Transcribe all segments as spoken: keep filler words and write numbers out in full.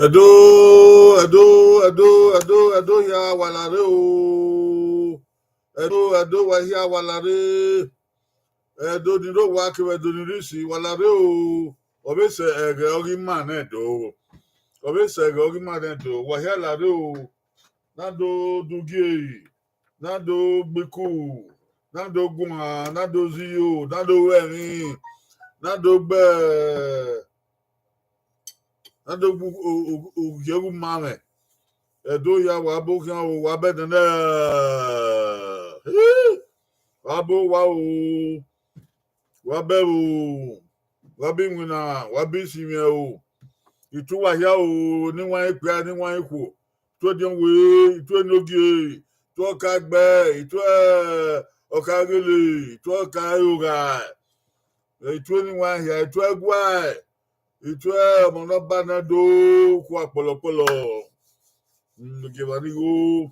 Ẹdo, Ẹdo, Ẹdo, Ẹdo, Ẹdo hia wa la rre o. Ẹdo, Ẹdo wa hia wa la rre. Ẹdo ni rre owa kevbe Ẹdo ni rre isi, wa la rre o. Ọ vbe sẹ ẹghẹ ọ ghi ma nẹ do. Ọ vbe sẹ ẹghẹ ọ ghi ma nẹ do. Wa hia la rre o. Na do dugie, na do gbe iku, na do guan, na do zẹ iyo, na do ru ẹmwẹ, na do gbe, na do gbe u-, u-, u-, ugie vbe uma mwẹ. Ẹdo hia wa bu khian o, wa bẹ nene. Wa bu wa o, wa bẹ o, wa bi iwinna, wa bi isinmwiẹn o. Itu wa hia o, ne I wan ikpia, ne I wan ikhuo. Itu ediọn wee, itu enogie, itu ọka ẹgbẹ, itu, eh, ọka ẹghele, itu ọka ẹrogha, itu eni wan hia, itu ẹguae, itu ọmọ ne ọ ba nẹ do khu akpọlọkpọlọ. Mm, gie evba ni gho.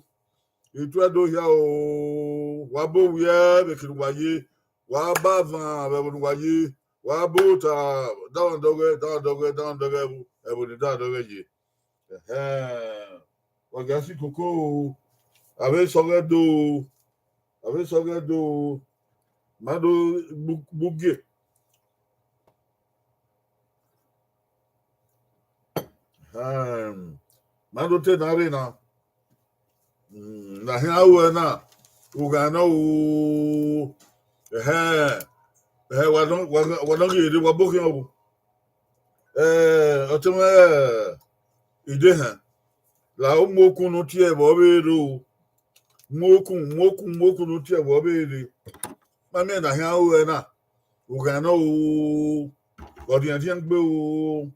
Itu Ẹdo hia o, wa bu owiẹ vbe kene uwa ye, wa ba van vbe ẹvbo ne uwa ye, wa bu ota, danmwẹ dọghẹ, danmwẹ dọghẹ, danmwẹ dọghẹ, ẹvbo, ẹvbo ni danmwẹ dọghẹ ye. Ẹhẹn. Wa gia si koko o, a vbe sẹ ọghẹ do, a vbe sẹ ọghẹ do, ma do gbu-, gbugie. Ẹhẹn. Ma do te na rre na. Mm, na hian ruẹ na, ughan nọ o. Ẹhẹn. Ẹhẹn, wa nọ, wa nọ, wa nọ ghi rre, wa bu khian o. Eh, ọtẹn mwẹ, eh, Idehẹn. La u mu okun ne u tie vbe ọvbehe rre o. Mu okun, mu okun, mu okun ne u tie vbe ọvbehe rre. Ma miẹn na hian ruẹ na. Ughan nọ o. Ọ rhiẹnrhiẹn gbe o.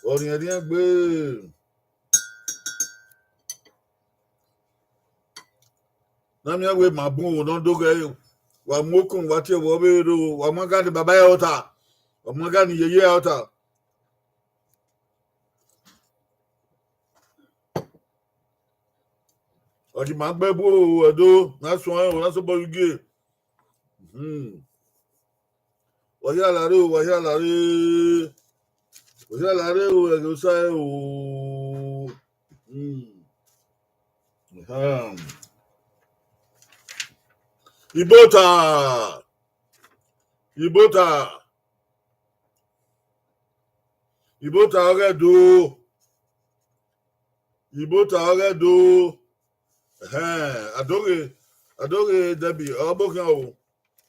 Ọ rhiẹnrhiẹn gbe. Na miẹn wẹ ma bun o, ne ọ do ghẹ, wa mu okun, wa tie vbe ọvbehe rre o, wa mu aga ni baba ẹre ọta, wa mu aga ni yeye ẹre ọta. Ọ di ma gbe bu o, Ẹdo, na suẹn o, na sobọ gie. Hmm. Wa hia la rre o, wa hia la rre. Wa hia la rre o, ẹghẹ Osa ẹre o. Hmm. Ahem. Ibota. Ibota. Ibota ọghe do. Ibota ọghe do. Ẹhẹn, adoghe, adoghe Debbie, ọ bọ khian o.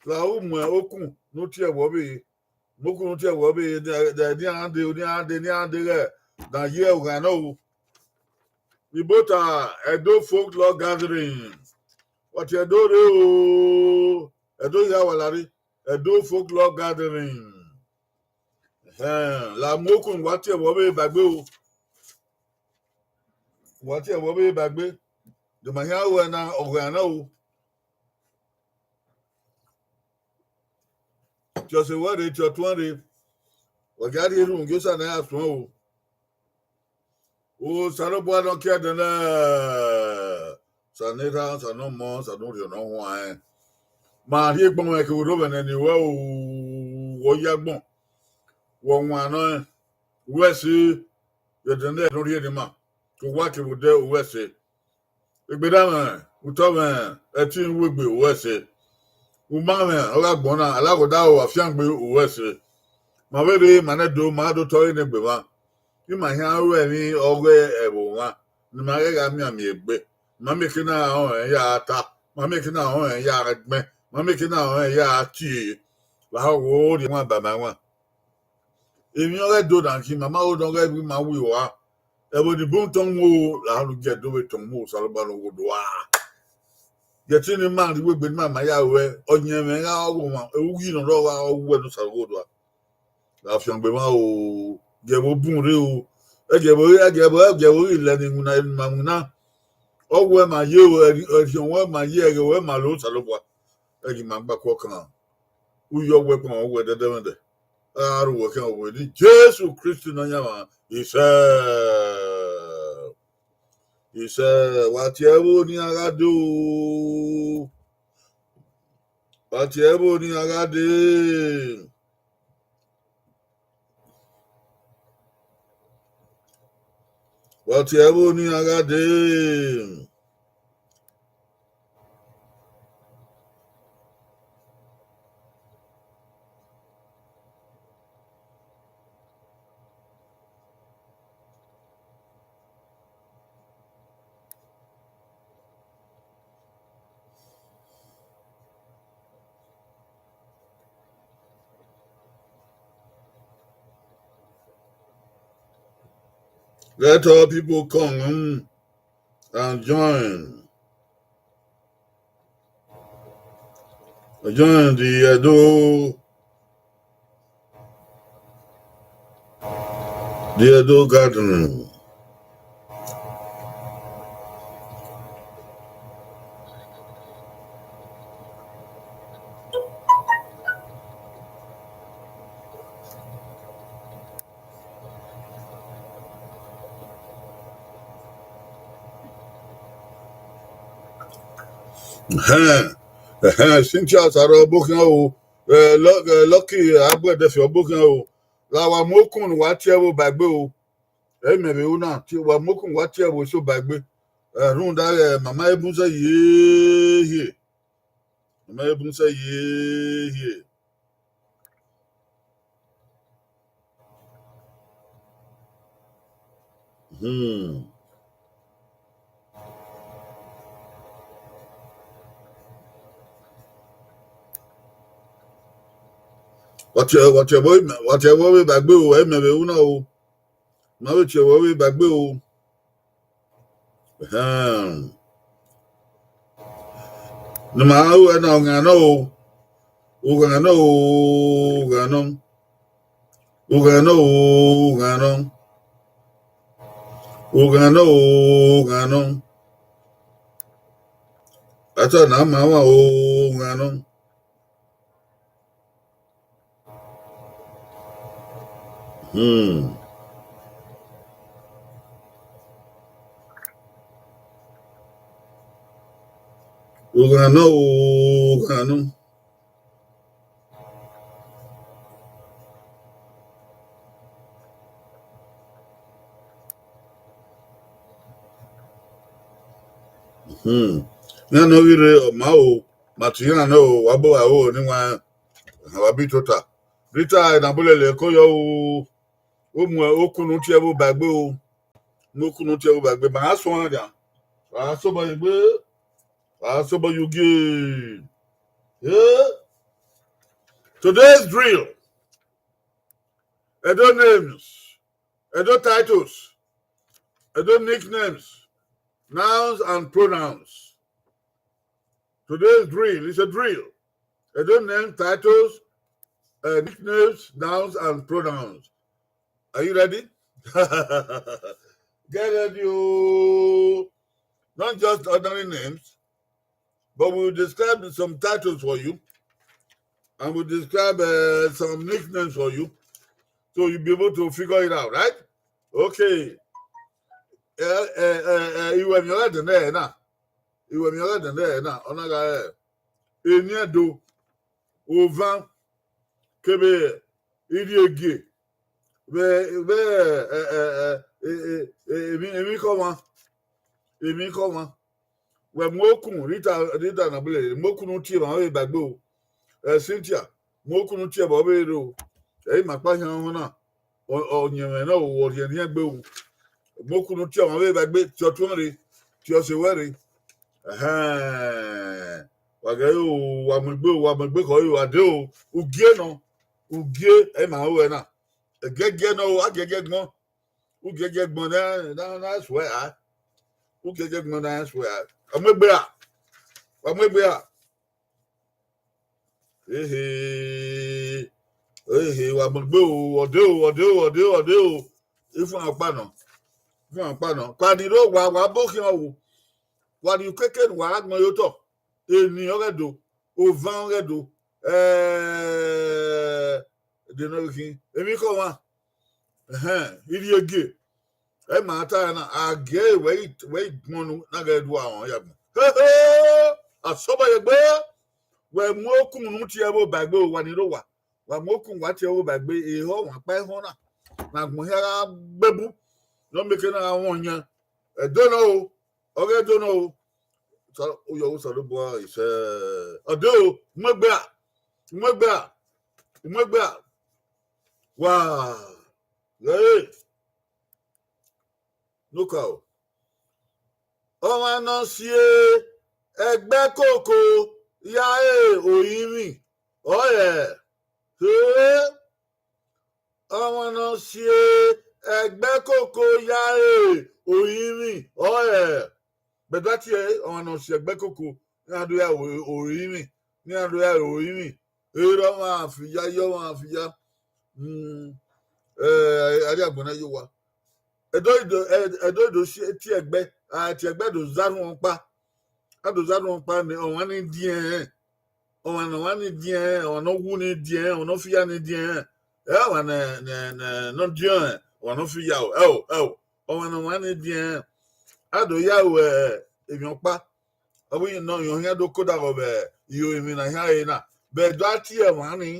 La u mu okun ne u tie vbe ọvbehe. Mu okun ne u tie vbe ọvbehe, ne, ne, ne iran de, ne iran de, ne iran de ghẹ, na ye ughan nọ o. Ibota Edo Folklore Gathering. Wa tie Ẹdo rre o. Ẹdo hia wa la rre. Edo Folklore Gathering. Ẹhẹn, la mu okun, wa tie vbe ọvbehe ba egbe o. Wa tie vbe ọvbehe ba egbe. De ma hian ruẹ na, ọ ghẹ na o. Tie ọse wẹ rre, tie ọtuẹn rre. Wa gia rhie erhunmwu gie Osa ne a ya suẹn o. Osanobua nọ kie ẹdẹ nẹ, Osa ne Erha, Osa ne Ọmọ, Osa ne Orhiọn ne ọ huanrẹn. Ma rhie egbọn mwẹ kevbe orhomwẹ nẹ ne wẹ o, wẹ ọ ya agbọn, wẹ ọ wan nọ, wẹ ẹse, vbe ẹdẹ nẹ ne ọ rhie ne ima, ke owa kevbe odẹ, wẹ ẹse. Egberranmwẹ, utọmwẹ, ẹtin, uwegbe, wẹ ẹse. Umamwẹ, ọ gha gbọn na, alaghodaro, afiangbe, wẹ ẹse. Ma vbe rre, ma nẹ do, ma do tọ ẹre ne egbe mwa. Ima khian ru ẹmwẹ ọghe ẹvbo mwa, ne ima ghẹ gha mianmian egbe. Ma miẹn eke na rẹn ya ta, ma miẹn eke na rẹn ya gbẹn, ma miẹn eke na rẹn ya tie. Lahọ wo rhie wan ba ma wan. Emwi ọghe do na khin, ma ma ho ne ọghe vbe ima wi rua. Ẹvbo ni bun tọn mu o, lahọ ne u gie do vbe tọn mu o, Osanobua ne ọ gho do a. Yẹtin ne ima rri uwegbe ne ima ma ya ruẹ, ọyẹnmwẹ gha ọghomwa, uyi ne ọ rrọọ gha ọ wuẹ ne Osa gho do a. Afiangbe mwa o, gie ẹvbo bun rre o. Ẹ gie ẹvbo, ẹ gie ẹvbo, ẹ gie ẹvbo ghi lẹ ne iwinna, ne ima winna. Ọ wẹ ma ye o, ẹrhiọn wẹ ma ye, ẹghẹ wẹ ma lo Osanobua. Ẹ gie ima gba kuọ kan. Uyi ọ wẹ kpọnmwẹ, ọ wẹ dẹdẹmwẹdẹ. A ru wẹ khian wẹ ni Jesu Kristi Nọyaẹnmwa, isẹ. Isẹ, wa tie ẹvbo ne iran gha dee o. Wa tie ẹvbo ne iran gha dee. Ọtiẹ ẹvbo ne iran gha dee. Let all people come, mm, and join. Join the Edo, the Edo gathering. Ẹhẹn, ẹhẹn, Cynthia Osaro ọbokhian o, eh, Lu-, eh, Lucky Abuẹdẹfe ọbokhian o, la wa mu okun ne uwa tie ẹvbo ba egbe o. Ẹ i mẹ vbe ru na, tie, wa mu okun ne uwa tie ẹvbo eso ba egbe. Eh, rhunmwuda, eh, mama Ebunzẹ yehie. Mama Ebunzẹ yehie. Hmm. Wa tie, wa tie ẹvbo, wa tie ẹvbo vbe ba egbe o, ẹ i mẹ vbe ru na o. Ma vbe tie ẹvbo vbe ba egbe o. Ẹhẹn. Ne ima ru ẹna, oghan nọ o. Oghan nọ o, oghan nọ. Oghan nọ o, oghan nọ. Oghan nọ o, oghan nọ. Ata na ma wa o, oghan nọ. Hmm. Oghan nọ o, oghan nọ. Hmm. Iran ne ọ ghi rre, ọ ma o, ma tie iran nọ o, wa bo wa ro ne wa, wa bi tota. Rita Enabulele ko yọ o, u mu okun ne u tie ẹvbo ba egbe o. Mu okun ne u tie ẹvbo ba egbe, ma gha suẹn dia. Wa sobọ ye egbe, wa sobọ ye ugie. Eh? Today's drill. Edo names, Edo titles, Edo nicknames, nouns and pronouns. Today's drill is a drill. Edo names, titles, uh, nicknames, nouns, and pronouns. Are you ready? Get ready, oh. Not just ordinary names, but we will describe some titles for you, and we'll describe, uh, some nicknames for you, so you'll be able to figure it out, right? Okay. Eh, eh, eh, eh, iwẹ miẹn ọghe ẹdẹ nẹ na. Iwẹ miẹn ọghe ẹdẹ nẹ na. Ọ na gha re Eni Ẹdo, Ovan, kevbe Irhiege, vbe, vbe, eh, eh, eh, eh, eh, eh, emwi, emwi khọ ọmwa, emwi khọ ọmwa. Wẹ mu okun, Rita, Rita Enabulele, mu okun ne u tie emwa vbe ba egbe o. Eh, Cynthia, mu okun ne u tie ẹvbo vbe rre o. Ẹ i ma kpa khian ọmọ na, ọ, ọ yẹn mwẹ na o, ọ rhiẹnrhiẹn egbe o. Mu okun ne u tie emwa vbe ba egbe, tie ọtuẹn rre, tie ọse wẹ rre. Ẹhẹn. Wa ghẹ o, wa mu egbe o, wa mu egbe khọ o, wa dee o. Ugie nọ, ugie, ẹ i ma ruẹ na. Ẹgiẹgiẹ nọ o, agiẹgiẹ gbọn. Ugiẹgiẹ gbọn na, na, na suẹ a. Ugiẹgiẹ gbọn na suẹ a. Wa mu egbe ra. Wa mu egbe ra. Ehe. Ehe, wa mu egbe o, ọ dee o, ọ dee o, ọ dee o, ọ dee o. Ifuan ọkpa nọ. Ifuan ọkpa nọ. Kpa ni rre owa, wa bo khian o. Wa ni ukeke ne uwa ra gbọn ye otọ. Eni ọghe Ẹdo, Ovan ọghe Ẹdo, eh, de nọ khin, emwi khọ ọmwa, ẹhẹn, Irhiege, ẹ ma ta na, a gie wẹ i, wẹ i gbọnnu na ghẹ do aọn ya gbọn. Hehe! Asobọ ye egbe, wẹ mu okun ne u tie ẹvbo ba egbe o, wa ni rre owa. Wa mu okun wa tie ẹvbo ba egbe, ehọ wa kpa ehọ na. Na gbọn hia gha gbebu. ne ọ mieke na gha wọn yan. Ẹdo nọ o, ọ ghe Ẹdo nọ o. Sa-, u yọ Osanobua isẹ. Ọdẹ o, u mu egbe a, u mu egbe a, u mu egbe a. Wa, ghee. Nokaro. Ọmwa ne ọ si ẹgbẹkoko ya re orinmwi, ọrọre. He, ọmwa ne ọ si ẹgbẹkoko ya re orinmwi, ọrọre. Bẹdẹ a tie ẹre, ọmwa ne ọ si ẹgbẹkoko, ne a do ya re orinmwi, ne a do ya re orinmwi. Erha ọmwa fi ya, iye ọmwa fi ya. Mm, eh, a rhie agbọn na ye owa. Ẹdo do, Ẹdo do si tie ẹgbẹ, a tie ẹgbẹ do za rhunmwuda ọkpa. A do za rhunmwuda ọkpa ne ọmwa ni diẹn, ọmwa ne ọmwa ni diẹn, ọmwa ne ọ wu ni diẹn, ọmwa ne ọ fi ya ni diẹn. Ẹ ọmwa ne, ne, ne, ne ọ diẹn, ọmwa ne ọ fi ya o, ẹ o, ẹ o, ọmwa ne ọmwa ni diẹn. A do ya ru emwi ọkpa. Ọ vbe nọ, irẹn khian do kodaghọ vbe iro emwi ne a khian re na. Bẹdẹ a tie ẹmwẹ ni.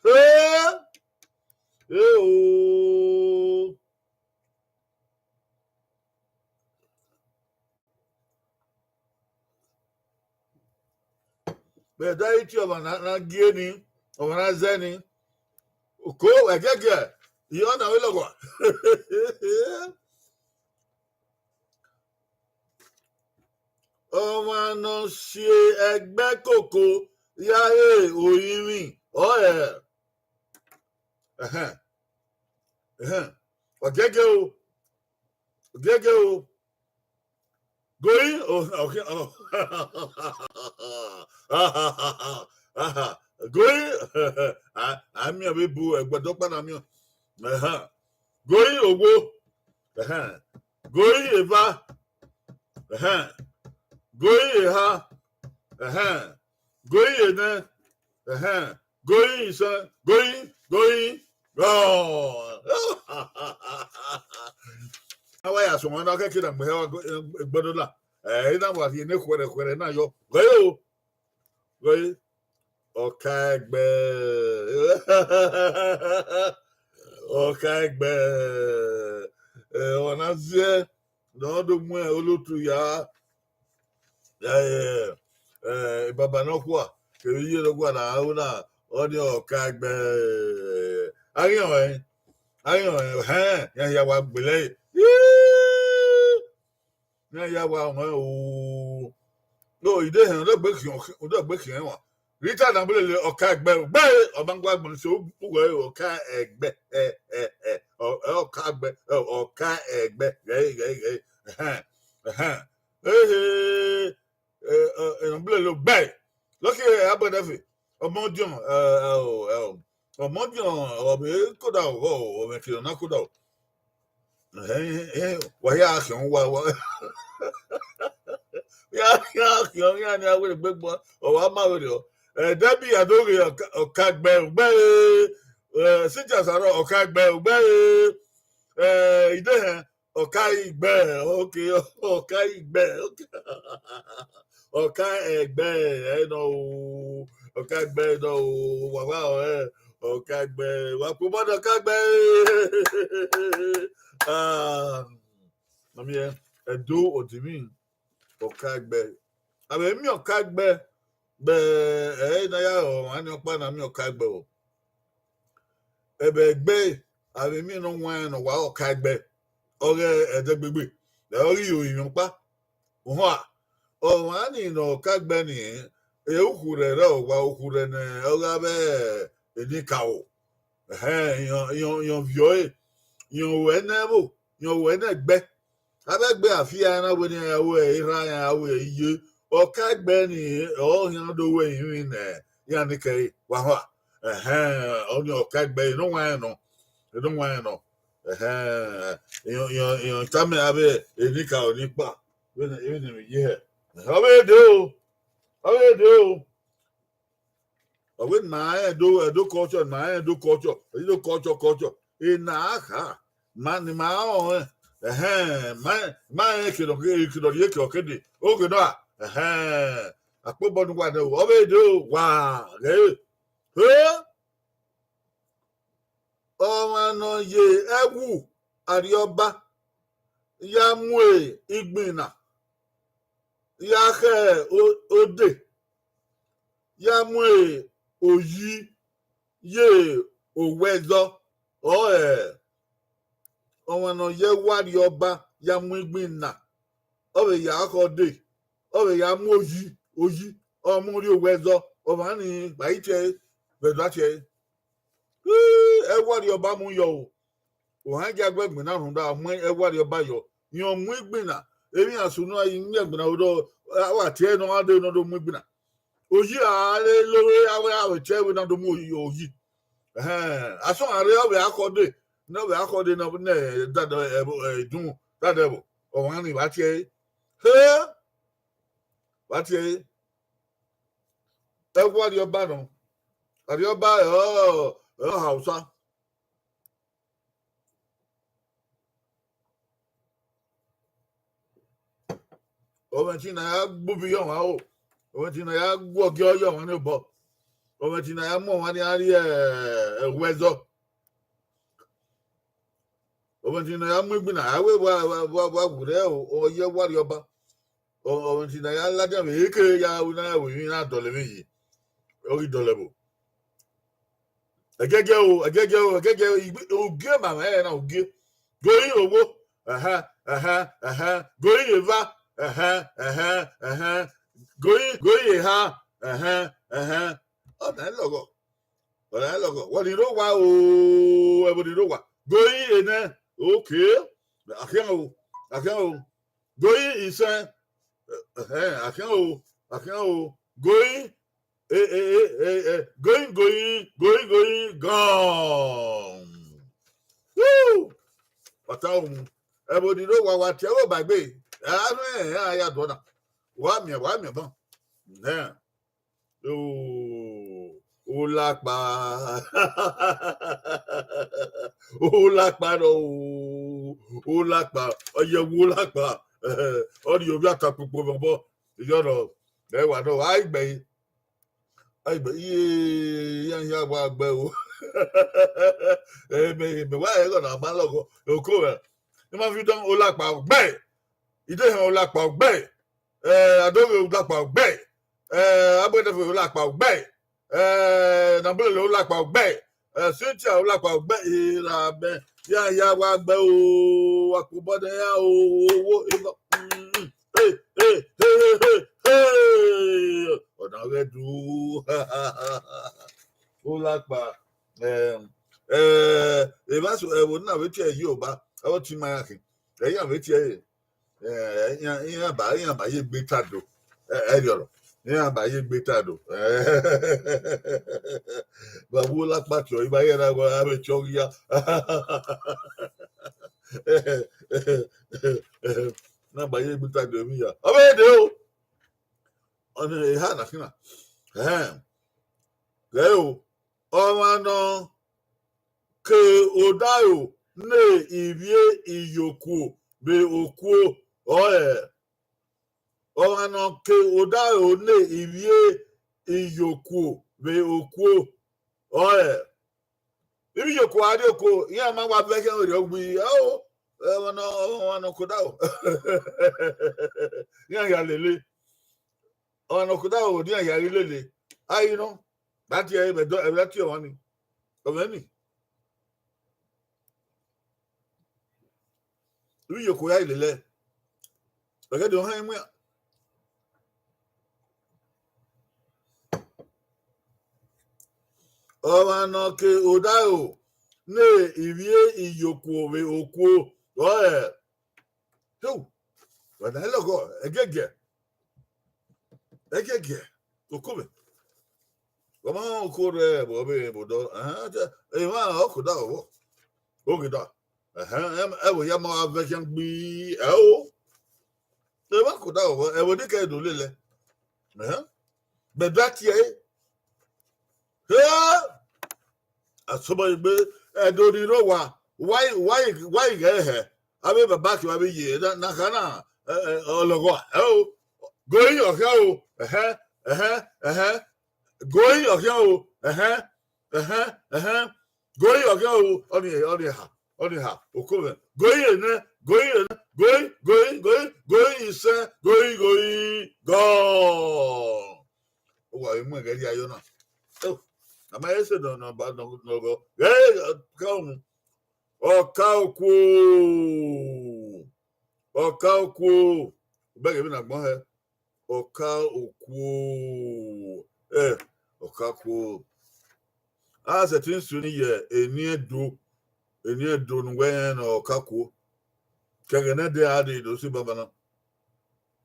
He, he o. Bẹdẹ a i tie ọmwa na, na gie ni, ọmwa na zẹ ni. Oko, ẹgiẹgiẹ, iye ọna vbe lọghọ. Ọmwa ne ọ si ẹgbẹkoko ya re orinmwi, ọrọre. Ẹhẹn. Ẹhẹn. Ọ giẹgiẹ o. Ọ giẹgiẹ o. Gori, o, ọ, ọ. Gori, a, a miẹn vbe bu ẹgbẹdẹ ọkpa na miẹn. Ẹhẹn. Gori owo. Ẹhẹn. Gori eva. Ẹhẹn. Gori eha. Ẹhẹn. Gori enẹ. Ẹhẹn. Gori isẹn. Gori, gori. Gọ. A wa ya sẹ ọmwa na kẹkẹ na gbe hẹ wa gbẹdọ na. Ẹ, ena wa rhie ne khuẹrhẹ khuẹrhẹ na yọ. Gọ yo. Gọ yo. Ọkaegbe. Ọkaegbe. Ẹ, ọna ziẹ ne ọ do mu olotu ya. Ẹ, ẹ, baba nọkhua kevbe iye nọkhua na aro na, ọnii Ọkaegbe. A ghi rẹn ọnrẹn, a ghi rẹn ọnrẹn, hẹn, iran hia wa gbele ẹre. Iran hia wa rẹn o. No, ide hẹn, u dọgbe khian, u dọgbe khian ẹmwa. Rita na bele le Ọkaegbe, gbe, ọ ma gua gbọn so, u wẹ Ọkaegbe, ẹ, ẹ, ẹ, ọ, ẹ, Ọkaegbe, ẹ, Ọkaegbe, ghẹ, ghẹ, ghẹ, ẹhẹn, ẹhẹn. Ehe, ẹ, ẹ, ẹ, na bele le gbe. Lọki, ẹ, abọ nẹfe, ọmọ diọn, ẹ, ẹ, o, ẹ, o, ọmọ diọn, ọ vbe koda o, ọ vbe kiri na koda o. Ẹhẹn, ẹhẹn, wa hia khian, wa, wa. Ya, ya khian, ya ni a were gbe gbọn, ọ wa ma were ọ. Ẹ, Debbie Adoghe, Ọka-, Ọkaegbe, gbe, ẹ, Cynthia Sarah, Ọkaegbe, gbe, ẹ, ide hẹn, Ọkaegbe, okay, Ọkaegbe, okay. Ọkaegbe, ẹ nọ o, Ọkaegbe nọ o, wa wa ọ, ẹ, Ọkaegbe, wa kpo mọ Ọkaegbe. Ah, mami ẹ, Ẹdo ọdimwi, Ọkaegbe. Avbe miẹn Ọkaegbe, gbe, ẹ, na ya rọ, ọmwa ni ọkpa na miẹn Ọkaegbe o. Ẹbẹ egbe, avbe miẹn ne ọ wan ne ọ wa Ọkaegbe, ọ ghe ẹdẹgbegbe, ẹ, ọ ghi ro emwi ọkpa. Uhua, ọmwa ni ne Ọkaegbe ni, e ukhu rẹ rẹ owa ukhu rẹ ne ọ gha vbe enikaro. Ẹhẹn, iran, iran, iran viọ ẹre, iran ru ẹre ne ẹvbo, iran ru ẹre ne ẹgbẹ. Avbe ẹgbẹ a fi iran na wẹ ne iran ru ẹre erha, iran ru ẹre iye. Ọkaegbe ni, ọ khian do ru emwi ne iran ni kẹre, wa hua. Ẹhẹn, ọnii Ọkaegbe, e nọ wan rẹn nọ, e nọ wan rẹn nọ. Ẹhẹn, iran, iran, iran tama avbe enikaro ni kpa, vbene, vbene emwi ye hẹ. Ọ vbe dee o, ọ vbe dee o. Ọ wẹ ne ma rẹn Ẹdo, Ẹdo culture, ma rẹn Ẹdo culture, Ẹdo culture, culture. Ena a kha, ma ni ma rẹn ọnrẹn. Ẹhẹn, ma, ma rẹn ekerọ, ekerọ rhie ekerọ kede. Oghe nọ a, ẹhẹn, akpobọ ne uwa nẹ o, ọ vbe dee o, wa ghẹ. He? Ọmwa ne ọ ye ẹwu Arriọba, ya mu igbinna, ya khẹ o-, ode, ya mu oyi ye owẹ ẹzọ, ọ ẹ, ọmwa ne ọ ye ẹwae Arriọba ya mu igbinna, ọ vbe ya khẹ ode, ọ vbe ya mu oyi, oyi, ọ mu rrie owẹ ẹzọ, ọmwa ni vbe a i tie ẹre, vbe ẹdua tie ẹre. Ẹwae Arriọba mu yọ o. Ohan gia gu ẹgbinna rhunmwuda, ọ mu ẹwae Arriọba yọ. Irẹn ọ mu igbinna, emwi iran sunu, a i mu igbinna vbe odọ, a wa tie ẹre ne ọ gha dee ne ọ do mu igbinna. Oyi a re love avbe, avbe tie ẹre na do mu oyi, oyi. Ẹhẹn, asọn a rre, ọ vbe a khẹ ode, ne ọ vbe a khẹ ode ne ọ ne dada ẹvbo, ẹ, idunmwu, dada ẹvbo, ọmwa ni vbe a tie ẹre. He! Vbe a tie ẹre. Ẹwae Arriọba nọ. Arriọba ẹ, ọ, ọ Hausa. Ọmwa ẹtin na ya gbe ubi ye ọmwa o. Ọmwa ẹtin na ya gu ọgiọ ye ọmwa ni obọ. Ọmwa ẹtin na ya mu ọmwa ni a rrie, ẹ, owẹ ẹzọ. Ọmwa ẹtin na ya mu igbinna, a wẹ wa, wa, wa, wa werriẹ o, ọ ye ẹwae Arriọba. Ọ, ọmwa ẹtin na ya ladian vbe eke ya ru na ya ru emwi na dọlọ emwi yi. Ọ ghi dọlọ ẹvbo. Ẹgẹgẹ o, ẹgẹgẹ o, ẹgẹgẹ o, igbe-, ugie ma mwẹ na ugie. Goyin owo, ẹhẹn, ẹhẹn, ẹhẹn. Goyin eva, ẹhẹn, ẹhẹn, ẹhẹn. Goyin, goyin eha, ẹhẹn, ẹhẹn. Ọna i lọghọ. Ọna i lọghọ. Wẹ ni rre owa o, ẹvbo ni rre owa. Goyin enẹ, okay. Akhian o, akhian o. Goyin isẹn, ẹhẹn, akhian o, akhian o. Goyin, e, e, e, e, e, goyin, goyin, goyin, goyin, gọn. Woo! Ọta umu. Ẹvbo ni rre owa, wa tie ẹvbo ba egbe. A rẹn, a ya dọna. Wa miẹn, wa miẹn ban. Nẹ. O, olakpa. Olakpa nọ o. Olakpa. Ọ ye ẹwae olakpa. Ọ rhie ovbi atakpokpo vbe obọ. Iyọrọ, ẹ wa nọ, a i gbe ẹre. A i gbe, iye, iran hia wa gbe o. Ẹ, mẹ, mẹ wa ẹghọ na ma lọghọ. Oko rẹ. I ma fi dọn olakpa gbe. Idehẹn olakpa gbe. Eh, Adoghe olakpa gbe. Eh, Agbẹdẹfẹ olakpa gbe. Eh, Nabulele olakpa gbe. Eh, Cynthia olakpa gbe. Ira mẹ, ya, ya wa gbe o, akpobọ nẹ ya o, wo, eva. Mm, mm. Hey, hey, hey, hey, hey, hey. Ọna ghẹ du. Olakpa. Eh, eh, evba so, ẹvbo na vbe tie Yoruba, ọ ti ma ya khin. Ẹ, iran vbe tie ẹre. Eh, iran, iran ba, iran ba ye gbe ta do. Eh, ẹ rhiọrọ. Iran ba ye gbe ta do. Eh, vbe ẹwae olakpa tiọ, I ba ye na wa, a vbe tiọ ghi ya. Na ba ye gbe ta do emwi ya. Ọ vbe de o. Ọni eha na khin na. Eh. Ghẹ o. Ọmwa nọ ke odaro ne ivbi iyokuo vbe okuo, ọ ẹ. Ọmwa nọ ke odaro ne ivbi iyokuo vbe okuo, ọ ẹ. Ivbi iyokuo a rrie oko, iran ma wa vẹ khian rhie ọgbe, ẹ o, ọmwa nọ, ọmwa nọ ke odaro. Iran ya lele. Ọmwa ne ọ khuda ro ne iran ya ghi lele, a i nọ, da tie ẹre, ẹmwẹ dọ, ẹmwẹ da tie ọmwa ni. Ọ mwẹ ni. Ivbi iyokuo ya lele. Ẹghẹ de ọ hẹn imuẹn. Ọmwa ne ọ ke odaro ne ivbi iyokuo vbe okuo, ọ ẹ. Heu, wa na lọghọ, ẹgiẹgiẹ. Ẹgiẹgiẹ, okove. Wa ma oko rẹ vbe ọvbe vbe odọ, ahan, emwa ọ ke odaro vbọ. Oghe da. Ahan, ẹvbo ya ma vẹ khian gbi, ẹ o. Emwa ke odaro vbọ, ẹvbo ni kẹ do lele. Ahan. Bẹdẹ a tie ẹre. He! Asọbọ egbe, ẹdo ni rre owa, wa i, wa i, wa i ghẹ hẹ, avbe baba ke avbe iye na, na kha na, ẹ, ẹ, ọlọghọ, ẹ o, goyin ọkhian o, ẹhẹn, ẹhẹn, ẹhẹn, goyin ọkhian o, ẹhẹn, ẹhẹn, ẹhẹn, goyin ọkhian o, ọni, ọni ha, ọni ha, oko mwẹ, goyin enẹ, goyin enẹ, Going, going, going, going, isẹn, going, going, gone. Uwa vbe mu ẹghẹ rhia yọ na. Oh, a ma he sẹ nọ, nọ ba nọ, nọ gọ. Ghẹ ka unu. Ọka okuo. Ọka okuo. Ubẹghe vbene agbọn hẹ. Ọka okuo. Eh, ọka okuo. A sẹtin sunu ye eni Ẹdo. Eni Ẹdo ne uwẹ rẹn ne ọka okuo. Ke ẹghẹ ne ẹdẹ a dee do si banbanna.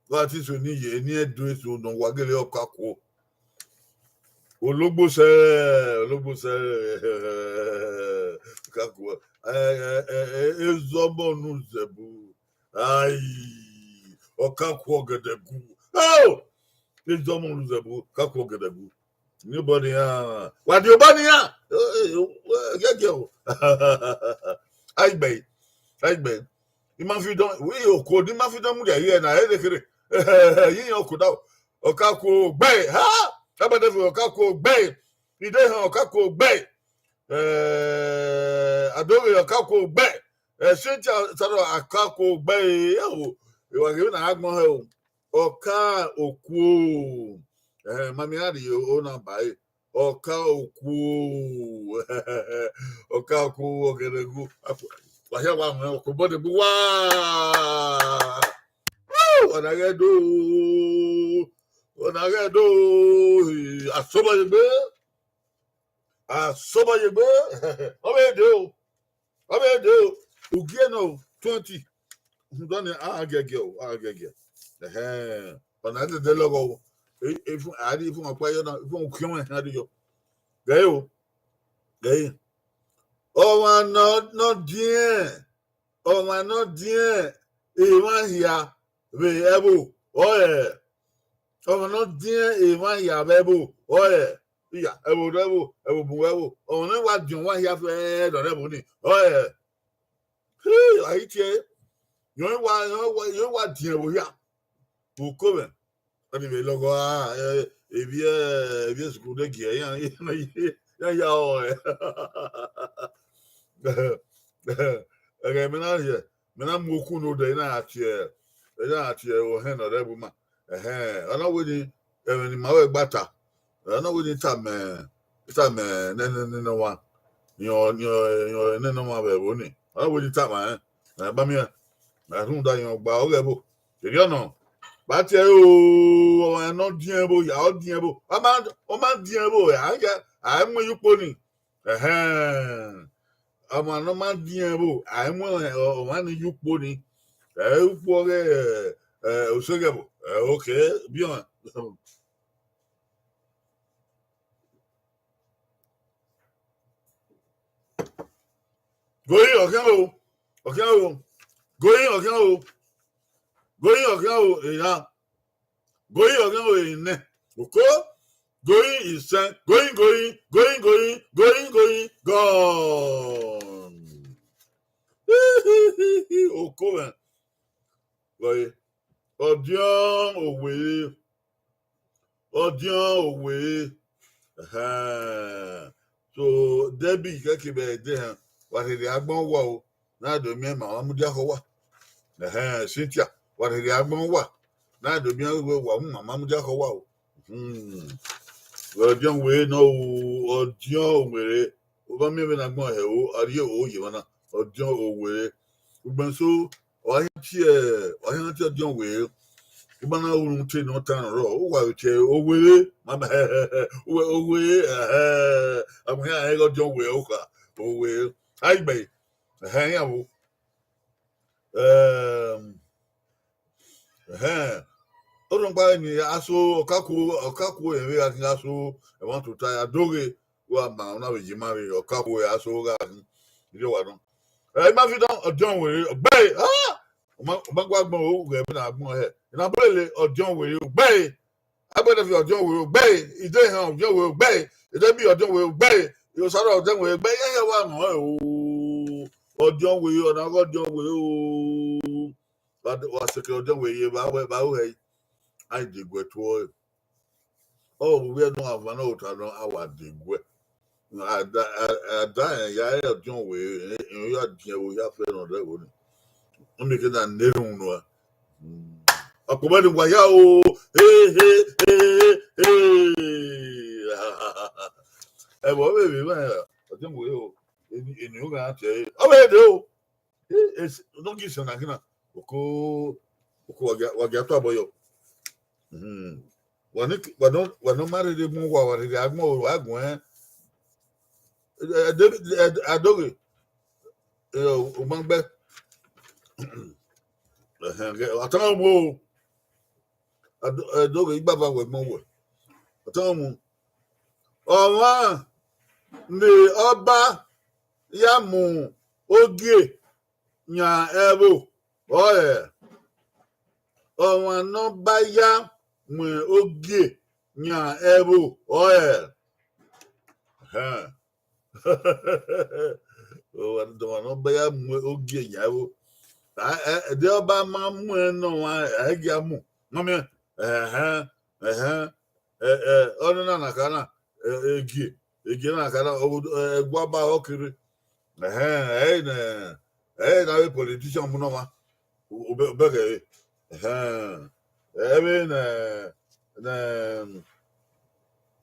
Wa ti sunu ye eni Ẹdo eso ne wa gele ọka okuo. Ologbo sẹ, ologbo sẹ, ọka okuo. Eh, eh, eh, eh, ezọmọ ne uzẹbu. Ai, ọka okuo ọgẹdẹgu. Oh! Ezọmọ ne uzẹbu, ọka okuo ọgẹdẹgu. Nobody, ah, wa di obọ nian. Eh, eh, eh, gẹgẹ o. Aigbe, aigbe. I ma fi dọn, wi oko ni ma fi dọn mudia ye na, ere kere. Yi yan oko da. Ọka okuo gbe. Ha! Abade fi ọka okuo gbe. Ide han ọka okuo gbe. Eh, Adoghe ọka okuo gbe. Eh, Cynthia Saro ọka okuo gbe. Eh, o. Ewa ghe na agbọn hẹ o. Ọka okuo. Eh, mami a rhie o na ba e. Ọka okuo. Ọka okuo, ọgẹdẹgu. Wa hia wa mwẹ ọkobọ de bu wa. Woo! Ọna ghẹ do. Ọna ghẹ do. Asobọ ye gbe. Asobọ ye gbe. Ọ vbe de o. Ọ vbe de o. Ugie nọ twenty. Rhunmwuda ni, a gẹgẹ o, a gẹgẹ. Ẹhẹn. Ọna dede lọghọ o. E, e fun, a ri fun ọkpa yọ na, fun ukiọmọ ẹhẹn a ri yọ. Gẹ o. Gẹ. Ọmwa nọ, nọ diẹn, ọmwa nọ diẹn emwa hia vbe ẹvbo, ọe, ọmwa nọ diẹn emwa hia vbe ẹvbo, ọe, iya, ẹvbo rẹ ẹvbo, ẹvbo bun ẹvbo, ọmwa ne wa diẹn ọmwa hia fẹẹrẹ rẹ ẹvbo ni, ọe. Hey, a i tie, yọ wa, yọ wa, yọ wa diẹn ẹvbo hia. Uko mwẹ, ọni vbe lọghọ a, eh, evbi, eh, evbi esikuru de gie, iran, iran ya ọe. Ẹghẹ mẹ na rhie, mẹ na mu okun ne odẹ, I na ya tie, I na ya tie ohẹn ne ọ rre ẹvbo ima. Ẹhẹn, ọ na wẹ ni, ẹmwẹ ne ima vbe gba ta, ọ na wẹ ni tama, tama nene nene ọmwa, yọ, yọ, yọ nene ọmwa vbe ẹvbo ni, ọ na wẹ ni tama rẹn, ẹ ba miẹn, ẹ rhunmwuda yọ gba ọghe ẹvbo. Erriọ nọ, ba tie o, ọmwa ne ọ diẹn ẹvbo, ya ọ diẹn ẹvbo, ọ ma, ọ ma diẹn ẹvbo, a ya, a mu ye ukpo ni. Ẹhẹn. Ọmwa ne ọ ma diẹn ẹvbo, a i mu ọmwa ni ye ukpo ni. Ẹ, ukpo ọghe, ẹ, ẹ, oseghẹ ẹvbo. Ẹ, okay, biẹ ọmwa. Going, ọ khian o. Ọ khian o. Going, ọ khian o. Going, ọ khian o. Eya. Going, ọ khian o, enẹ. Oko. Going, isẹn. Going, going, going, going, going, going, gone. Oko mwẹ. Ọdiọn owe. Ọdiọn owe. Ẹhẹn. So, Debbie, kẹkẹ vbe ẹdẹ hẹn, wa rherhe agbọn uwa o, na do miẹn ma ma mudia khọ uwa. Ẹhẹn, Cynthia, wa rherhe agbọn uwa, na do miẹn wẹ wa mu ma ma mudia khọ uwa o. Hmm. Ọdiọn owe nọ o, ọdiọn owe re. Ovba miẹn vbene agbọn hẹ o, a rhie o ye emwa na, ọdiọn owe re. Ugbẹn so, ọ gha tie, ọ gha tie ọdiọn owe re. Ugbẹn na ru te ne ọ tan rọ, u wa tie owe re, ma ma, owe, owe re, ẹhẹ, a mu hia ẹghẹ ọdiọn owe re, okha, owe re. A i gbe, ẹhẹ, iran vbo. Ẹm, ẹhẹn. Orhọnmwọkpa ni a so, ọkakhuo, ọkakhuo rẹn vbe gha khin gha so, ẹmwẹ tota ya do ghe, wa ma, ọ na vbe yi ima rre, ọkakhuo ya so gha khin, irẹn wa nọ. Ẹ, ima fi dọn, ọdiọn owe re, ọgbe, ah! Ọ ma, ọ ma gua gbọn o, ghẹ vbe na gbọn hẹ. I na bu lele, ọdiọn owe re, ọgbe. Agbẹdẹ fi ọdiọn owe re, ọgbe. Idehan ọdiọn owe re, ọgbe. Idebi ọdiọn owe re, ọgbe. Osaro ọdiọn owe re, ọgbe. Iye, iye, wa mọ o. Ọdiọn owe re, ọ na ghe ọdiọn owe re o. Wa, wa seke ọdiọn owe re, vbe a wẹ, vbe a ru hẹ, a i deguẹ tuẹ ọre. Ọ vbe uwẹ nọ, avan nọ, ota nọ, a wa deguẹ. A da, a, a da rẹn ya re ọdiọn owe re, rẹn ya diẹn ẹvbo hia fẹẹrẹ ne ọ rre ẹvbo ni. Ọ miẹn ke na ne erhunmwu nua. Ọkpọnmwẹ ni wa ya o. He, he, he, he. Ẹvbo vbevbe mwẹ, ọ dẹ mu o. Eni, eni u gha tie ẹre. Ọ vbe de o. Eh, es-, no gi sẹ na khin na. Oko, oko wa gia, wa gia tu abọ yọ. Mhm. Wa ni, wa nọ, wa nọ ma rere mu wa, wa rere agbọn, wa guẹn. Eh, eh, David, eh, Adoghe. Eh, o, o ma gbẹ. Ẹhẹn, ghe, ọ tan mu o. Ado-, Adoghe igbava wẹ gbọn wẹ. Ọ tan mu. Ọmwa ne ọba ya mu ogie yan ẹvbo, ọre ọmwa ne ọba ya mu ogie yan ẹvbo, ọre, ẹhẹn. Ọmwa ne ọba ya mu ogie yan ẹvbo. A, ẹ, de ọba ma mu ẹn ne ọmwa, a i gia mu. Nọ miẹn, ẹhẹn, ẹhẹn. Ẹ, ẹ, ọnọna na kha na, ẹ, egie, egie na kha na, ọ, ẹ, ẹguaba ọ kere. Ẹhẹn, ẹ i nẹ, ẹ i na vbe politician mu nọ ọmwa. U, u bẹ, u bẹghe ẹre. Ẹhẹn. Ẹ vbe nẹ, nẹ,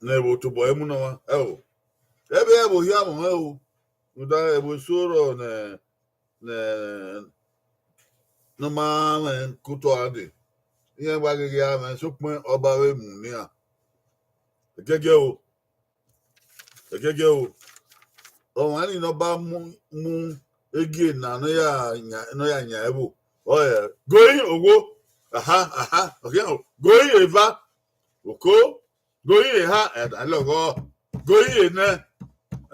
nẹ vbe otobọ ẹre mu nọ ọmwa. Ẹ o. Ẹ vbe ẹvbo hia mwẹ o. Rhunmwuda ẹvbo eso rrọọ nẹ, nẹ, ne ọ ma mwẹ ke otọ ra dee. Iran wa gheghe a mwẹ, sokpan ọba vbe mu ne iran. Ẹgiẹgiẹ o. Ẹgiẹgiẹ o. Ọmwa ni ne ọba mu, mu egie na ne ọ ya yan, ne ọ ya yan ẹvbo. Ọe, going owo. Aha, aha. Ọkhian o. Going eva. Oko. Going eha, ẹdẹ lọghọ. Going enẹ.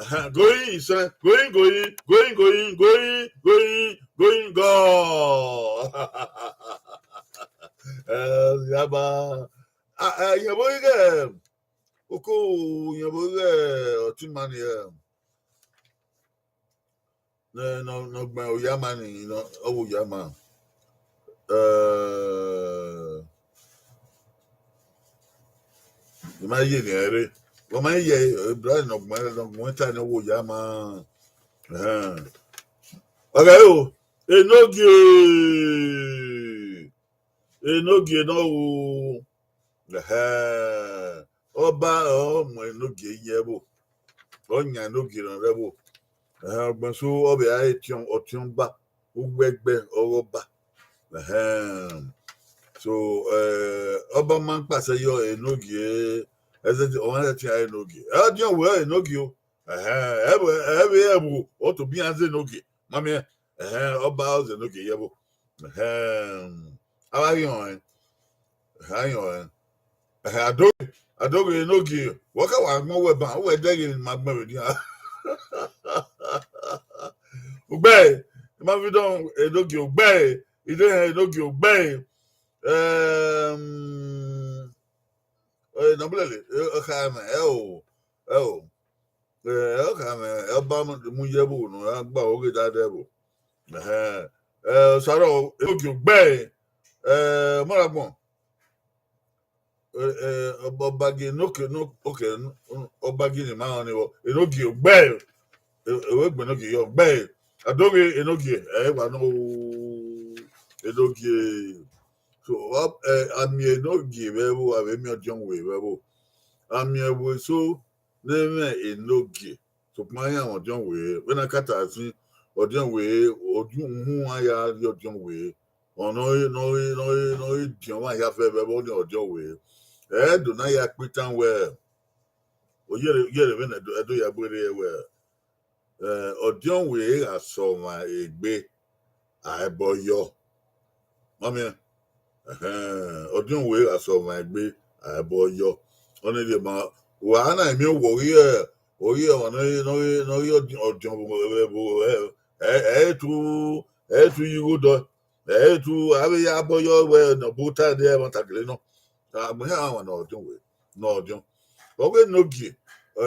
Aha, going isẹn. Going, going, going, going, going, going, going, go. Eh, yaba. Ah, eh, yabo ighe. Oko, yabo ighe, ọtẹn ima ni, eh, ne, ne, ne ọ gbẹn Oya ma ni, ne ọ vbe Oya ma. Eh, I ma ye ne ẹre. Wa ma ye, eh, bra ne ọ gbẹn, ne ọ gbẹn ta ne ọ vbe Oya ma. Eh. Ọghe o, Enogie. Enogie ne ọ ru, ẹhẹn, ọba ọ mu Enogie ye ẹvbo, ọ yan Enogie ne ọ rre ẹvbo. Ẹhẹn, ọgbẹn so ọ vbe a re ọtiọnba, uwu ẹgbẹ ọghe ọba. Ẹhẹn. So, eh, ọba ma kpasẹ yọ Enogie, ẹzẹdẹ, ọ ma sẹtin a Enogie. Ẹ, ọdiọn wẹ Enogie o. Ẹhẹn, ẹ vbe, ẹ vbe ẹvbo, ọ tobọ iran zẹ Enogie. Ma miẹn, ẹhẹn, ọba ọ zẹ Enogie ye ẹvbo. Ẹhẹn, a wa ghi họn ẹn. Ẹhẹn, a ghi họn ẹn. Ẹhẹn, Adoghe, Adoghe Enogie, wẹ ka wa gbọn wẹ ban, wẹ dẹghe ne ima gbẹn vbe nian. Ugbẹe, ima fi dọn Enogie ugbẹe, I de hẹn Enogie ugbẹe. Ẹm, eh, nọ bulele, eh, ọ kha mwẹ, ẹ o, ẹ o. Eh, ọ kha mwẹ, ọba mu ye ẹvbo ne ọ ra gba oghe da dẹ ẹvbo. Ẹhẹn. Eh, Osaro, Enogie ugbẹe, eh, Ọmọragbọn. Eh, eh, ọba, ọba gie ne oke, ne oke, ọba gie ne ima rẹn ni vbọ, Enogie ugbẹe. Eh, eh, wẹ gbẹn Enogie yọ ugbẹe. Adoghe Enogie, ẹ wa nọ o, Enogie. So, ọ, eh, a miẹn Enogie vbe ẹvbo, a vbe miẹn Ọdiọnwẹ vbe ẹvbo. A miẹn ẹvbo eso ne mwẹ Enogie. Sokpan iran mwẹ Ọdiọnwẹ, vbene a ka ta sin, Ọdiọnwẹ, ọdiọn uhunmwu a ya rrie Ọdiọnwẹ. Ọ ne ọ re, ne ọ re, ne ọ re, ne ọ re diọn ọmwa hia fẹ vbe ẹvbo ni Ọdiọnwẹ. Ẹ do na ya kpe itan wẹẹ, oyere, oyere vbene Ẹdo, Ẹdo ya gbe rre wẹẹ, eh, Ọdiọnwẹ gha sẹ ọmwa egbe, a ẹbọ yọ. Ma miẹn? Ẹhẹn, Ọdiọnwẹ gha sẹ ọmwa egbe, a ẹbọ yọ. Ọnii rhie ma, wa na miẹn owa, ọ ghi, ọ ghi ọmwa ne ọ ghi, ne ọ ghi, ne ọ ghi Ọdiọnwẹ vbe ẹvbo, ẹ, ẹ, ẹ i tu, ẹ i tu ye igho dọ. Ẹ i tu, avbe ya bọ yọ wẹ ne ọ bu ta ẹre ẹmwata gele nọ. Agbọn iran ọmwa ne Ọdiọnwẹ, ne Ọdiọn. Ọ ghe Enogie, ẹ, ẹ,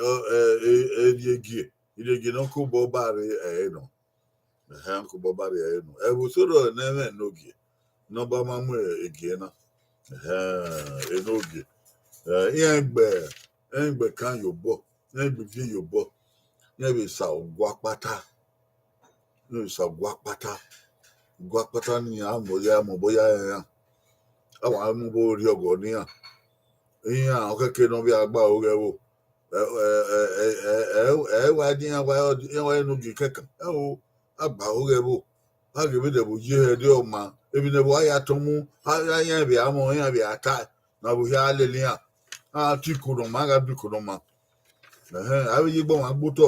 ẹ, ẹ, ẹ, Eriegie, Eriegie ne ọ ke obọ ọba rre ẹre nọ. Ẹhẹn, ọ ke obọ ọba rre ẹre nọ. Ẹvbo eso rrọọ ne ẹ i mwẹ Enogie, ne ọba ma mu Egie na. Ẹhẹn, Enogie. Ẹ, iran gbe, iran gbe kan ye obọ, iran gbe ivie ye obọ, iran vbe sa ọgua kpata. Iran vbe sa ọgua kpata. Ugu akpata ni a mọ ya, mobọ ya rẹn iran. A wa mu obọ rhie ọgọ ne iran. Iran ọkẹkẹ ne ọ vbe a gba aro ghe ẹvbo. Ẹ, ẹ, ẹ, ẹ, ẹ, ẹ, ẹ wa di iran wa, iran wa enu gi kẹkan. Ẹ o, a gba aro ghe ẹvbo. A ghe vbene ẹvbo ye hẹ de ọma. Emwi ne ẹvbo a ya tọn mu, a, a, iran vbe a mọ, iran vbe a ta. Ne avbe hia lele iran. A ti iko ne ọ ma, a gha du iko ne ọ ma. Ẹhẹn, avbe ye gbe ọmwa gbe otọ,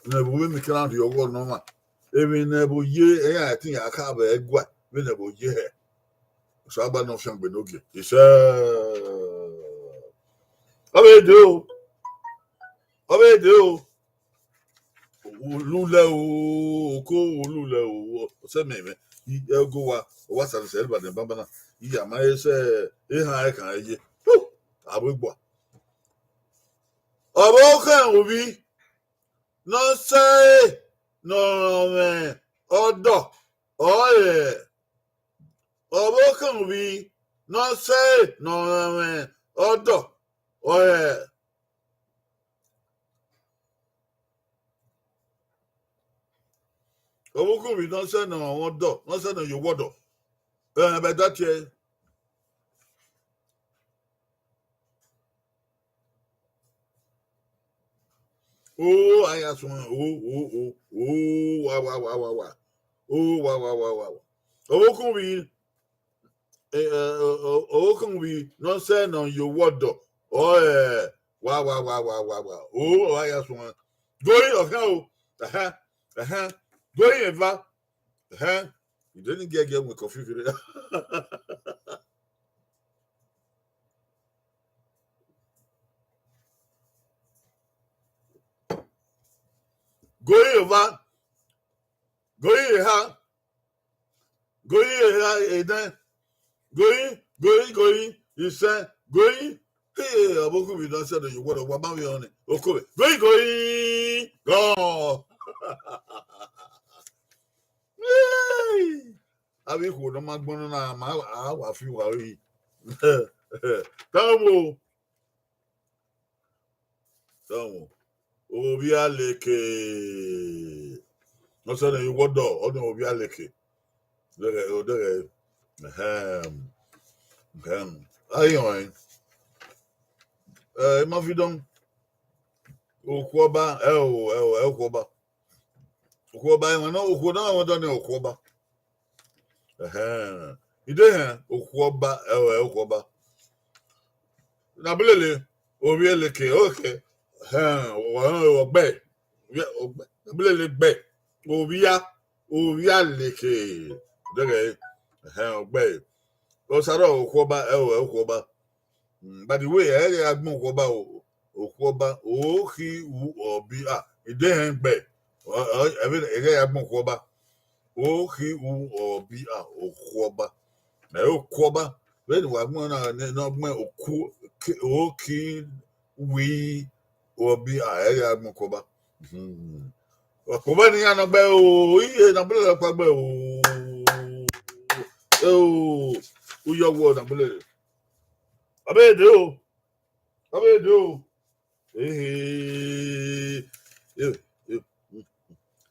ne ẹvbo vbe miẹn iran rhie ọghọ ne ọmwa. Emwi ne ẹvbo ye, iran ẹtin ya kha vbe ẹguae, vbene ẹvbo ye hẹ. Osanobua ne ọ fiangbe ne ogie. Isẹ. Ọ vbe dee o. Ọ vbe dee o. Lulẹ o, oko lulẹ o, ọsẹ mẹ mwẹ. I ẹgo wa, ọ wa sẹ Osanobua ne banbanna. I ya ma sẹ ehan ẹkan ye. Hu, avbe egbua. Ọvbokhan ovbi ne ọ sẹe ne ọ rọnmwẹ ọdọ, ọrọre. Ọvbokhan ovbi ne ọ sẹe ne ọ rọnmwẹ ọdọ, ọrọre. Ọvbokhan ovbi ne ọ sẹe ne ọ rọnmwẹ ọdọ, ne ọ sẹe ne ọ ye owa ọdọ. Ẹ, vbe ẹdẹ tie. O, a ya suẹn, o, o, o, o, wa, wa, wa, wa, wa. O, wa, wa, wa, wa, wa. Ọvbokhan ovbi, eh, eh, o, o, ọvbokhan ovbi ne ọ sẹe ne ọ ye owa ọdọ. Ọ, eh, wa, wa, wa, wa, wa, wa. O, a ya suẹn. Gori, ọkhan o. Ẹhẹn, ẹhẹn. Gori eva. Ẹhẹn. I de ni giẹgiẹ mu coffee firi. Gori eva, gori eha, gori eha enẹ, gori, gori, gori isẹn, gori. Hey, ọvbokhan ovbi ne ọ sẹe ne ọ ye owa ọdọ, wa ma vbe ọnrẹn. Oko vbe. Gori, gori, gọ. Hey! Avbe ikhuo ne ọ ma gbọnnọ na, ma a wa fi uwa ri. Tamo. Tamo. Ovbi Aleke. Ọ sẹe ne ọ ye owa ọdọ, ọ nọ Ovbi Aleke. Dẹghẹ, o dẹghẹ. Ẹhẹn. Ẹhẹn. Ayọn ẹn. Eh, ima fi dọn. Okhuo ọba, ẹ o, ẹ o, ẹ okhuo ọba. Okhuo ọba, emwa ne okhuo na mwẹ ọdọ ni okhuo ọba. Ẹhẹn. I de hẹn, okhuo ọba, ẹ o, ẹ okhuo ọba. Nabulele, Ovbi Aleke, okay. Ẹhẹn, ọ, ọ, ọgbẹ. Ovbi, ọgbẹ. Nabulele gbẹ. Ovbi A, Ovbi Aleke. Dẹghẹ, ẹhẹn, ọgbẹ. Osaro okhuo ọba, ẹ o, ẹ okhuo ọba. Mm, by the way, ẹ i ghi ya gbẹn okhuo ọba o, okhuo ọba, o khi u ọ bi a, i de hẹn gbe, ọ, ọ, ẹ vbe, ẹ i ghi ya gbẹn okhuo ọba. O khi u ọ bi a, okhuo ọba. Ẹ okhuo ọba, vbene wa gbẹn na, ne, ne ọ gbẹn okhuo, ke, o khi wi ọ bi a, ẹ i ghi ya gbẹn okhuo ọba. Hmm. Ọkpọ ọba ne iran nọ gbe o, iye na bẹlẹ ọkpa gbe o. E o, uyọ wọ na bẹlẹ. Ọ vbe dee o. Ọ vbe dee o. Ehe. E, e.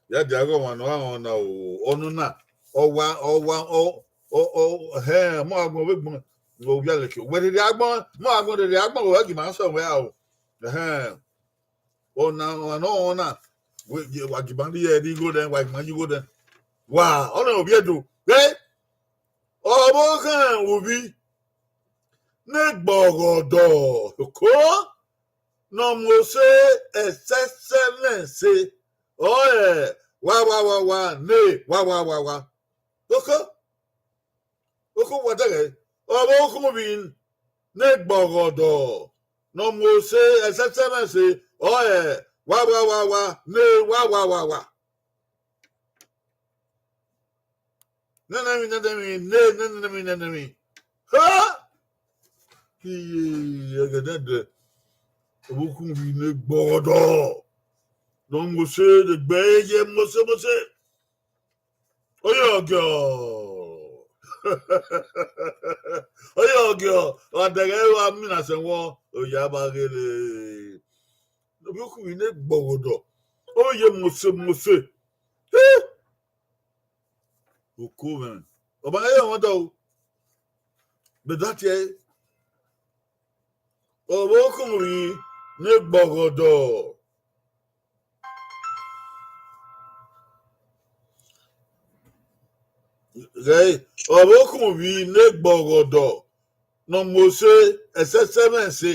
Ya dia ghe ọmwa ne ọ gha rẹn ọna o. Ọnọna, ọ wa, ọ wa, ọ, ọ, ọ, hẹ, mọ gha gbọn vbe gbọn. Ovbi Aleke. Wẹ rherhe agbọn, mọ gha gbọn rherhe agbọn, wẹ gi ma sẹ wẹ a o. Ẹhẹn. Ọna, ọna, ọna, wa gi ma rhie ẹre igho nẹ, wa gi ma ye igho nẹ. Wa, ọnii ovbi Ẹdo. Ẹ, ọvbokhan ovbi ne gbe ọghọdọ ko, ne ọ mu ose ẹsẹsẹ mwẹ ẹse, ọ ẹ wa, wa, wa, wa, ne, wa, wa, wa, wa. Oko, oko wa dẹghẹ, ọvbokhan ovbi ne gbe ọghọdọ, ne ọ mu ose ẹsẹsẹ mwẹ ẹse, ọ ẹ wa, wa, wa, wa, ne, wa, wa, wa, wa. Nene emwi, nene emwi, ne, nene emwi, nene emwi. Ha! Iye, ẹghẹ nẹdẹ, ọvbokhan ovbi ne gbe ọghọdọ, ne ọ mu ose, ne egbe ye mu ose, mu ose. Oye ọgiọ. Oye ọgiọ. Wa dẹghẹ wa mina sẹ wọ, oya ba ghere. Ọvbokhan ovbi ne gbe ọghọdọ, ọ ye mu ose, mu ose. He! Oko mwẹ. Ọ ma he ọmwa dọ o. Bẹdẹ a tie ẹre, ọvbokhan ovbi ne gbọghọdọ. Ghẹ ọvbokhan ovbi ne gbọghọdọ ne ọ mu ose ẹsẹsẹmwẹse.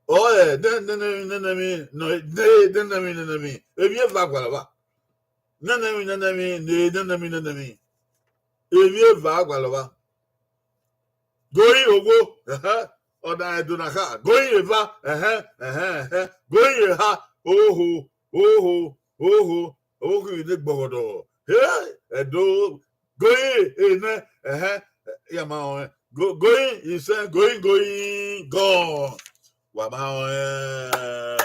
Ọ ẹ nene emwi nene emwi nene emwi nene emwi emwi eva gualọ vba. Nene emwi nene emwi nene emwi nene emwi emwi eva gualọ vba. Goyin owo, ẹhẹn, ọna ẹdona kha. Goyin eva, ẹhẹn, ẹhẹn, ẹhẹn. Goyin eha, oho, oho, oho. Ọvbokhan ovbi ne gbọghọdọ. He, Ẹdo. Goyin enẹ, ẹhẹn, iran ma rẹn. Go- goyin isẹn, goyin, goyin gọn. Wa ma rẹn.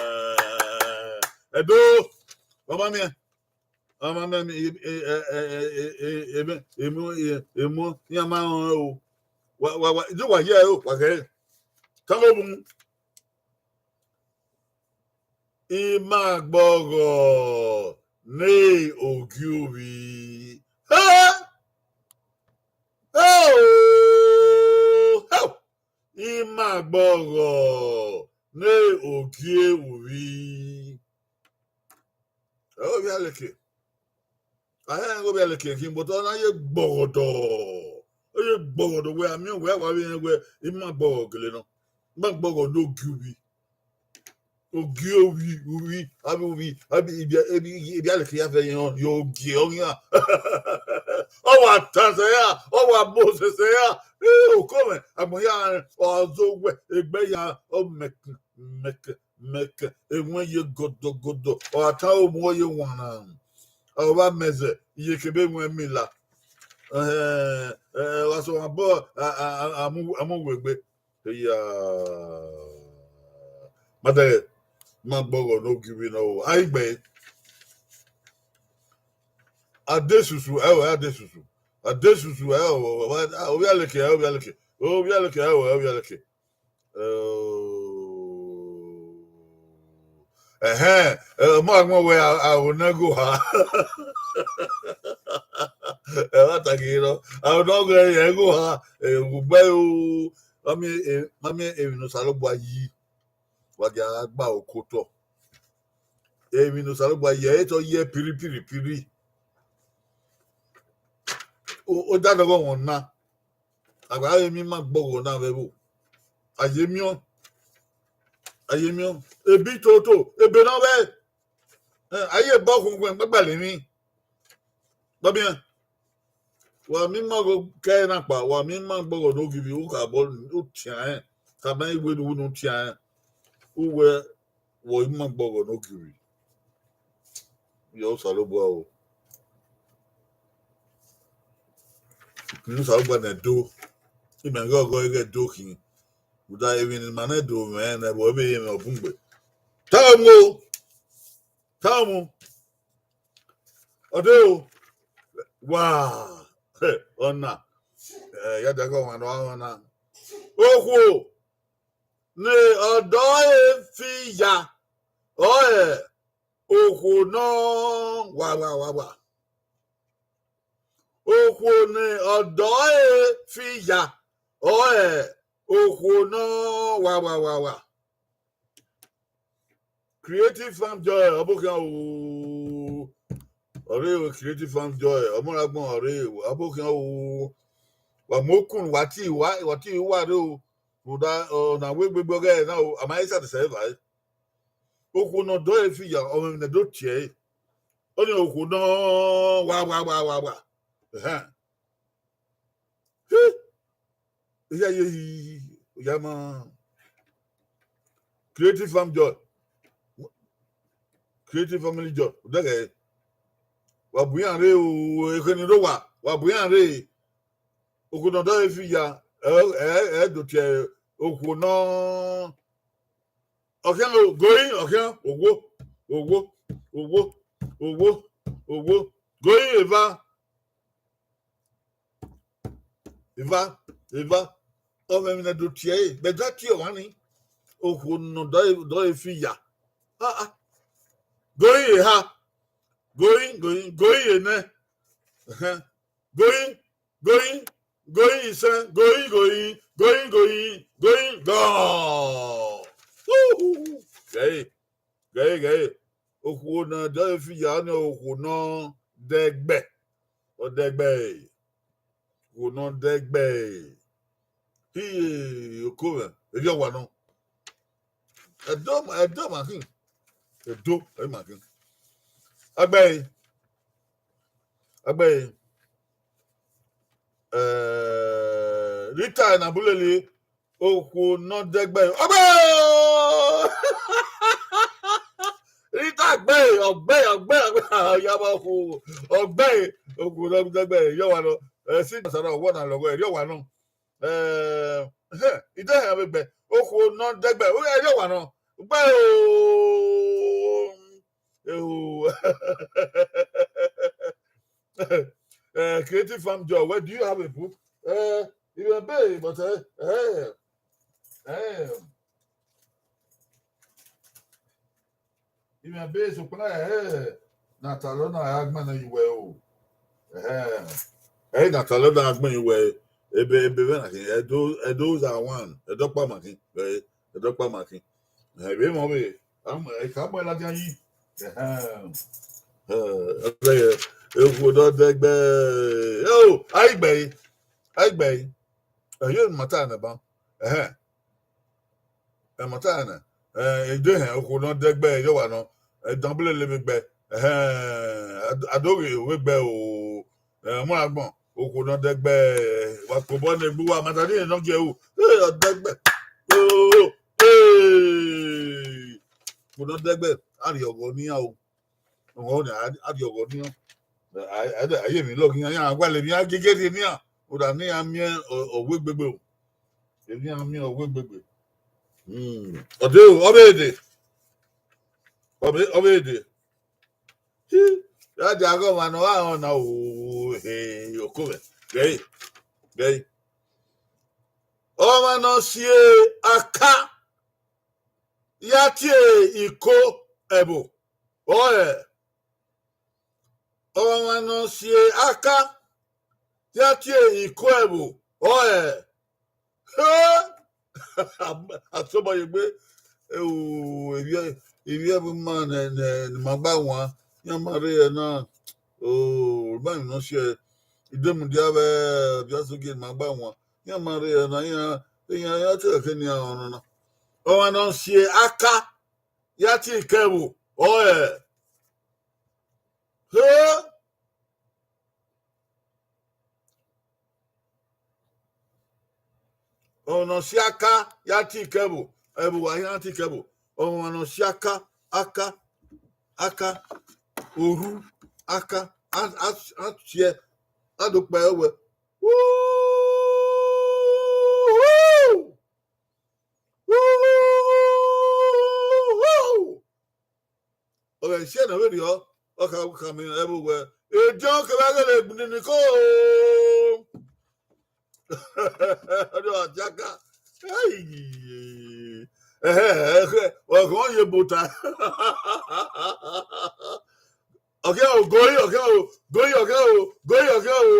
Ẹdo, wa ma miẹn. Wa ma miẹn, emu, emu, iran ma rẹn o. Wa, wa, wa, do wa ye ẹre o, wa ghẹ. Tama mu. Ima gbọghọ ne ogie ovbi. He! He o! He! Ima gbọghọ ne ogie ovbi. Ẹ, ovbi Aleke. A hẹ ighẹ ovbi Aleke khin, but ọ na ye gbọghọdọ. Ọ ye gbọghọdọ wẹ a miẹn wẹ a wa vbe rẹn wẹ ima gbọghọ gele nọ. Ima gbọghọ ne ogie ovbi. Ogie ovbi, ovbi, avbe ovbi, avbe ibi, ibi, ibi Aleke ya fẹ yẹn, yọ ogie ọghe iran. Ọ wa tan sẹ ya, ọ wa bo sẹsẹ ya. Ee, oko mwẹ, agbọn ya rẹn, ọ zo wẹ, egbe ya, ọ mẹkẹ, mẹkẹ, mẹkẹ, ewẹn ye gọdọgọdọ, ọ gha tan omuo ye wanran. Ọ vba mẹzẹ, iyeke vbe wẹn mila. Ẹhẹn, ẹ, ẹ, wa sẹ ọmwa bọ, a, a, a, a mu, a mu wegbe. Eya. Madẹghẹ, ima gbọghọ ne ogie ovbi nọ o. A i gbe. Adesusu, ẹ o, adesusu. Adesusu, ẹ o, ovbi Aleke, ẹ ovbi Aleke. Ovbi Aleke, ẹ o, ovbi Aleke. Ẹ o. Ẹhẹn, ẹ, ọ ma gbọn wẹ a, a ro ne ẹgho ha. Ẹ wa ta ghe nọ, a ro ne ọ ghẹ ẹgho ha, ẹ, ugbẹ o. Ma miẹn, ẹ, ma miẹn emwi ne Osanobua yi, wa dia gha gba oko otọ. Emwi ne Osanobua yi, ẹ i te ọ yi piri, piri, piri. O, o da dọghọ wọn na. A gba re emwi ima gbọghọ na vbe ẹvbo. A ye miẹn. A ye miẹn. Ebi toto, ebe ne ọ vbe. Ẹ, a ye ebe ọkhọkhọ gbagbalẹ emwi. Gbọbiẹn. Wa miẹn ima gho kẹ na kpa, wa miẹn ima gbọghọ ne ogie ovbi, u kha bọ, u tian rẹn. Khama iwẹ ne u wẹ ne u tian rẹn. U wẹ, wẹ ima gbọghọ ne ogie ovbi. Yọ Osanobua o. Unu Osanobua ne Ẹdo. Imẹ ghe ọghe ọghe Ẹdo khin. Rhunmwuda emwi ne ima na do mwẹ ne ẹvbo vbe ye mwẹ ọ bun gbe. Tama mu o. Tama mu. Ọ de o. Wa. Ọna. Ẹ, ya da ghe ọmwa ne ọ na. Okhuo ne ọdọ ẹre fi ya. Ọ ẹ okhuo nọ wa, wa, wa, wa. Okhuo ne ọdọ ẹre fi ya, ọ ẹ okhuo nọ wa, wa, wa, wa. Creative Farm Joy, ọ bọ khian o. Ọre Creative Farm Joy, ọmọ rẹ agbọn ọre, ọ bọ khian o. Wa mu okun, wa ti wa, wa ti wa re o. Rhunmwuda, ọ, na wẹ gbegbe ọghẹe na o, a ma i sa dẹsẹ eva ẹre. Okhuo ne ọdọ ẹre fi ya, ọ mwẹ emwi ne do tie ẹre. Ọnii okhuo nọ wa, wa, wa, wa, wa. Ẹhẹn. He. Eya ye hi, oya ma. Creative Farm Joy. Creative Family Joy. Odẹghẹ. Wa bu iran rre o, ekheni rre owa. Wa bu iran rre. Okhuo ne ọdọ ẹre fi ya, ẹ, ẹ, ẹ do tie okhuo nọ. Ọkhian o, goyin, ọkhian, owo, owo, owo, owo, owo. Goyin eva. Eva, eva. Ọ mwẹ emwi ne do tie ẹre, bẹgẹ a tie ọmwa ni. Okhuo ne ọdọ ẹre fi ya. Ah, ah. Goyin eha. Goyin, goyin, goyin enẹ. Ẹhẹn. Going, going, going, isẹn, going, going, going, going, going, gone. Woo! Gẹe, gẹe, gẹe. Okhuo ne ọ dẹ fi ya ọnii, okhuo ne ọ dẹgbẹ. Ọ dẹgbẹ. Okhuo ne ọ dẹgbẹ. Hi, oko mwẹ, erriọ wa nọ. Ẹdo, Ẹdo ma khin. Ẹdo, ẹ ma khin. Agbẹe. Agbẹe. Eh, Rita ne Abulele, okhuo ne ọ dẹgbẹ. Ọgbẹe! Rita gbe, ọgbẹe, ọgbẹe, ọgbẹe, ọya vbe okhuo. Ọgbẹe, okhuo ne ọ dẹgbẹ, erriọ wa nọ. Eh, si sara ọwọ na lọghọ, erriọ wa nọ. Eh, hẹ, idẹhẹn vbe gbe, okhuo ne ọ dẹgbẹ, erriọ wa nọ. Gbe o. Oh. Uh, Creative Farm Joy, where do you have a book? Uh, even big, but uh, uh, uh, even big, so can I, uh, Natalo na agman na you well. Uh, hey, Natalo na agman you well. Ebe, ebe, when I can, Edo, Edo is our one. Edo pa makin, eh, Edo pa makin. Eh, be mo be, am, eh, ka mo la dia yi. Eh, eh, eh, okhuo ne ọ dẹgbẹ. Oh, aigbe, aigbe. Eh, you matter na ba. Eh, eh, matter na. Eh, idẹhẹn, okhuo ne ọ dẹgbẹ, erriọ wa nọ. Eh, Dan Abulele vbe gbe. Eh, Ad-, Adoghe vbe gbe o. Eh, mu agbọn, okhuo ne ọ dẹgbẹ, wa kobọ ne egbe uwa, ma da ni nọ gie ru. Eh, ọ dẹgbẹ. Oh, eh. Okhuo ne ọ dẹgbẹ, a rhie ọghọ ne iran o. Ọghọ ni, a, a rhie ọghọ ne iran. A, a, a, a ye emwi lọghe iran, iran wa lele iran gege rhie ne iran. Rhunmwuda ne iran miẹn ọ, ọ wegbe egbe o. Emwi iran miẹn ọ wegbe egbe. Hmm. Ọ de o, ọ vbe de. Ọ vbe, ọ vbe de. Hi, ya dia ghe ọmwa ne ọ gha rẹn ọna o, he, oko mwẹ. Gẹe, gẹe. Ọmwa ne ọ si aka ya tie iko ẹvbo, ọrọre. Ọmwa ne ọ si aka ya tie iko ẹvbo, ọrọre. He! Asobọ ye egbe, o, ivbi, ivbi ẹvbo ima ne, ne, ne ima gba wan, iran ma rre ẹre na, o, ma emwi ne ọ si ẹe, I de mudia vbe ọvia Asogie ne ima gba wan, iran ma rre ẹre na, iran, iran, iran te ẹre ke ne iran rẹn ọnọna. Ọmwa ne ọ si aka ya tie iko ẹvbo, ọrọre. He! Ọmwa ne ọ si aka ya tie iko ẹvbo, ẹvbo wa hia tie iko ẹvbo. Ọmwa ne ọ si aka, aka, aka, orhu, aka, a, a, a tie, a do kpẹẹ wẹ. Woo! Woo! Ọ ghẹ si ẹe ne ọ vberriọ, ọ kha khama ẹvbo wẹ, ediọn kevbe aghele egbinini ko. Ọ dia aka. Ai, ẹhẹ, ẹhẹ, ọ khan ye bota. Ọ khian o, goi, ọ khian o, goi, ọ khian o, goi, ọ khian o.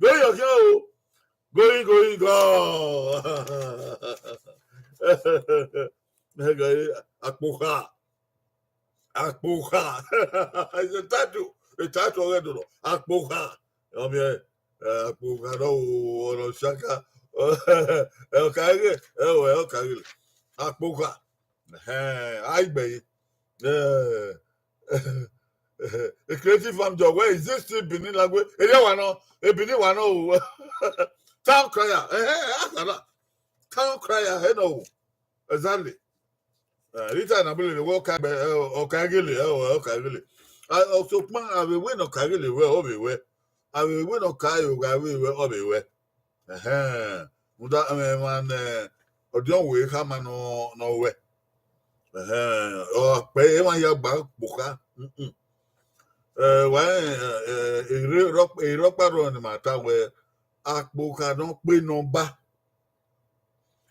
Goi, ọ khian o. Goi, goi, goi. Akpokha. Akpokha. It's a title. A title ọghe dolo. Akpokha. Ọ miẹn, eh, Akpokha nọ o, ọnọ shaka. Ẹ, ọ ka ghe, ẹ, ọ ka ghe. Akpokha. Ẹhẹn, a i gbe ẹre. Eh, a Creative Farm Joy, where is this still Benin language? Erriọ wa nọ, e Benin wa nọ o. Town crier, eh, eh, eh, akana. Town crier, eh, no. Exactly. Eh, Rita na bele wẹ ọ ka gbe, eh, ọ ka gele, eh, ọ ka gele. Ah, ọ sokpan, avbe wẹ ne ọ ka gele wẹ, ọ vbe wẹ. Avbe wẹ ne ọ ka yo gha vbe wẹ, ọ vbe wẹ. Ẹhẹn. Rhunmwuda, eh, emwa ne ọdiọn wẹ khama nọ, nọ wẹ. Ẹhẹn. Ọ kpẹ emwa ya gba kpokha. Mm-mm. Eh, wa, eh, eh, erre rọ-, erre ọkpa rrọọ ne ima ta wẹ, akpokha ne ọ kpe ne ọ ba.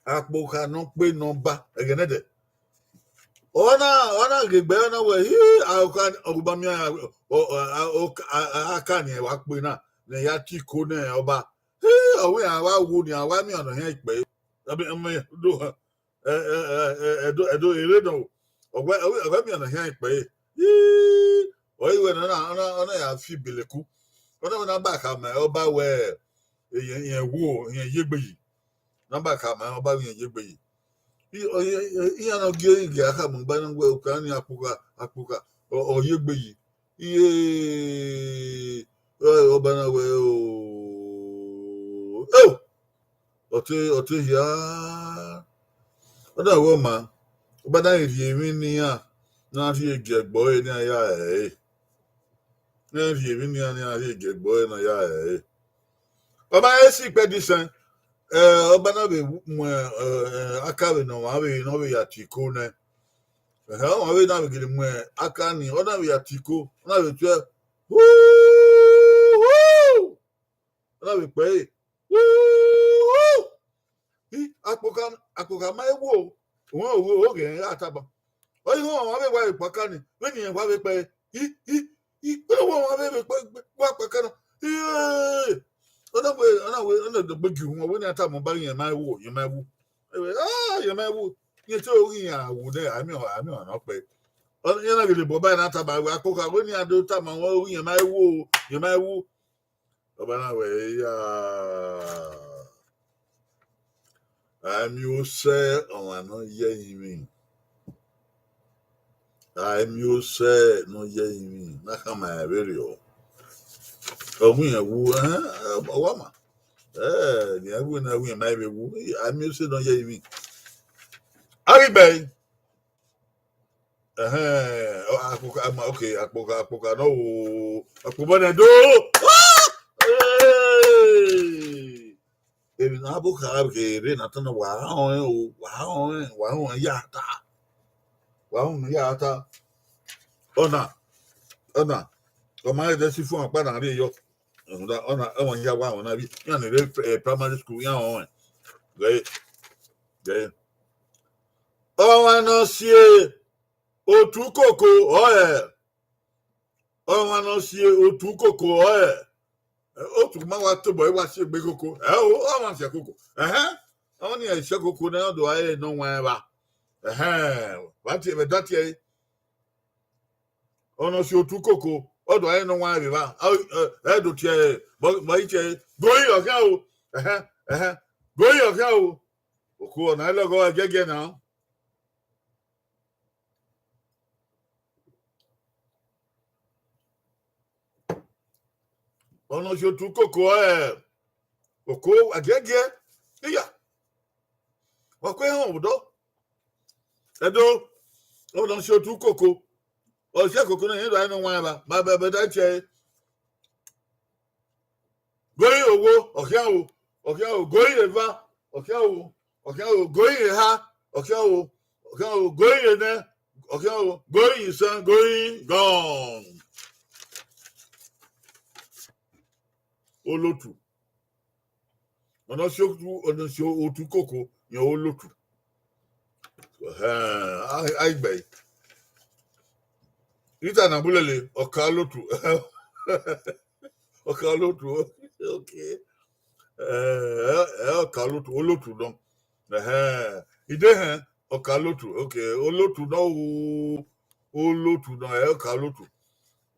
Akpokha ne ọ kpe ne ọ ba. Ẹghẹ nẹdẹ. Ọ na, ọ na ghe egbe, ọ na wẹ, hi, a, ọka, ọgba miẹn, a, ọ, ọ, a, ọka, a, a, aka ni wa kpe na, ne ya tie iko ne ọba. Hi, ọ wẹ iran wa wu ni, a wa miẹn ọnọ hian ikpẹ. Ẹmẹ, ẹmẹ, do, ẹ, ẹ, ẹ, ẹ, ẹdo, ẹdo ere nọ. Ọ wẹ, ọ wẹ, ọ wẹ miẹn ọnọ hian ikpẹ. Hi, ọ i wẹ ne ọ na, ọ na, ọ na ya fi beleku. Ọ na wẹ ne a ba khama ọba wẹ, iyẹn, iyẹn wo, iyẹn yegbe yi. Ne a ba khama ọba wẹ iyẹn yegbe yi. I, ọ, i, i, iran ne ọ gie igie a khama ọba na wẹ okara ni akpokha, akpokha, ọ, ọ yegbe yi. Iye, ọ, ọba na wẹ, o, eo, ọ te, ọ te hia. Ọ na wẹ ọma, ọba na rhie emwi ne iran na rhie gie ẹgbẹe ọre ne iran ya ẹre. Ne iran rhie emwi ne iran, ne iran rhie gie ẹgbẹe ọre ne iran ya ẹre. Ọba esi ikpẹdisẹn, ẹ, ọba na vbe mu, ẹ, ẹ, aka vbe ne ọmwa vbe, ne ọ vbe ya tie iko nẹ. Ẹhẹn, ọmwa vbe na vbe gele mu aka ni, ọ na vbe ya tie iko, ọ na vbe tuẹ, hu, hu, ọ na vbe kpẹre, hu, hu. I, akpokha, akpokha ma i wo, owẹ, owẹ, oghẹ rẹn gha tama. Ọ i ho ọmwa vbe wa vbe kpaka ni, vbene irẹn wa vbe kpẹre, i, i, i, vbene wa vbe vbe kpa, wa kpaka na, i, ọ na wẹ, ọ na wẹ, ọ na dọgbe gie uhunmwu, ọ wẹ ne a tama ọba, irẹn ma i wo, irẹn ma i wo. Ẹ wẹ, ah, irẹn ma i wo. Irẹn te ro ghi iran wu nẹ, a miẹn, a miẹn ọmwa nọ kpẹre. Ọ, irẹn na gele bu ọba na tama wẹ, akpokha, wẹ ne iran do tama wẹ, irẹn ma i wo, irẹn ma i wo. Ọba na wẹ, ya, a i miẹn osẹ ọmwa ne ọ ye ẹrinmwi. A i miẹn osẹ ne ọ ye ẹrinmwi, na khama ẹre vberriọ. Ọ mu irẹn wu, ẹhẹn, ọ wa ma. Ẹ, ne irẹn wu, ne irẹn wu, irẹn ma vbe wu. A i miẹn osẹ ne ọ ye ẹrinmwi. A ghi gbe ẹre. Ẹhẹn, ọ, akpokha, ma, okay, akpokha, akpokha nọ o, akpobọ nẹ do. Ah! Hey! Emwi ne a bokha ghe rre na tama, wa rẹn o, wa rẹn, wa rẹn ya ta. Wa rẹn ya ta. Ọna, ọna, ọ ma rẹn si fun ọkpa na rrie yọ. Ọna, ọna, ẹmwẹ ya wa rẹn na vbi, iran ni rre, eh, primary school, iran rẹn. Ghe, ghe. Ọmwa ne ọ si otu koko ọre. Ọmwa ne ọ si otu koko ọre. Otu ma wa tobọ, ẹ wa si egbe koko. Ẹ o, ọmwa si koko. Ẹhẹn. Ọmwa ni si koko ne ọ do a re ne ọ wan evba. Ẹhẹn. Wa tie, vbe da tie ẹre. Ọmwa ne ọ si otu koko, ọ do a re ne ọ wan evba. A, ẹ, ẹ do tie ẹre. Bọ, bọ i tie ẹre. Gori ọkhian o. Ẹhẹn, ẹhẹn. Gori ọkhian o. Oku ọna lọghọ ẹgiẹgiẹ na. Ọmwa ne ọ si otu koko, ẹ, oko ẹgiẹgiẹ, iya. Wa kue họn vbe odọ. Ẹdo, ọmwa ne ọ si otu koko. Ọ si koko na, irẹn do a re ne ọ wan evba. Ma bẹbẹ da tie ẹre. Gori owo, ọkhian o, ọkhian o, gori eva, ọkhian o, ọkhian o, gori eha, ọkhian o, ọkhian o, gori enẹ, ọkhian o, gori isan, gori gọn. Olotu. Ọmwa ne ọ si otu, ọmwa ne ọ si otu koko, irẹn olotu. Ẹhẹn, a, a i gbe ẹre. Ita na bulele, ọka olotu. Ọka olotu, okay. Ẹ, ẹ, ọka olotu, olotu nọ. Ẹhẹn, idehẹn, ọka olotu, okay. Olotu nọ o, olotu nọ, ẹ, ọka olotu.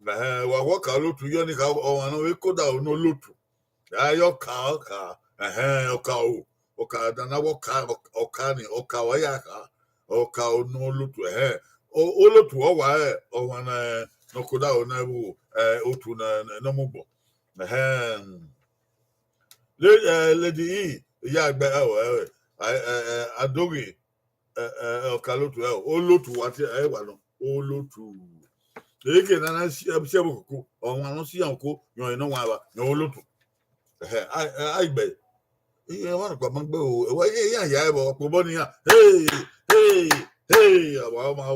Ẹhẹn, wa wẹ ọka olotu, yọ ni kha, ọmwa ne ọ vbe koda unu olotu. A ye ọka, ọka, ẹhẹn, ọka o, ọka da na wẹ ọka, ọka ni, ọka wa ya kha, ọka unu olotu, ẹhẹn. O, olotu ọ wa rẹn, ọmwa ne, ne ọ koda unu ẹvbo, ẹ, otu ne, ne, ne ọ mu gbọ. Ẹhẹn. Le, ẹ, Lady E, ya gbe, ẹ, ẹ, ẹ, a, ẹ, ẹ, Adoghe, ẹ, ẹ, ọka olotu, ẹ, olotu wa tie, ẹ, wa nọ, olotu. Eke ne a na si, ẹ, si ẹvbo koko, ọmwa ne ọ si iran oko, yọn ne ọ wan evba, yọn olotu. Ẹhẹn, a, a, a i gbe. Iye wa nọ kpa ma gbe o, ẹ wa ye iran ya ẹvbo, ọkpobọ ne iran. Hey, hey, hey, a wa ma o.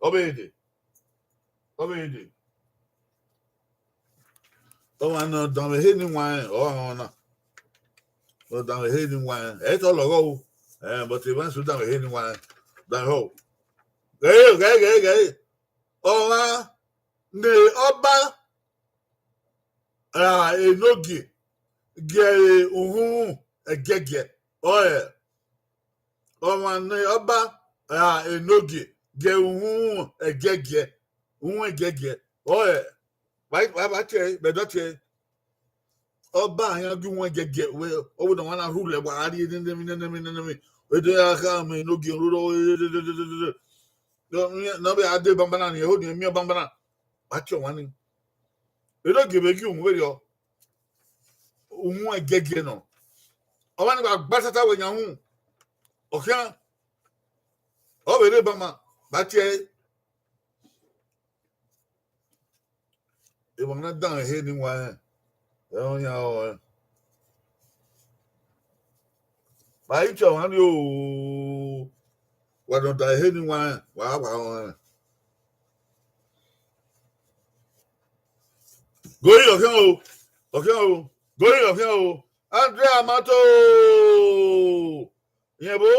Ọ vbe dee. Ọ vbe dee. Ọmwa ne ọ danmwehọ ni wan, ọ rẹn ọna. Ọ danmwehọ ni wan, ẹ i te ọ lọghọ o. Ẹ, but emwa eso danmwehọ ni wan. Danmwehọ. Ghẹ, ghẹ, ghẹ, ghẹ. Ọmwa ne ọba ra enogie gie uhunmwu ẹgiẹgiẹ, ọre ọmwa ne ọba ra enogie gie uhunmwu ẹgiẹgiẹ, uhunmwu ẹgiẹgiẹ, ọre wa, wa, wa tie ẹre, vbe ẹdọ tie ẹre. Ọba iran gie uhunmwu ẹgiẹgiẹ, wẹ, ọ wẹ ne ọmwa na rhulẹ, wa rrie nene emwi, nene emwi, nene emwi. Edo ya kha mẹ enogie roro, ne ọ vbe a dee banbanna, ne eho ni miẹn banbanna, wa tie ọmwa ni. Enogie vbe gie uhunmwu vberriọ, uhunmwu ẹgiẹgiẹ nọ. Ọmwa ni wa gba tata wẹ yan uhunmwu, ọ khian, ọ vbe rre banbanna, wa tie ẹre. Emwa na dan ehe ni wanrẹn, ẹ i re ọyan ọnrẹn. Wa i tie ọmwa ni o, wa nọ dan ehe ni wanrẹn, wa, wa rẹn. Gori, ọ khian o, ọ khian o, gori, ọ khian o. Andre Amato, yẹn vbo?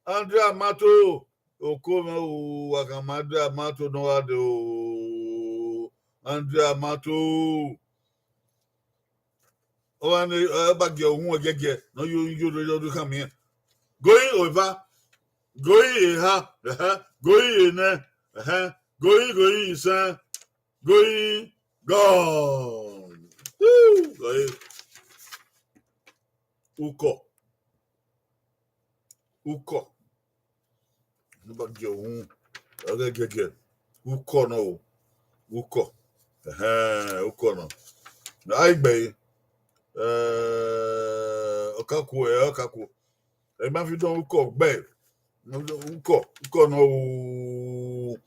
Andre Amato, oko mwẹ o, wa khama Andre Amato ne ọ gha dee o, Andre Amato. Ọmwa ne ọ ba gie uhunmwu ẹgiẹgiẹ ne ọ yo yo do yo do khama iran. Gori eva, gori eha, ẹhẹ, gori enẹ, ẹhẹ, gori, gori isẹn, gori gone. Woo, gori. Ukọ. Ukọ. Ne ọ ba gie uhunmwu ẹgiẹgiẹ. Ukọ nọ o. Ukọ. Ẹhẹn, ukọ nọ. A i gbe ẹre. Eh, ọkaku, eh, ọkaku. Ẹ ma fi dọn ukọ gbe. Ukọ, ukọ nọ o.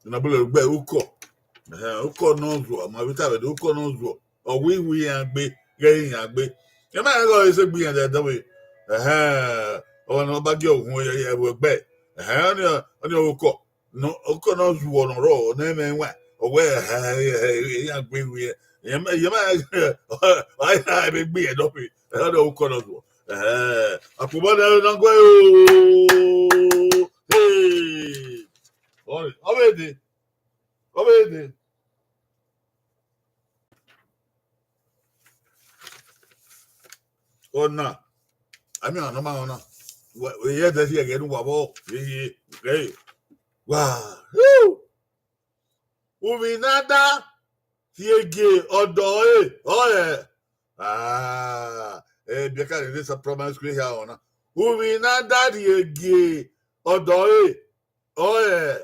Na bele gbe ukọ. Ẹhẹn, ukọ nọ zuọ, ma vbe ta vbe de ukọ nọ zuọ. Ọ wẹ iwi iran gbe, ghẹ iran gbe. Ẹ ma rẹn ghe ọre sẹ gbe iran dẹdẹ vbe. Ẹhẹn, ọmwa ne ọ ba gie uhunmwu ẹvbo ẹgbẹ. Ẹhẹn, ọnii, ọnii ọvbokọ. Nọ, okọ ne ọ zuọ ne ọ rrọọ ne ẹ mwẹ ẹwaẹn, ọ wẹ, iran gbe iwi, iran ma, iran ma, ọ gha vbe gbe iran dọfe, ẹhẹn, ọnii ukọ ne ọ zuọ. Ẹhẹn, akpobọ ne ọ na guẹ o. Hey! Ọ vbe dee, ọ vbe dee. Ọna, a miẹn ọna ma ọna. Wẹ, wẹ, ye ẹdẹ si ẹghẹ ne uwa vbọ, ye, ye, ye. Wa, woo! Uvbi na da rhie gie ọdọ ẹre, ọre. Ah, eh, biẹka rre sa primary school hia ọna. Uvbi na da rhie gie ọdọ ẹre, ọre.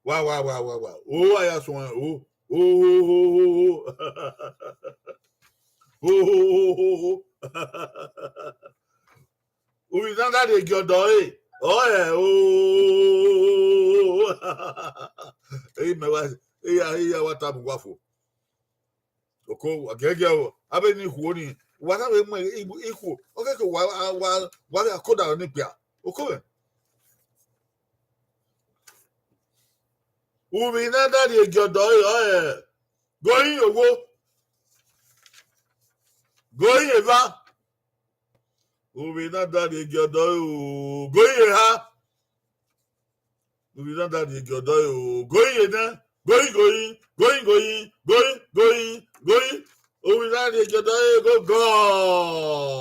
Wa, wa, wa, wa, wa. O, a ya suẹn, o. O, o, o, o, o. O, o, o, o, o. Uvbi na da rhie gie ọdọ ẹre, ọre, o. Eyi mẹ wa, eya, eya wa tama uwa fo. Oko, wa giẹgiẹ o, avbe ne ikhuo ni, wa na vbe mu ikhuo, ọ kẹkẹ wa, wa, wa vbe akoda ni kpia. Oko mwẹ. Uvbi na da rhie gie ọdọ ẹre, ọre, gori owo, gori eva. Uvbi na da rhie gie ọdọ ẹre o, gori eha. Uvbi na da rhie gie ọdọ ẹre o, gori enẹ, gori, gori, gori, gori, gori, gori, gori. Uvbi na rhie gie ọdọ ẹre go gone.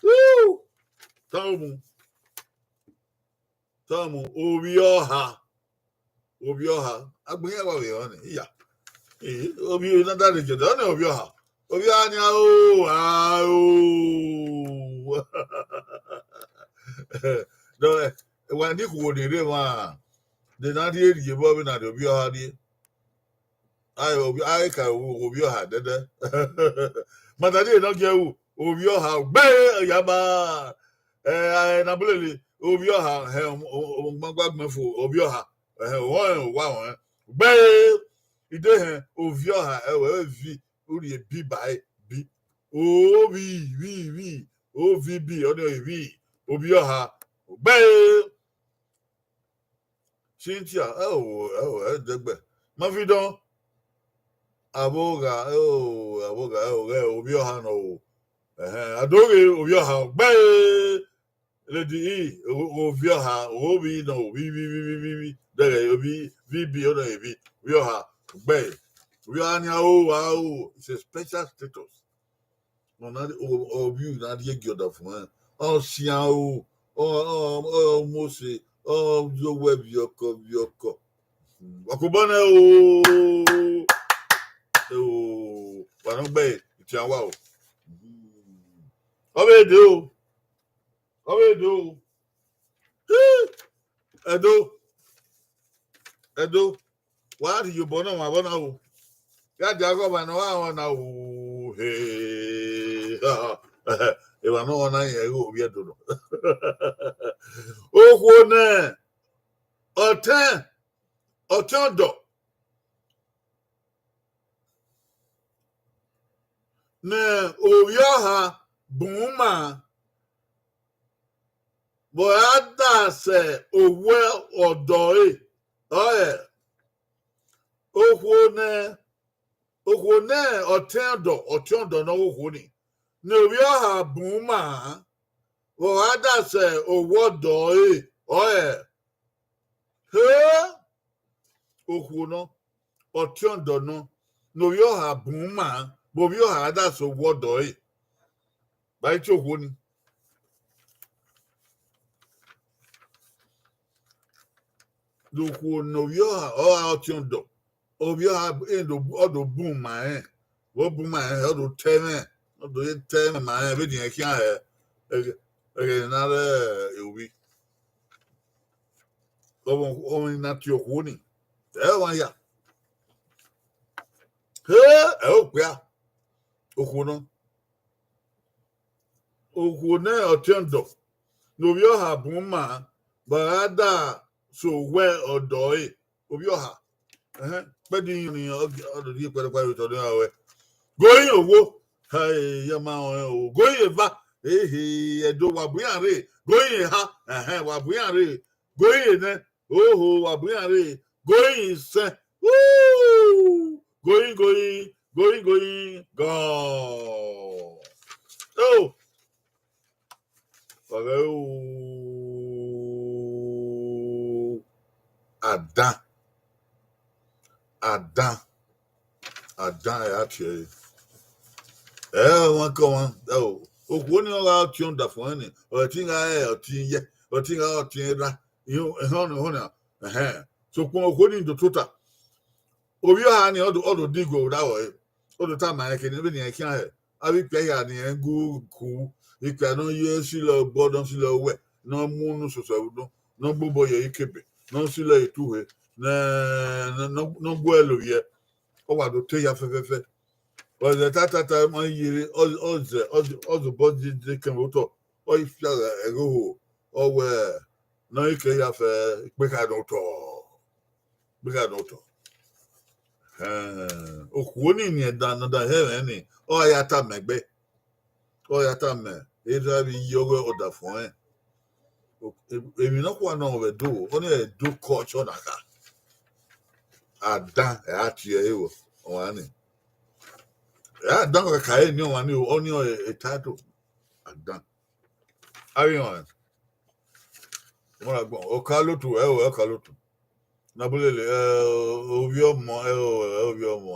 Woo! Tama mu. Tama mu, ovbi ọha. Ovbi ọha. Agbọn iran wa vbe rọ nẹ, iya. Eh, ovbi na da rhie gie ọdọ, ọnii ovbi ọha. Ovbi ọha nian o, a o. Dọ, eh, wa ni ikhuo ni rre emwa, de na rhie rhie vbe ọvbe na rhie ovbi ọha rrie. Ae, ovbi, ae ka ovbi ọha dẹdẹ. Ma da rhie ne ọ gie ru, ovbi ọha, gbe ya ma. Eh, ae na bulele, ovbi ọha, hẹ, ọmọ gbagbe fo, ovbi ọha. Ẹhẹn, ọrọre wa rẹn. Gbe, i de hẹn, ovbi ọha, ẹvbo ẹre vi, u rhie bi ba ẹre, bi. O, vi, vi, vi, o, vi, bi, ọnii ọre vi, ovbi ọha. Gbe. Cynthia, ẹ o, ẹ o, ẹ dẹgbẹ. Ma fi dọn. Avbe ogha, ẹ o, avbe ogha, ẹ o, ghẹ ovbi ọha nọ o. Ẹhẹn, a do ghe ovbi ọha, gbe. Lady E, o, ovbi ọha, ovbi nọ, ovbi, vi, vi, vi, vi, vi, dẹghẹ ovbi, vi bi, ọ nọ evbi, ovbi ọha, gbe. Ovbi ọha ni a o, a o, it's a special status. Ọ na, o, ovbi na rhie gie ọdafẹn, ọ sian o, ọ, ọ, ọ, ọ mose, ọ, ọ, owẹ viọ ọkọ, viọ ọkọ. Wa kobọ nẹ o. O, wa nọ gbe itian wa o. Ọ vbe de o. Ọ vbe do. Ẹdo. Ẹdo. Wa rhie iyobọ nọ ọmwa vbọ na o. Ya dia ghe ọmwa ne ọ gha rọnmwẹ na o. He. Emwa ne ọ rọnmwẹ na rẹn igho vbe Ẹdo nọ. Okhuo nẹ ọtẹn, ọtẹn ọdọ ne ovbi ọha bun ma, vbe ọ ra da sẹ owẹ ọdọ ẹre, ọe okhuo nẹ, okhuo nẹ ọtẹn ọdọ, ọtẹn ọdọ ne ọ ghe okhuo ni, ne ovbi ọha bun ma, vbe ọ ra da sẹ owẹ ọdọ ẹre, ọe he. Okhuo nọ, ọtẹn ọdọ nọ, ne ovbi ọha bun ma, vbe ovbi ọha da sẹ owẹ ọdọ ẹre. Ba i tie okhuo ni. Okhuo ne ovbi ọha, ọ gha ọtẹn ọdọ, ovbi ọha, e do, ọ do bun ma rẹn, vbe ọ bun ma rẹn, ọ do ta ẹmwẹ, ọ do ye ta ẹmwẹ ma rẹn, vbene irẹn khian hẹ, ẹghẹ, ẹghẹ ne a rre ovbi. Ọmọ, ọmọ na tie okhuo ni, ẹ ọmwa hia. He, ẹ okpia, okhuo nọ. Okhuo nẹ ọtẹn ọdọ, ne ovbi ọha bun ma, vbe ọ ra da sẹ owẹ ọdọ ẹre, ovbi ọha. Ẹhẹn, kpẹdẹ iran ni ọ, ọ do rhie kpẹrẹkpa ye otọ ne iran ruẹ. Goyin owo, ha, e, ya ma rẹn o. Goyin eva, ehe, Ẹdo, wa bu iran rre. Goyin eha, ẹhẹn, wa bu iran rre. Goyin enẹ, oho, wa bu iran rre. Goyin isẹn, woo! Goyin, goyin, goyin, goyin, gọọ. O, wa ghẹ o, adan, adan, adan, ẹ a tie ẹre. Ẹ ọmwa ke ọmwa, ẹ o, okhuo ni ọ gha ọtiọn ọdafẹn ni, ọ te gha rẹ ọtiọn iyẹ, ọ te gha ọtiọn erha, ehọn ni, ehọn ni, ẹhẹn. Sokpan okhuo ni do tota. Ovbi ọha ni, ọ do, ọ do digue vbe odaro ẹre, ọ do tama rẹn kene vbene irẹn khian hẹ. Avbe ikpia hia ni rẹn gu ku, ikpia ne ọ ye silọ obọ, ne ọ silọ owẹ, ne ọ mu unu sosẹ vbe unu, ne ọ gbe obọ ye ikebe, ne ọ silọ etuhe, ne, ne, ne, ne ọ gu ẹre lovbiẹ, ọ wa do te hia fẹfẹfẹ. Ọ zẹ ta ta ta ma yere, ọ, ọ zẹ, ọ zẹ, ọ zẹ obọ dede kẹn vbe otọ, ọ i fia ẹghoho, ọ wẹ, ne ọ i ke hia fẹ ikpekha ne otọ. Ikpekha ne otọ. Ẹn, okhuo ni ni ẹdan ne ọ da hẹ mwẹ ni, ọ ya tama ẹgbẹ. Ọ ya tama erha vbe iye ọghe ọdafẹn ọnrẹn. O-, e-, emwi nọkhua nọ vbe Ẹdo, ọnii Ẹdo culture na kha. Adan, ẹ a tie ẹre vbọ, ọmwa ni. Ẹ adan ka ka ẹre ni ọmwa ni, ọnii ọre title. Adan. Avbe ọnrẹn. Ọmọ na gbọn, Ọkalotu, ẹ o, Ọkalotu. Na bulele, ẹ, ovbi ọmọ, ẹ o, ẹ ovbi ọmọ.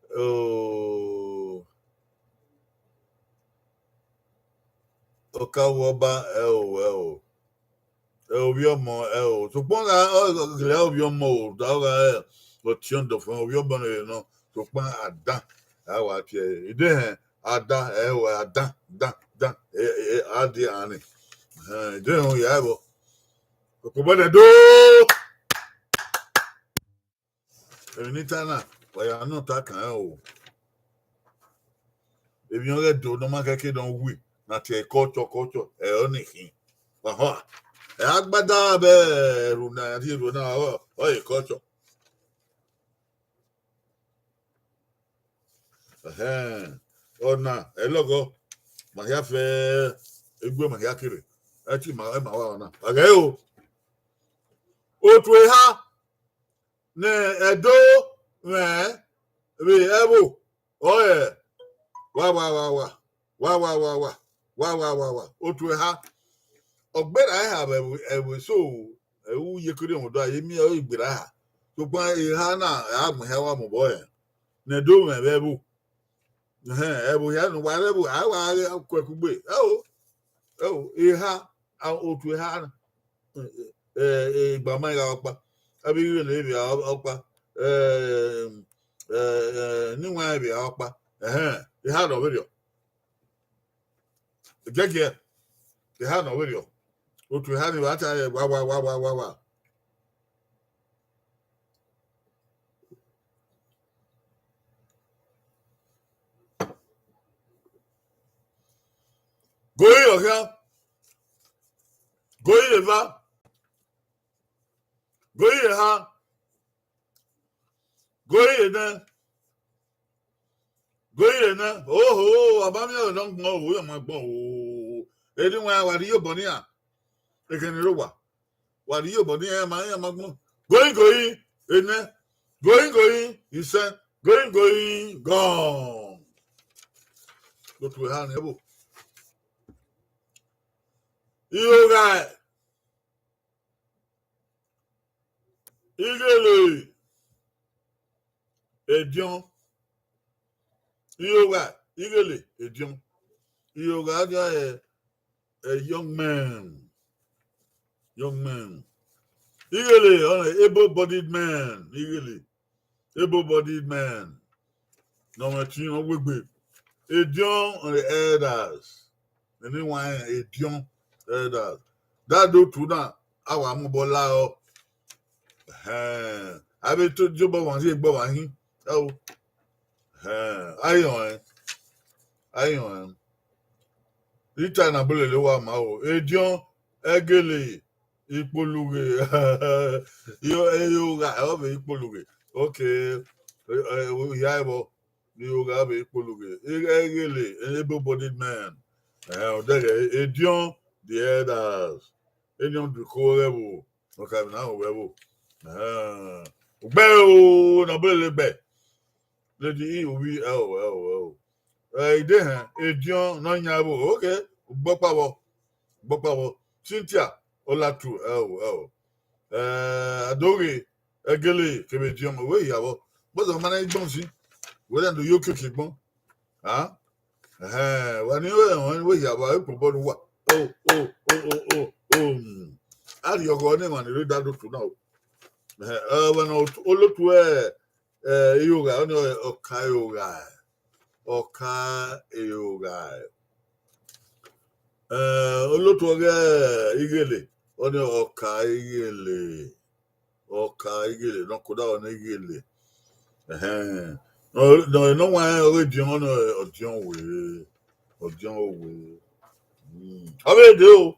Ẹ o, Ọkawọba, ẹ o, ẹ o. Ẹ ovbi ọmọ, ẹ o. Sokpan gha, ọ gha ovbi ọmọ o, da ọ gha, ẹ, ọtiọn ọdafẹn, ovbi ọmọ ne nọ. Sokpan adan, a wa tie ẹre. Ide hẹn, adan, ẹ o, adan, dan, dan, ẹ, ẹ, ẹ, a die a ni. Ẹhẹn, ide hẹn, ya ẹvbo. Okpobọ nẹ do. Emwi ne I ta na, wa ya nọ ta kan o. Emwi ọghe Ẹdo ne ọ ma khẹke ne ọ wi, na tie culture, culture, ẹ ọnii khin. Wa họn, ẹ agbada vbe erhu na, a rhie erhu na, ọ, ọ ye culture. Ẹhẹn, ọna, ẹ lọghọ, ma hia fẹ egue ma hia kere, ẹ te ma, ẹ ma wa ọna. A ghẹ o, otu eha ne Ẹdo mwẹ vbe ẹvbo, ọe, wa, wa, wa, wa, wa, wa, wa, wa, wa, wa, wa, wa, otu eha. Ọ gberra eha vbe ẹvbo, ẹvbo eso, ẹvbo iyeke rhiọnmwuda, ẹ i miẹn ọre ọ gberra eha. Sokpan eha na, a mu eha wa mu obọ rẹn, ne do mwẹ vbe ẹvbo. Ẹhẹn, ẹvbo hia ne uwa rre ẹvbo, a wa gha ku ẹe kugbe. Ẹo, ẹo, eha, a, otu eha na, eh, eh, eh, Igbama gha ọkpa, avbe Ighele vbe ọkpa, eh, eh, eh, Eniwanrẹn vbe ọkpa. Ẹhẹn, eha nọ vberriọ. Giẹgiẹ, eha nọ vberriọ. Otu eha ni vbe a ta ẹre wa, wa, wa, wa, wa, wa. Goi ọkhian, goi eva, goi eha, goi enẹ, goi enẹ. Oho, a ma miẹn ọre ne ọ gbọn o, ọ ma gbọn o. Eniwanrẹn, wa rhie iyobọ ne iran, ekhẹn ni rre owa. Wa rhie iyobọ ne iran, ma, iran ma gbọn. Goi, goi, enẹ. Goi, goi, isẹn. Goi, goi, gọn. Otu eha ni ẹvbo. Irogha, Ighele, Ediọn. Irogha, Ighele, Ediọn. Irogha dia ẹ, ẹ, young men. Young men. Ighele, ọnrẹn able-bodied men. Ighele, able-bodied men. Ne ọ mwẹ ẹtin, ọ wegbe. Ediọn, ọnrẹn elders. Eniwanrẹn, Ediọn, elders. Dada otu na, a wa mu obọ la rọ. Ẹhẹn, avbe to die obọ mwa rhie egbe ọmwa hin. Ẹo. Ẹhẹn, a i rẹn ọnrẹn. A i rẹn ọnrẹn. Rita na bu lele uwa ma o. Ediọn, Ighele, Ikpolughe. Iyo, Irogha, ọ vbe Ikpolughe. Okay. Eh, eh, hia vbọ. Irogha vbe Ikpolughe. Ighele, able-bodied men. Eh, ọ dẹghẹ Ediọn, the elders. Ediọn diko ẹvbo. Ọ ka emwi na ho vbe ẹvbo. Eh, ugbẹre o, ne ọ bu lele gbe. Lady E, ovbi ẹo, ẹo, ẹo. Eh, idehẹn, Ediọn ne ọ yan ẹvbo. Okay, ugbọkpa vbọ. Ugbọkpa vbọ. Cynthia Olatu, ẹo, ẹo. Eh, Adoghe, Ighele kevbe Ediọn, wẹ hia vbọ. Bọzọ ma na gbọn si. Wẹ na do yo keke gbọn. Ah? Ẹhẹn, wa ni wẹ, wẹ hia vbọ, e kpo obọ ne uwa. O, o, o, o, o, o. Hmm. A rhie ọghọ ne emwa ni rre dada otu na o. Ẹhẹn, eh, wẹ ne otu, olotu, eh, eh, Irogha, ọnii ọre Ọka Irogha. Ọka Irogha. Eh, olotu ọghe Ighele, ọnii Ọka Ighele. Ọka Ighele, ne ọ ke odaro ne Ighele. Ẹhẹn. Nọ, nọ, nọ wa rẹn ọghe Ediọn, ọnii ọre Ọdiọn Owe. Ọdiọn Owe. Hmm. Ọ vbe dee o.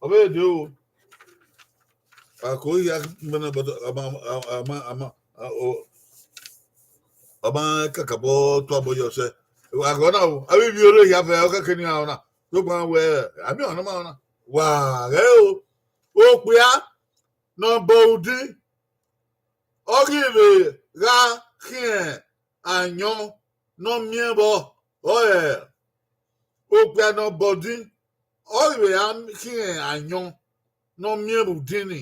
Ọ vbe dee o. A ko hia mẹ na, but a ma, a, a ma, a ma, a, o, a ma kakabọ tuabọ yọ sẹ. A gọ na o, avbe ivbi ore hia vẹ, ọ kẹkẹ ni a na. Sokpan wẹ, a miẹn ọna ma na. Wa ghẹ o. Okpia ne ọ bọ udin, ọ ghi vbe gha khian ayọn ne ọ miẹn vbọ, ọre okpia ne ọ bọ udin, ọ ghi vbe gha khian ayọn ne ọ miẹn vbe udin ni.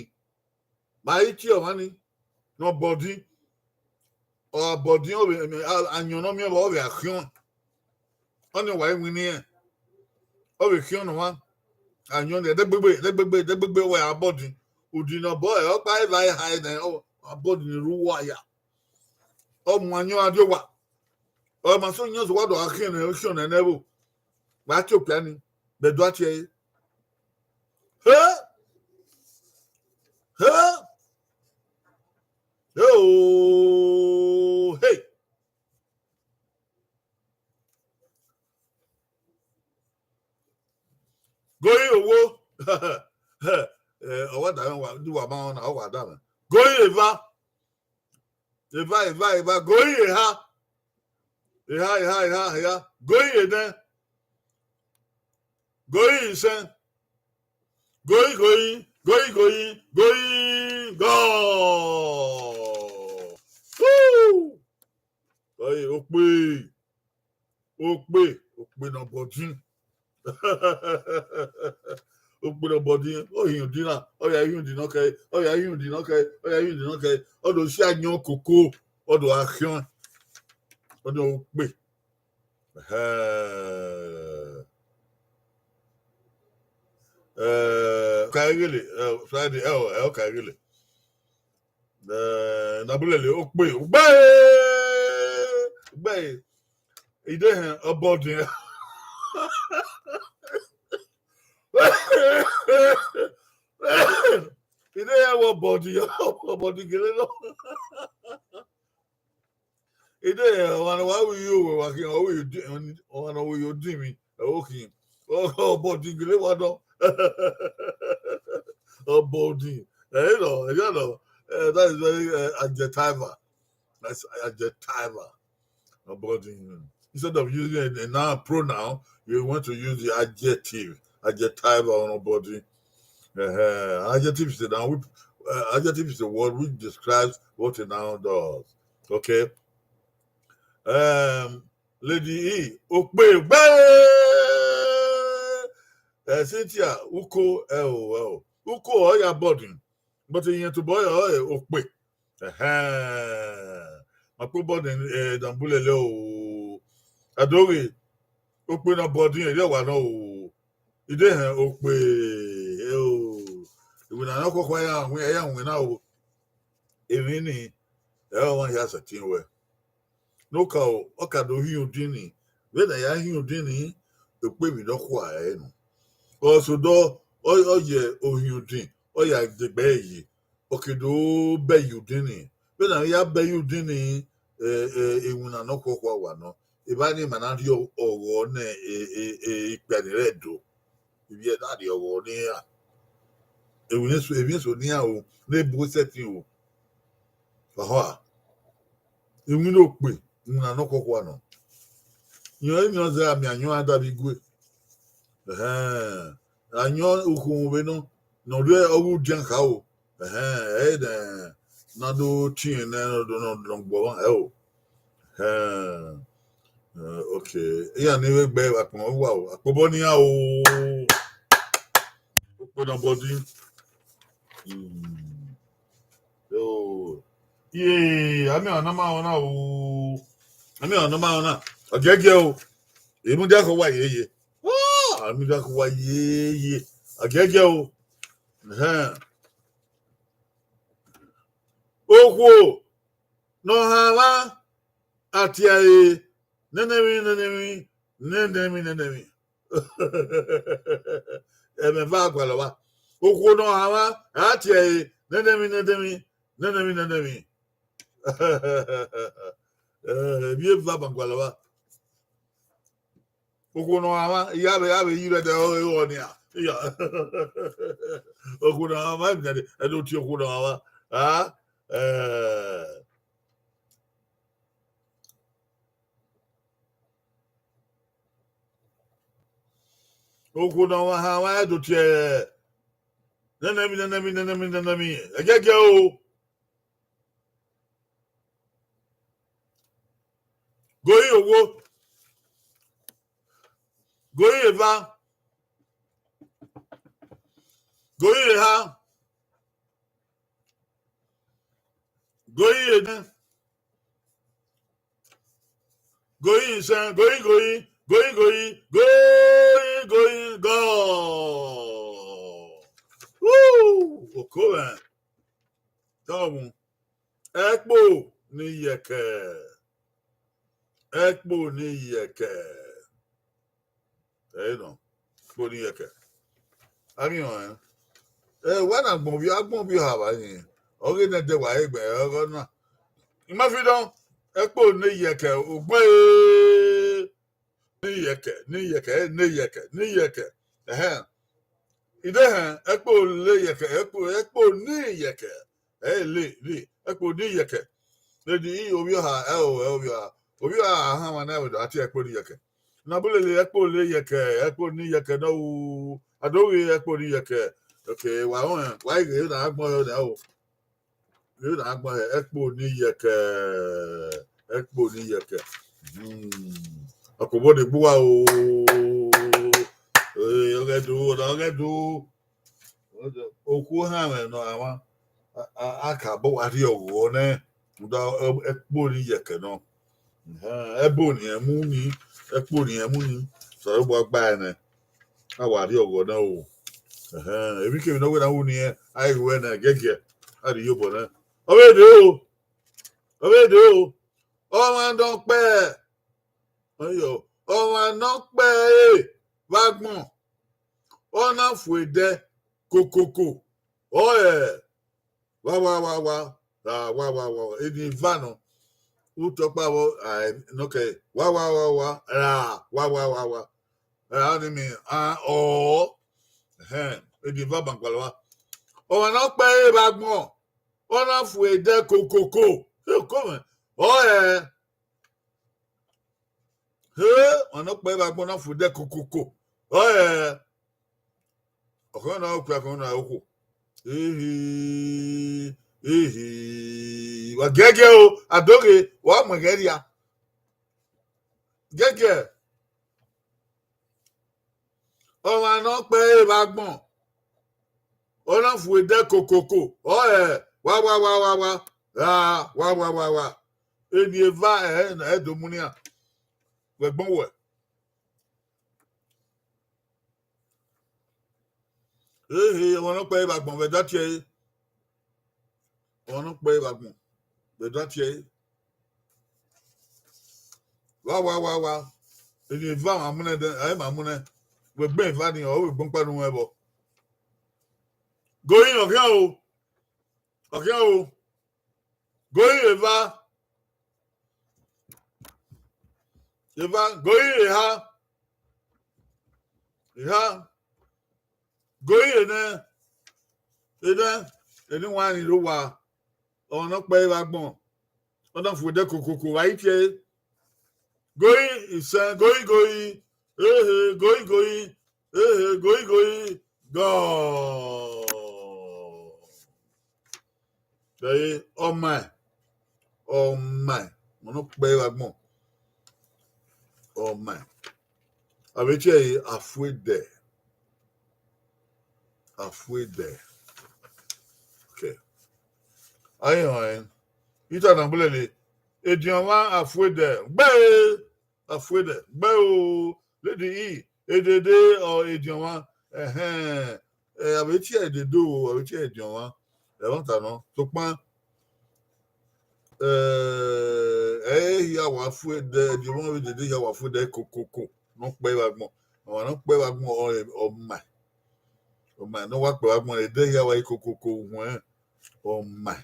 Ma i tie ọmwa ni ne ọ bọ udin, ọ bọ udin, ọ vbe, a, ayọn ne ọ miẹn vbọ, ọ vbe gha khian. Ọnii wa i winna irẹn. Ọ vbe khian nọ ọmwa. Ayọn ni, ẹdẹgbegbe, ẹdẹgbegbe, ẹdẹgbegbe, ọ vbe gha bọ udin. Udin ne ọ bọ, ẹ, ọkpa eva eha nẹ, ọ, a bọ udin ni rre uwu ya. Ọ mu ayọn gha rrie owa. Ọ ma sẹ uyinmwẹ sẹ uwa do gha khian nẹ, khian nẹ ne ẹvbo. Wa tie okpia ni, vbe do a tie ẹre. He? He? He o, he. Goi owo. Eh, ọ wa da mwẹ, wa, di wa ma rẹn ọna, ọ wa da mwẹ. Goi eva. Eva, eva, eva. Goi eha. Eha, eha, eha, eha. Goi enẹ. Goi isẹn. Goi, goi, goi, goi, goi, gọ. Woo! Ọe, okpe, okpe, okpe ne ọ bọ udin. Okpe ne ọ bọdin, ọ hiọn udin na, ọ ya hiọn udin nọ kẹe, ọ ya hiọn udin nọ kẹe, ọ ya hiọn udin nọ kẹe, ọ do si ayọn koko, ọ do gha khiọn, ọ do kpe. Ẹhẹn. Eh, Ọkaeghele, eh, Friday, ẹ o, ẹ Ọkaeghele. Eh, ne a bulele okpe, ugbe, ugbe. Idehẹn, ọ bọdin. Idehẹn, ọ bọdin, ọ bọdin gele nọ. Idehẹn, ọmwa ne wa ru iyo, wa khian, ọ ru iyo di-, ọmwa ne ọ ru iyo dinmwi, ẹ o khian. Ọ, ọ bọdin gele wa nọ. Ọ bọdin. Ẹ nọ, ẹ nọ. Eh, that is very, uh, adjectival. That's adjectival. Ọ bọdin. Instead of using a, a noun pronoun, you want to use the adjective. Adjectival, ọ bọdin. Uh, adjective is a noun. Which, uh, adjective is a word which describes what a noun does. Okay. Um, Lady E, okpe gbe. Eh, Cynthia, uko, ẹ o, ẹ o. Uko ọ ya bọdin. But iyẹn tobọ ọre okpe. Ẹhẹn. Ma kpe obọ nẹ, eh, Dambulele o. Adoghe, okpe ne ọ bọdin, erriọ wa nọ o. Idehẹn okpe, ẹ o. Iwinna nọ khuọkhuọ ya winna, ya winna o. Emwi ni, ẹ ọmwa hia sẹtin wẹ. Ne ọ ka, ọ ka do hiọn udin ni, vbene a ya hiọn udin ni, okpe emwi ne ọ khua ẹre nọ. Ọ sẹ odọ, ọ, ọ ye ohiọn udin, ọ ya degbe ẹre yi, ọ ke do bẹye udin ni. Vbene a ya bẹye udin ni, eh, eh, iwinna nọ khuọkhuọ wa nọ. Evba ni ma na rhie ọghọ ne, eh, eh, eh, ikpia ni rre Ẹdo. Ivbi Ẹdo a rhie ọghọ ne iran. Emwi eso, emwi eso ne iran o, ne bu sẹtin o. Ọhọ a. Iwinna okpe, iwinna nọ khuọkhuọ nọ. Irẹn, irẹn zẹ a miẹn ayọn a davbe igue. Ẹhẹn. Ayọn ukhunmwu vbe nọ, ne ọ rre ọghe udian kha o. Ẹhẹn, ẹ i nẹ, na do tie nẹ, nọ do, nọ do gbọ ọmwa, ẹ o. Ẹhẹn. Eh, okay. Iran ni vbe gbe akpọn uwa o. Akpobọ ne iran o. Okpe ne ọ bọdin. Mm. Oh. Iye, a miẹn ọna ma ọna o. A miẹn ọna ma ọna. Ọ giẹgiẹ o. Emudia kọ wa yeye. Ah, emudia kọ wa yeye. Ọ giẹgiẹ o. Ẹhẹn. Okhuo ne ọ han mwa, a tie ẹre, nene emwi, nene emwi, nene emwi, nene emwi. Ẹmwẹ eva gualọ vba. Okhuo ne ọ han mwa, a tie ẹre, nene emwi, nene emwi, nene emwi, nene emwi. Eh, emwi eva ma gualọ vba. Okhuo ne ọ han mwa, I ya vbe, ya vbe yi vbe ẹdẹ ọre ọ nian. Iya. Okhuo ne ọ han mwa, ẹdẹ oti okhuo ne ọ han mwa. Ah, eh. Okhuo ne ọ han mwa, ẹdẹ oti, eh, nene emwi, nene emwi, nene emwi, nene emwi. Ẹgiẹgiẹ o. Gori owo. Gori eva. Gori eha. Gori ene. Gori isẹn. Gori, gori, gori, gori, gori, gori, gọ. Woo! Oko mwẹ. Tọmwẹ. Ẹkpo ne iyẹkẹ. Ẹkpo ne iyẹkẹ. Ẹ nọ, ẹkpo ne iyẹkẹ. A ghi họn ẹn. Ẹ, wa na agbọn ovbi, agbọn ovbi ọha vba yin. Ọ ghe ne ẹdẹ wa he gbẹn, ọghe ọna. I ma fi dọn, ẹkpo ne iyẹkẹ, ogbẹn ne iyẹkẹ, ne iyẹkẹ, ne iyẹkẹ, ne iyẹkẹ. Ẹhẹn. Idehẹn, ẹkpo ne iyẹkẹ, ẹkpo, ẹkpo ne iyẹkẹ. Ẹ le, le, ẹkpo ne iyẹkẹ. Lady E, ovbi ọha, ẹ o, ẹ ovbi ọha. Ovbi ọha a han mwa na ẹvbo do a tie ẹkpo ne iyẹkẹ. Ne a bulele ẹkpo ne iyẹkẹ, ẹkpo ne iyẹkẹ nọ ru, a do ghe ẹkpo ne iyẹkẹ. Okay, wa rẹn, wa i ghe na agbọn hẹ nẹ o. Ghe na agbọn hẹ, ẹkpo ne iyẹkẹ, ẹkpo ne iyẹkẹ. Hmm. Ọkpobọ ne gbe uwa o. Ọghẹdo, ọna ọghẹdo. Okhuo hanmwẹ nọ a mwa, a, a, a ka bọ wa rhie ọghọ nẹ, rhunmwuda ẹkpo ni ye ẹkẹ nọ. Ẹhẹn, ẹbo ni ẹmu ni, ẹkpo ni ẹmu ni, Osanobua gba ẹre nẹ, a wa rhie ọghọ nẹ o. Ẹhẹn, emwikemwi ne ọ wẹ na wu ni, a i ru ẹre nẹ giẹgiẹ, a rhie iyobọ nẹ. Ọ vbe dee o, ọ vbe dee o, ọmwa ne ọ kpẹe, ọmwa ne ọ kpẹe vbe agbọn, ọ na fu ẹdẹ kokoko, ọ ẹ, wa wa wa wa, ra wa wa wa wa, eni eva nọ, utọ ọkpa vbọ, a, nọ kẹ, wa wa wa wa, ra wa wa wa wa, ra ni mi, a, ọ, ẹhẹn, eni eva ban gualọ wa. Ọmwa ne ọ kpẹe vbe agbọn, ọ na fu ẹdẹ kokoko, he, ko mwẹ, ọ ẹ, he, ọmwa ne ọ kpẹe vbe agbọn na fu ẹdẹ kokoko, ọ ẹ, ọkhọn na okpia, ọkhọn na okhuo. Ehe, ehe, wa giẹgiẹ o, adoghe, wa mu ẹghẹ rria. Giẹgiẹ. Ọmwa ne ọ kpẹe vbe agbọn, ọ na fu ẹdẹ kokoko, ọ ẹ, wa wa wa wa wa, ra wa wa wa wa. Eni eva ẹre ne ẹ do mu nian vbe ẹgbọn wẹ. Ehe, ọmwa ne ọ kpẹe vbe agbọn vbe ẹdẹ tie ẹre. Ọmwa ne ọ kpẹe vbe agbọn vbe ẹdẹ tie ẹre. Wa wa wa wa. Eni eva ma mu nẹ, ẹ ma mu nẹ. Vbe ẹgbọn eva ni, ọ vbe ẹgbọn ọkpa ne u mwẹ vbọ. Goyin, ọ khian o. Ọ khian o. Goyin eva. Eva, goyin eha. Eha. Goyin enẹ. Enẹ, eni wan ni rre owa. Ọmwa ne ọ kpẹe vbe agbọn, ọ na fu ẹdẹ kokoko vbe a i tie ẹre. Goyin isẹn, goyin goyin, ehe, goyin goyin, ehe, goyin goyin, gọọ. Ẹre ọmaẹn, ọmaẹn, ọmwa ne ọ kpẹe vbe agbọn, ọmaẹn. A vbe tie ẹre afuẹdẹ. Afuẹdẹ. Okay. A i họn ẹn. Ita na bulele. Ediọnmwa afuẹdẹ. Gbe e, afuẹdẹ. Gbe o. Lady E, edede ọ ediọnmwa. Ẹhẹn. Ẹ, a vbe tie ẹre edede o, a vbe tie ẹre ediọnmwa. Ẹmwata nọ. Sokpan, ẹ, ẹ i hia wa fu ẹdẹ, ediọnmwa vbe dede hia wa fu ẹdẹ kokoko, ne ọ kpẹe vbe agbọn. Ọmwa ne ọ kpẹe vbe agbọn, ọ, ọmaẹn. Ọmaẹn ne ọ wa kpẹe vbe agbọn, ẹdẹ hia wa i kokoko, uhuẹn, ọmaẹn.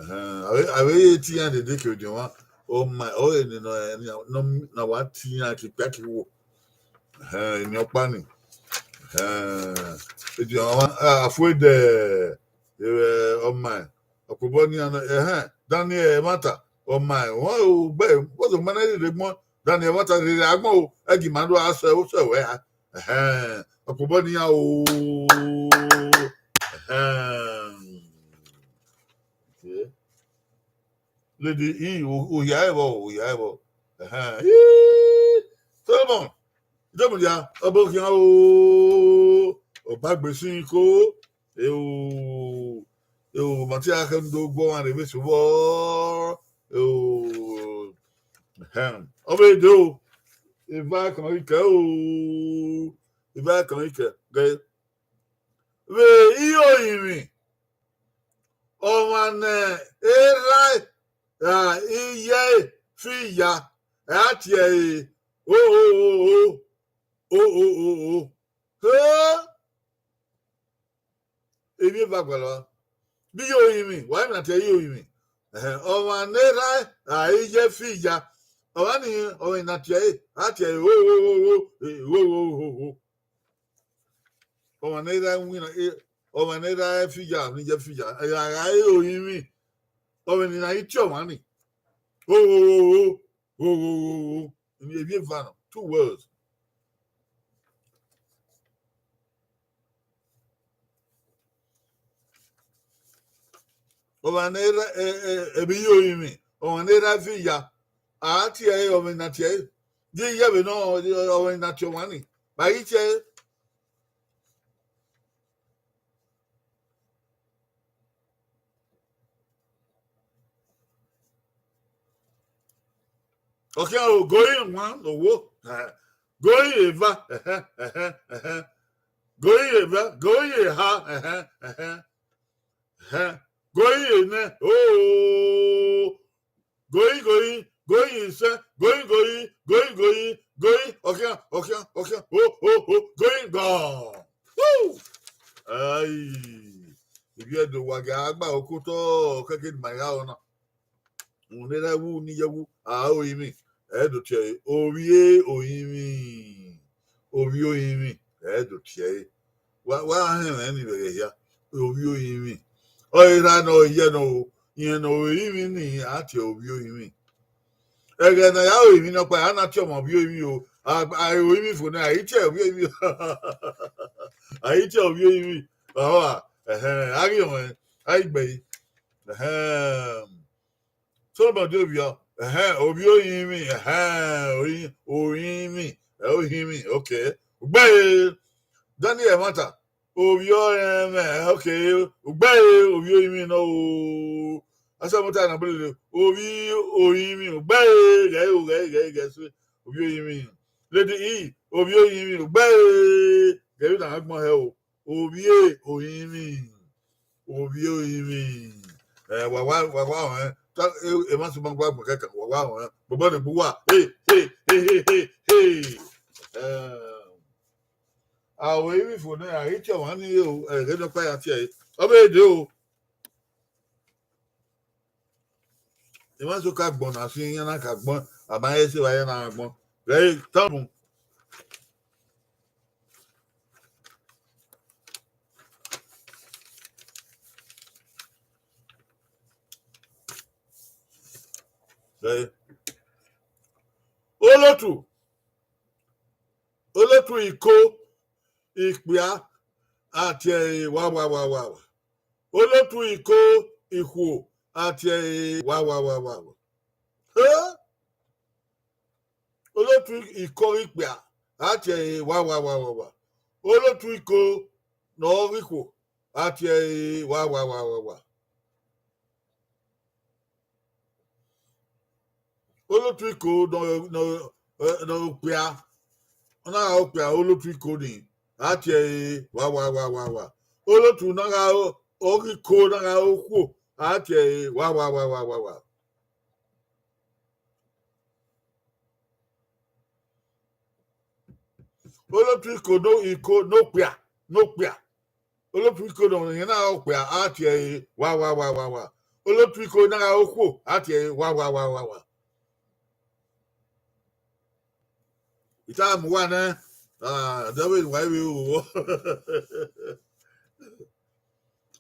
Ẹhẹn, a vbe, a vbe tie iran dede ke ediọnmwa, ọmaẹn, ọre eni nọ, nọ, na wa tie iran ke ikpia ke iwo. Ẹhẹn, eni ọkpa ni. Ẹhẹn, ediọnmwa, a, afuẹdẹ, ẹ, ọmaẹn, ọkpobọ nian nọ, ẹhẹn, Daniel ẹmwata, ọmaẹn, wọn o, gbe, vbọzọ ma na rhirhi agbọn, Daniel ẹmwata rhirhi agbọn o, ẹgi ma do a sẹ, o sẹ wẹ a. Ẹhẹn, ọkpobọ nian o. Ẹhẹn. Okay. Lady E, u, u hia ẹvbo, u hia ẹvbo. Ẹhẹn. Ii, Solomon, Idomudia, ọbokhian o, Ọbagbesin ko, eo, eo, ma te a khẹ ndo guọ ọmwa rre vbe sẹ vbọ, eo, ẹhẹn. Ọ vbe dee o, eva kan ikẹ o, eva kan ikẹ, gẹ. Vbe iye orinmwi, ọmwa ne erha ra iye fi ya, a tie ẹre o, o, o, o, o, o, o, o. He! Emwi eva gualọ a. Vbe iye orinmwi, wa emwi na tie iye orinmwi. Ẹhẹn, ọmwa ne erha ra iye fi ya. Ọmwa ni, ọmwa na tie ẹre, a tie ẹre o, o, o, o, o, o, o, o, o. Ọmwa ne erha winna, e, ọmwa ne erha fi ya, ni ye fi ya, ẹre a gha re orinmwi. Ọmwa ni na i tie ọmwa ni. O, o, o, o, o. Emwi eva nọ, two words. Ọmwa ne erha, e, e, emwi iye orinmwi, ọmwa ne erha fi ya, a tie ẹre, ọmwa na tie ẹre. Di iye vbe nọ, ọmwa na tie ọmwa ni. Ba i tie ẹre, Ọ khian o, goi wan, owo. Ẹhẹn. Goi eva, ẹhẹn, ẹhẹn, ẹhẹn. Goi eva, goi eha, ẹhẹn, ẹhẹn. Ẹhẹn. Goi enẹ, o. Goi, goi, goi isẹ, goi, goi, goi, goi, goi, ọ khian, ọ khian, ọ khian, ho, ho, ho, goi gone. Woo! Ai, ivbi Ẹdo wa gha gba okotọ, kẹkẹ ne ima gha rọ na. Unu ne wu ni ye wu, a ro orinmwi, ẹ do tie ẹre, ovbi orinmwi, ovbi orinmwi, ẹ do tie ẹre. Wa, wa hẹnmwẹ ni vbe ẹghẹ hia, ovbi orinmwi. Ọ i ra nọ, ọ i ye nọ o, irẹn ne ọ ru orinmwi ni, a tie ovbi orinmwi. Ẹghẹ ne a ya ru orinmwi nọkpa, a na tie ọmọ ovbi orinmwi o, a, a ru orinmwi fo nẹ, a i tie ovbi orinmwi, a i tie ovbi orinmwi. Ọhọ, ẹhẹn, a ghi họn, a i gbe yi. Ẹhẹn. Solomọn de ovbi ọ, ẹhẹn, ovbi orinmwi, ẹhẹn, orin, orinmwi, ẹ, orinmwi, okay. Ugbẹre, Daniel ẹmwata, ovbi ọrẹnmwẹ, okay, ugbẹre, ovbi orinmwi nọ o. Asẹmwata na bele, ovbi orinmwi, ugbẹre, ghẹ o, ghẹ, ghẹ, ghẹ, so, ovbi orinmwi. Lady E, ovbi orinmwi, ugbẹre, ghẹ vbe na agbọn hẹ o. Ovbi orinmwi, ovbi orinmwi. Ẹ, wa wa, wa wa họn, ta, e, emwa sẹ ma gba gbọn kẹkan, wa wa họn. Bọbọ ne gbe uwa, he, he, he, he, he, he. Ẹ, a ru orinmwi fo nẹ, a ghi tie ọmwa ni o, ẹ, ghẹ nọkpa ya tie ẹre. Ọ vbe dee o. Emwa so ka gbọn na fi iran na ka gbọn, a ma he se vbe iran na gbọn. Ghẹ tọn mu. Ghẹ, olotu, olotu iko, ikpia, a tie ẹre wa wa wa wa wa. Olotu iko, ikhuo, a tie ẹre wa wa wa wa wa. He? Olotu iko ghi kpia, a tie ẹre wa wa wa wa wa. Olotu iko ne ọ ghi khuo, a tie ẹre wa wa wa wa wa. Olotu iko ne ọ, ne ọ, ne ọ okpia, ọ na gha okpia, olotu iko ni, a tie ẹre wa wa wa wa wa. Olotu na gha o, ọ ghi iko na gha okhuo, a tie ẹre wa wa wa wa wa wa. Olotu iko no, iko ne okpia, ne okpia. Olotu iko no, irẹn na okpia, a tie ẹre wa wa wa wa wa. Olotu iko na gha okhuo, a tie ẹre wa wa wa wa wa. I ta mu uwa nẹ, ah, dẹ vbe wa vbe ru.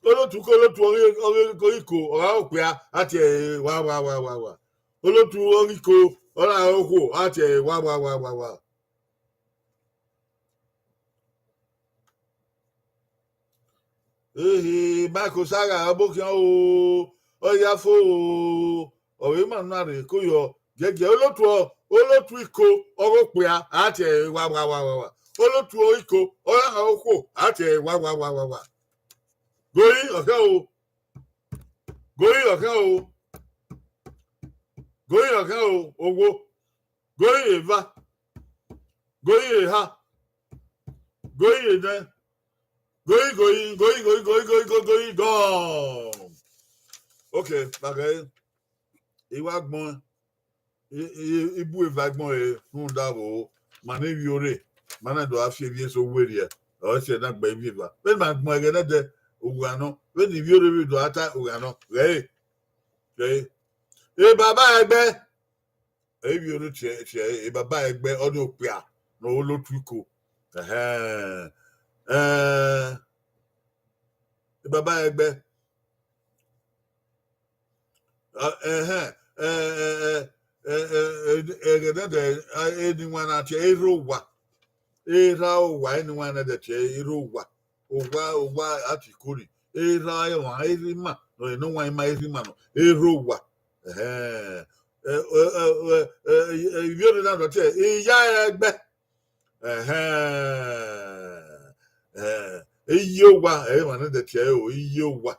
Olotu ke olotu ọghe, ọghe iko, ọ gha okpia, a tie ẹre wa wa wa wa wa. Olotu ọghe iko, ọ na okhuo, a tie ẹre wa wa wa wa wa. Ehe, Michael Saga, ọbokhian o, ọ ya fo o, ọ vbe ma na rre ko yọ, giẹgiẹ olotu ọ, olotu iko, ọghe okpia, a tie ẹre wa wa wa wa wa. Olotu iko, ọ ya gha okhuo, a tie ẹre wa wa wa wa wa. Goi ọkhian o, goi ọkhian o, goi ọkhian o, owo. Goi eva, goi eha, goi enẹ, goi goi, goi goi goi goi goi goi gone. Okay, kpakhẹ, I wa gbọn, I, I, I bu eva gbọn re rhunmwuda vbo, ma ne ivbi ore, ma na do a fi evbi eso werriẹ, ọ sẹ na gbe ivbi eva. Vbene ma gbọn ẹghẹ nẹdẹ, owa nọ, vbene ivbi ore vbe do a ta owa nọ, ghẹ re, ghẹ re. E baba ẹgbẹ, ivbi ore tie, tie, e baba ẹgbẹ, ọ ni okpia, ne ọ olotu iko. Ẹhẹn. Ẹ, e baba ẹgbẹ. Ẹhẹn, ẹ, ẹ, ẹ, ẹ, ẹ, ẹ, ẹghẹ nẹdẹ, eni wan na tie, erha owa. Erha owa, eni wan nẹdẹ tie, erha owa. Owa, owa, a tie iko ni. Erha emwa, erha ima, nọ, eni wan ima, erha ima nọ. Erha owa. Ẹhẹn. Ẹ, ẹ, ẹ, ẹ, ẹ, ẹ, ivbi ore na do tie, iya ẹgbẹ. Ẹhẹn. Ẹ, iye owa, ẹ, emwa nẹdẹ tie ẹre o, iye owa.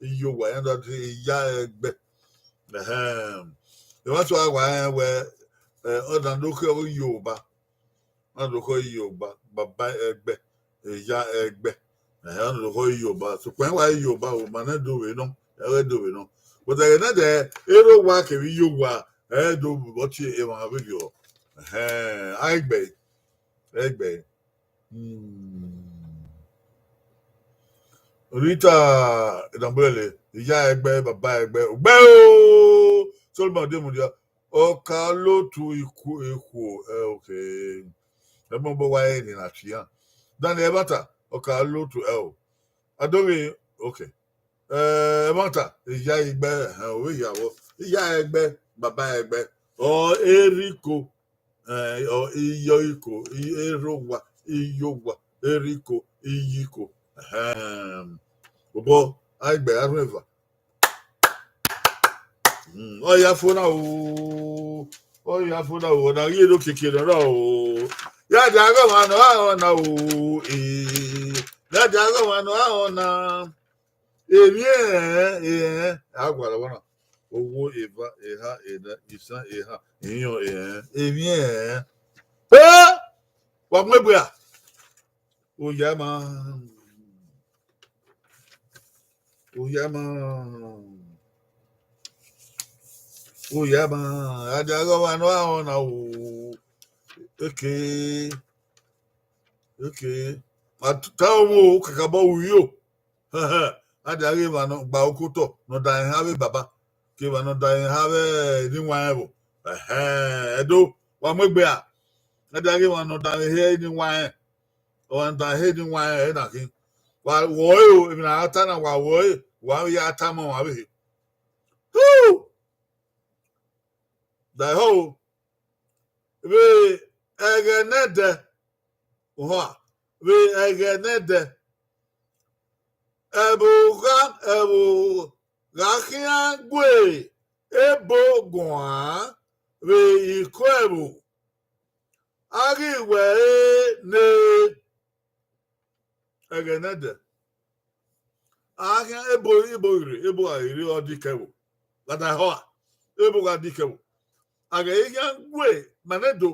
Iye owa, iran do tie iya ẹgbẹ. Ẹhẹn. Emwa so a wa rẹn wẹ, Ẹ, ọ na do khẹ Yoruba. Ọ na do khẹ Yoruba, baba ẹgbẹ, eya ẹgbẹ. Ẹ, ọ na do khẹ Yoruba. Sokpan wa Yoruba o, ma nẹ do vbe nọ, ẹ ghẹ do vbe nọ. But ẹghẹ nẹdẹ, erha owa kevbe iye owa, ẹ do vbe ọtẹn emwa vberriọ. Ẹhẹn, a i gbe, ẹ i gbe. Hmm. Rita Idambulele, iya ẹgbẹ, baba ẹgbẹ, ugbẹ o. Solomon Demudia, Ọkaolotu Ikhuo, Ikhuo, ẹ, okay. Ẹgbọn bọ wa ẹre na fian. Daniel Ẹmwata, Ọkaolotu, ẹ o. Adoghe, okay. Ẹ, Ẹmwata, iya ẹgbẹ, ẹhẹn, ovbi iya vbọ. Iya ẹgbẹ, baba ẹgbẹ. Ọ, Eriko, ẹ, ọ, iyọ iko, i-, erha owa, iye owa, erha iko, iye iko. Ẹhẹn. Obọ, a i gbe arhuẹn eva. Hmm, ọ ya fo na o. Ọ ya fo na o. Ọ na ghi ro keke nọ na o. Ya dia ghe ọmwa nọ a họn na o. Ee. Ya dia ghe ọmwa nọ a họn na. Emwi ẹnrẹn, ẹnrẹn, a gualọ vbọ na. Owo, eva, eha, ena, isan, eha, ihiọn, ẹnrẹn, emwi ẹnrẹn. Ẹ! Wa mu egbe ra? Oya ma. Oya ma. Oya ma. A dia ghe ọmwa nọ a họn na o. Eke. Eke. Ma ta ọmọ o, kakabọ ru yo. A dia ghe emwa nọ gba oko otọ, nọ danmwehọ avbe baba, ke emwa nọ danmwehọ avbe eniwanrẹn vbo. Ẹhẹn, Ẹdo, wa mu egbe ra? A dia ghe emwa nọ danmwehọ eniwanrẹn, ọmwa nọ danmwehọ eniwanrẹn ẹre na khin. Wa wọọ ẹre o, emwi ne a ta na, wa wọọ ẹre, wa vbe ya tama ọmwa vbe ehe. Hu! Da ehọ o. Vbe ẹghẹ nẹdẹ, oha, vbe ẹghẹ nẹdẹ, ẹvbo gha, ẹvbo gha khian gue ebo guan vbe iko ẹvbo, a ghi wẹ ẹre ne ẹghẹ nẹdẹ. A khian ebo, ebo ghi rre, ebo gha rre ọ dikẹ ẹvbo. Gha da ehọ ra, ebo gha dikẹ ẹvbo. A ghẹ i khian gue, ma nẹ do,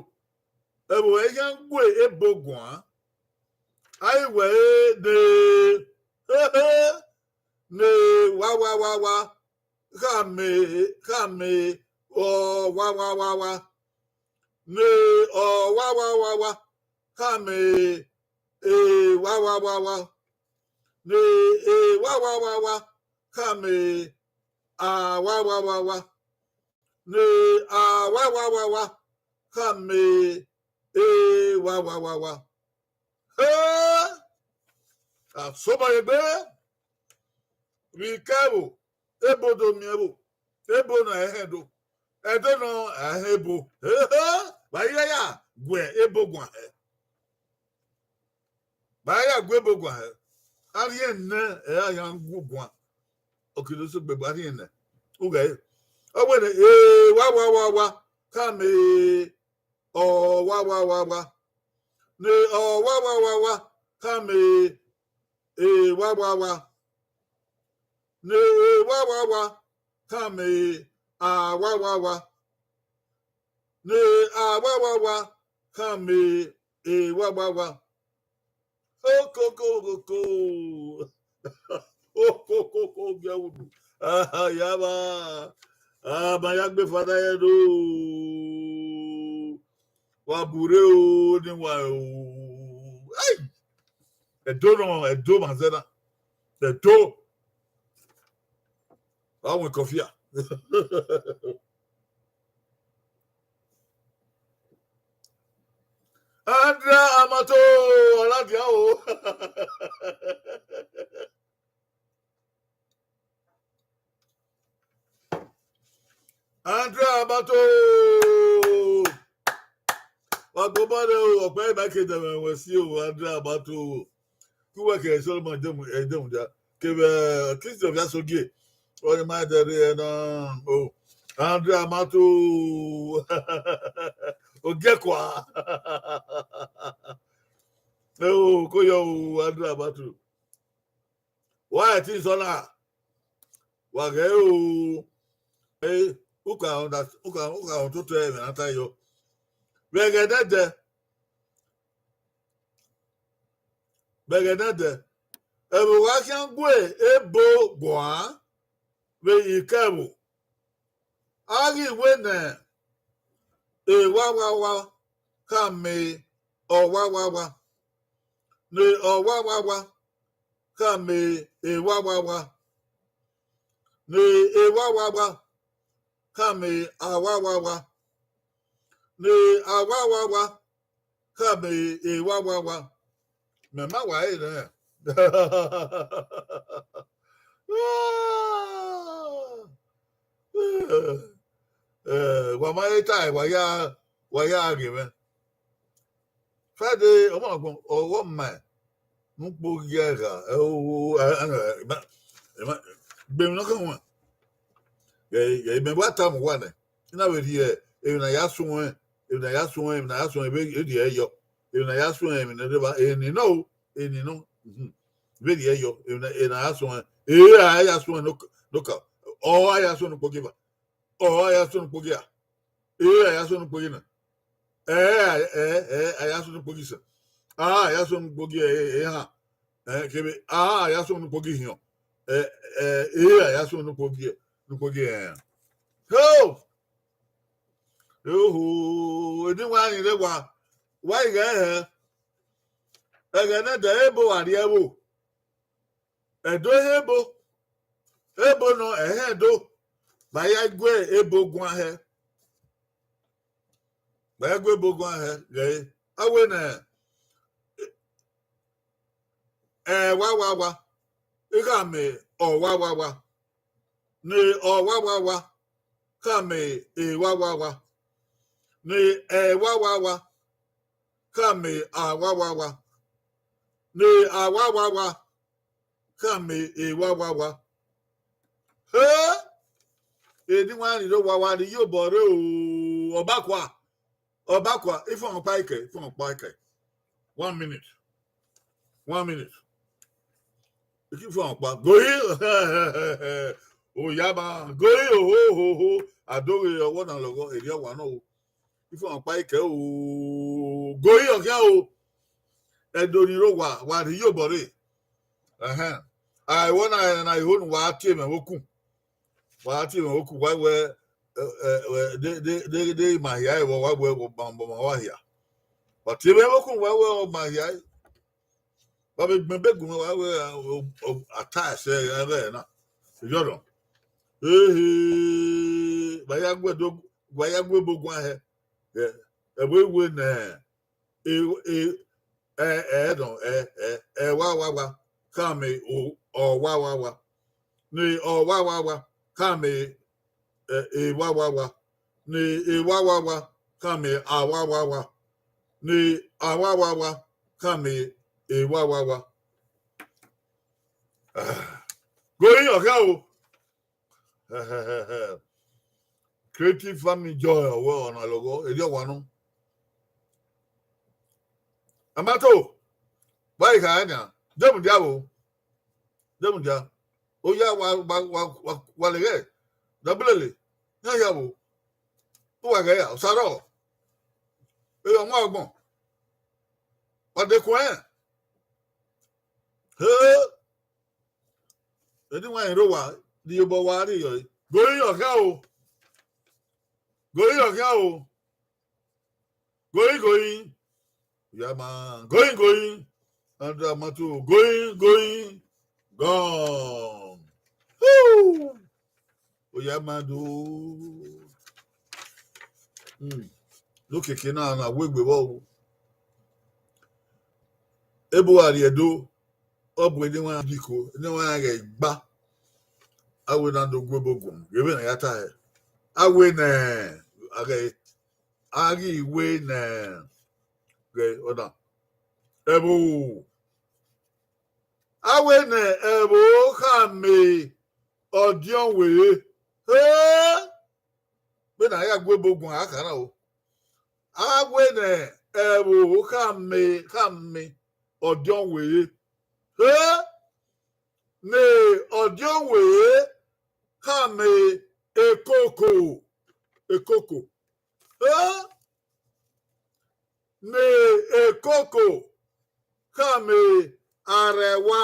ẹvbo ẹ i khian gue ebo guan. A i wẹ ẹre ne, ne wa wa wa wa, khama, khama, ọ wa wa wa wa. Ne ọ wa wa wa wa, khama, e wa wa wa wa. Ne e wa wa wa wa, khama, a wa wa wa wa. Ne a wa wa wa wa, khama, e wa wa wa wa. Ẹ! A sobọ ye egbe. Vbe iko ẹvbo, ebo do miẹn ẹvbo, ebo nọ ẹhẹn do, Ẹdo nọ ẹhẹn ebo. Ehe, vbe a ya ya gue ebo guan hẹ. Vbe a ya gue ebo guan hẹ. A rhie nẹ, ẹ a ya gu guan. Okiloso gbegbe a rhie nẹ. Ughẹ, ọ wẹ ne, e wa wa wa wa, khama, e ọ wa wa wa wa. Ne ọ wa wa wa wa, khama, e wa wa wa. Ne e wa wa wa, khama, e a wa wa wa. Ne a wa wa wa, khama, e wa wa wa. Okokokoko. Okokoko, gie unu. Aha, ya vba. Ah, ma ya gbe fada ye do. Wa bure o, ni wa o. Ai! Ẹdo nọ, Ẹdo ma zẹ na. Ẹdo. Wa wẹ kọfia. Andrea Amato, ọladian o. Andrea Amato. Wa gbobọ rre o, ọkpa ima ke dẹmwẹ wẹ si o, Andrea Amato. Ku wẹ ke Solomon Edemu, Edemu dia. Kevbe Christian via sogie. Ọni ma dẹ rre ẹna o. Andrea Amato. Ogiẹkua. O, ko yọ o, Andrea Amato. Wa ẹtin sọ na, wa ghẹ o. Eh, u ka underst-, u ka, u ka rẹn ototọ ẹmwẹ ne a ta yọ. Vbe ẹghẹ nẹdẹ, vbe ẹghẹ nẹdẹ, ẹvbo wa khian gu ebo guan vbe ikẹvbo, a ghi wẹ ne ewawawa khama ọwawawa, ne ọwawawa khama ewawawa, ne ewawawa khama awawawa, ne awawawa khama ewawawa. Mẹ ma wa ẹre nẹ. Eh, wa ma he tae, wa ya, wa ya ghe mwẹ. Friday, ọmọ agbọn, ọghọ ma ne ukpo ghi gha, ẹ, o, o, ẹ, ẹ, ẹ, ẹ, ẹ, gbe emwi ne ọ khọn wan. Ẹ, ẹ, mẹ wa tama uwa nẹ, I na vbe rhie emwi ne a ya suẹn, emwi ne a ya suẹn, emwi ne a ya suẹn, vbe e rhie yọ, emwi ne a ya suẹn, emwi ne ọ deba, eni nọ o, eni nọ, mhm. Vbe e rhie yọ, emwi ne, emwi ne a ya suẹn, e ra ya suẹn ne ọ ka, ne ọ ka, ọ ra ya suẹn ne ukpo ghi eva, ọ ra ya suẹn ne ukpo ghi a, e ra ya suẹn ne ukpo ghi na, ẹ, ẹ, ẹ, a ya suẹn ne ukpo ghi sẹ, a ya suẹn ne ukpo ghi ẹ, ẹ, ehan, ẹ, kevbe a ya suẹn ne ukpo ghi hiọn, ẹ, ẹ, e ra ya suẹn ne ukpo ghi, ne ukpo ghi ẹ. Ho! Oho, eni wa rẹn wa, wa i ghẹ hẹ. Ẹghẹ nẹdẹ ebo wa rrie ẹvbo. Ẹdo ehe ebo. Ebo nọ ẹhẹn Ẹdo. Ba ya gu ebo guan hẹ. Ba ya gu ebo guan hẹ, ghẹ a wẹ ne ẹwawawa, ighẹ amẹ ọwawawa, ne ọwawawa khama ewawawa, ne ẹwawawa khama awawawa, ne awawawa khama ewawawa. He! Eni wa rhie owa wa rhie iyobọ rre o, Ọbakua. Ọbakua, ifọnrọkpa ikẹ, ifọnrọkpa ikẹ. One minute. One minute. Iki ifọnrọkpa. Goyi, oya ma. Goyi, oho, oho, oho. Adoghe ọwọ na lọghọ, erriọ wa nọ o. Ifọnrọkpa ikẹ o. Goyi ọkhian o. Ẹdo ni rre owa, wa rhie iyobọ rre. Ẹhẹn. A, ẹvbo na, na iho ne wa tie mwẹ vbe okun. Wa tie mwẹ vbe okun, wa wẹ, ẹ, ẹ, ẹ, de, de, de, de ima hia ẹvbo, wa wẹ, ọ ma, ọ ma wa hia. Wa tie mwẹ vbe okun, wa wẹ, ọ ma hia. Wa vbe gbẹn ebe gu mwẹ, wa wẹ, ọ, ọ, a ta ẹsẹ ẹghẹ na. Iyọrọ. Ehe, wa ya gu Ẹdo, wa ya gu ebo guan hẹ. Ẹ, ẹvbo iwe nẹ, e, e, ẹ, ẹ, nọ, ẹ, ẹ, ẹwawawa khama o, ọwawawa. Ne ọwawawa khama, ẹ, ewawawa. Ne ewawawa khama awawawa. Ne awawawa khama ewawawa. Ah, goyi ọkhian o. Creative Farming Joy, ọwẹ ọna lọghọ, erriọ wa nọ. Amato, wa i kha nian, demudia vbo? Demudia. Oya wa, wa, wa, wa, wa lele, da bulele, iran ya vbo? Uwa ghẹ ya, Osaro. Eyo ọmọ agbọn. Wa de kuẹn. He! Eni wa rẹn rre owa, rhie obọ wa rrie yọ. Goyi ọkhian o. Goyi ọkhian o. Goyi, goyi. Ya ma, goyi, goyi. Andra Matu, goyi, goyi. Gone. Woo! Oya ma do. Hmm. Okiekie na, na wegbe vbọ o. Ebo gha rrie Ẹdo, ọ bu eni wa biko, eni wa ghẹ gba. A wẹ na do gu ebo guan, ghẹ vbe na ya ta hẹ. A wẹ nẹ, a ghẹ, a ghi wẹ nẹ, ghẹ, ọna. Ẹvbo, a wẹ nẹ, ẹvbo khama ọdiọn were. He! Vbene a ya gu ebo guan, a kha na o. A wẹ nẹ, ẹvbo khama, khama ọdiọn were. He! Ne ọdiọn were khama ekoko, ekoko. He! Ne ekoko khama arẹwa.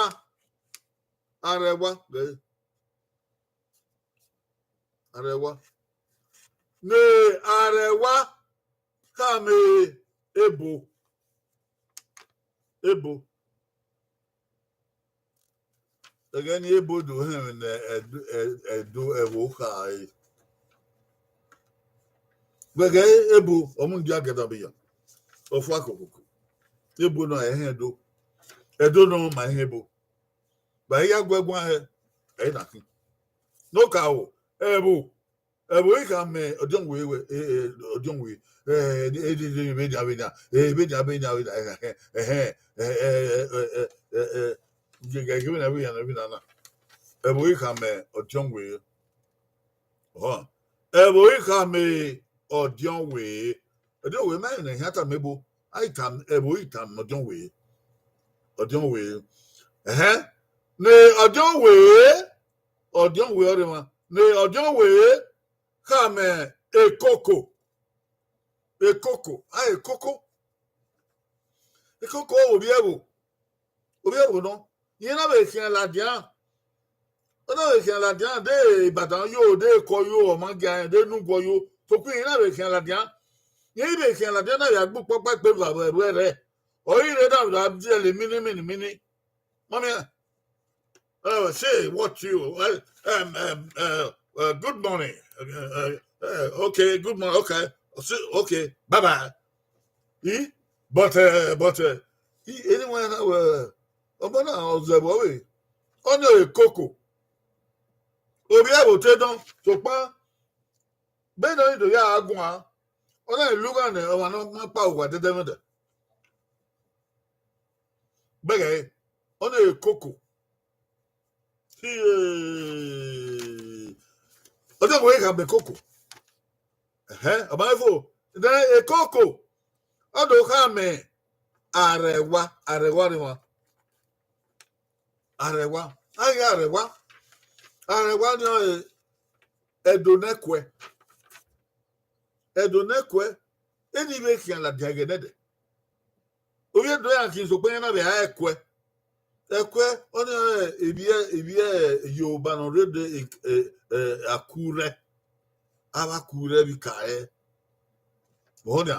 Arẹwa, arẹwa. Ne arẹwa khama ebo. Ebo. Ẹghẹ ne ebo do hẹnmwẹ ne Ẹdo, Ẹdo ẹvbo kha ẹre. Wẹ ghẹ ebo, ọ mudia gẹdẹ ọbe ya. Ọ fua kokoko. Ebo nọ ẹhẹn Ẹdo. Ẹdo nọ ma ẹhẹn ebo. Ba ya gu ẹguan hẹ, ẹ na khin. Ne ọ ka ro, ẹvbo, ẹvbo i khama Ọdiọnwẹ wẹ, ọdiọnwẹ, vbenian vbenian, vbenian vbenian vbenian, ẹhẹn, ẹhẹn, vbenian vbenian na. Ẹvbo i khama Ọdiọnwẹ. Ẹvbo i khama Ọdiọnwẹ. Ọdiọnwẹ ma rẹn ne a khian tama ebo, a i tama, ẹvbo i tama Ọdiọnwẹ. Ọdiọnwẹ. Ẹhẹn. Ne Ọdiọnwẹ, Ọdiọnwẹ ọrhe emwa. Ne Ọdiọnwẹ khama ekoko. Ekoko, a ekoko. Ekoko ovbi ẹvbo. Ovbi ẹvbo nọ. Irẹn na vbe khian ladian. Ọ na vbe khian ladian, de Ibadan yo, de Eko yo, ọ ma gia rẹn, de Enugu yo. Sokpan irẹn na vbe khian ladian. Irẹn vbe khian ladian na vbe gbe ukpọkpa ikpe vbe ẹvbo ẹre. Ọ i re na vbe diẹlẹ mini, mini, mini. Mọmiẹ. Uh, say what you, well, um, um, uh, uh, good morning. Uh, uh, uh, okay, good morning. Okay. See, okay. Bye bye. Eh? But, uh, but, uh, he, anyone, uh, ọmọ na ọzọ ẹvbo vbe, ọ na ekoko. Ovbi ẹvbo te dọn, sokpan, be nọ i do ya guan, ọ na lugha nẹ, ọmwa ne ọ ma kpa uwa dẹdẹmwẹdẹ. Bẹghe, ọ na ekoko. Ọdọ wẹ khama ekoko. Ẹhẹn, ọ ma fo. Then ekoko, ọ do khama arẹwa, arẹwa ni wa. Arẹwa, a ghi arẹwa. Arẹwa ni ọre Ẹdo ne ẹkuẹ. Ẹdo ne ẹkuẹ, eni vbe khian ladian ẹghẹ nẹdẹ. Ovbi Ẹdo iran khin, sokpan iran na vbe a ẹkuẹ. Ẹkuẹ, ọnii ọre ivbi, ivbi Yoruba ne ọ rre de, eh, eh, Akurẹ. Avbe Akurẹ vbe ka ẹre. Ọna,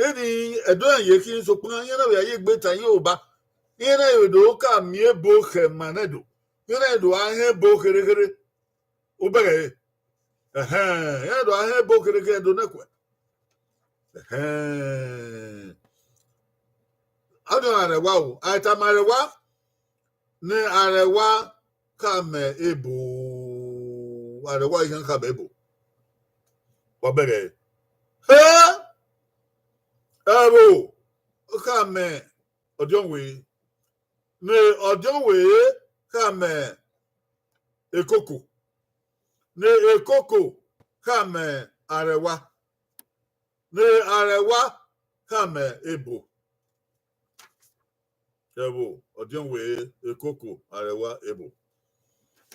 eni Ẹdo iran ye khin, sokpan iran na vbe a ye egbe ta Yoruba. Iran na vbe do ka miẹn ebo khẹ ma nẹ do. Iran na do a hẹn ebo kherhe kherhe. U bẹghe ẹre. Ẹhẹn, iran do a hẹn ebo kherhe kherhe Ẹdo ne ẹkuẹ. Ẹhẹn. A do arẹwa o, a i tama arẹwa, ne arẹwa khama ebo. Arẹwa i khian khama ebo. Wa bẹghe ẹre. He! Ẹvbo khama Ọdiọnwẹ. Ne Ọdiọnwẹ khama ekoko. Ne ekoko khama arẹwa. Ne arẹwa khama ebo. Ẹvbo, Ọdiọnwẹ, ekoko, arẹwa, ebo.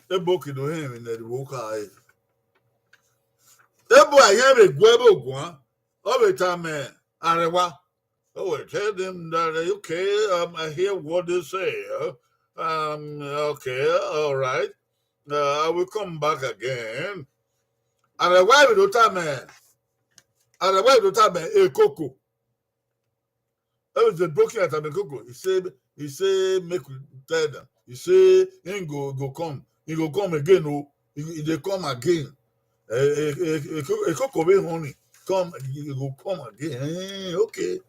Ebo ke do hẹn emwi ne ẹvbo kha ẹre. Ebo a i hẹn vbe gu ẹvbo guan, ọ vbe tama arẹwa. Oh, well, tell them that, uh, okay, um, I hear what they say. Uh, um, okay, all right. Uh, I will come back again. Arẹwa vbe do tama, arẹwa vbe do tama ekoko. That was the broken at Amekoko. He said, he said, make we tell them. He said, he go, go come. He go come again. Oh, he, he dey come again. Eh, eh, eh, eh, Eko-, Ekoko be honey. Come, he go come again. Eh, okay.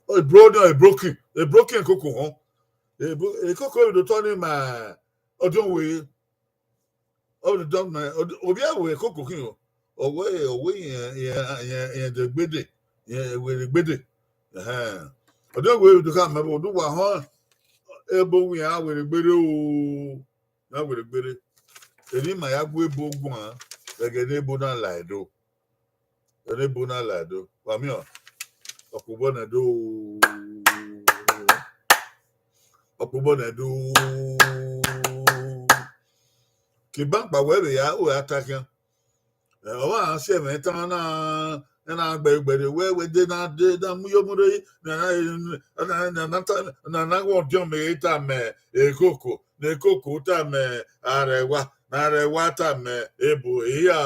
Oh, bro, no, a broken. A broken Ekoko, huh? A bro-, Ekoko, you don't turn him, uh, Odunwe. Ọ vbe dọ mẹ, ọ, ovbi ẹvbo Ekoko khin o. Ọ wẹ, ọ wẹ irẹn, irẹn, irẹn, irẹn dẹ gbede, irẹn werriegbe dee. Ẹhẹn. Ọ de wẹ do khama ẹvbo, do wa họn, ebo wẹ iran werriegbe dee o. Iran werriegbe dee. Eni ma ya gu ebo guan, ẹghẹ ne ebo na la Ẹdo. Ẹghẹ ne ebo na la Ẹdo. Wa miẹn ọ? Ọkpobọ nẹ do. Ọkpobọ nẹ do. Ke bank kpa wẹ vbe ya, u ya ta khian. Ẹ, ọ wa si ẹmwẹ tan na, Ena gbe gbẹre wẹ wẹ de na de na mu yo mu re, na na na na na na na wọ diọn me ta mẹ ekoko, ne ekoko ta mẹ arẹwa, na arẹwa ta mẹ ebo iya.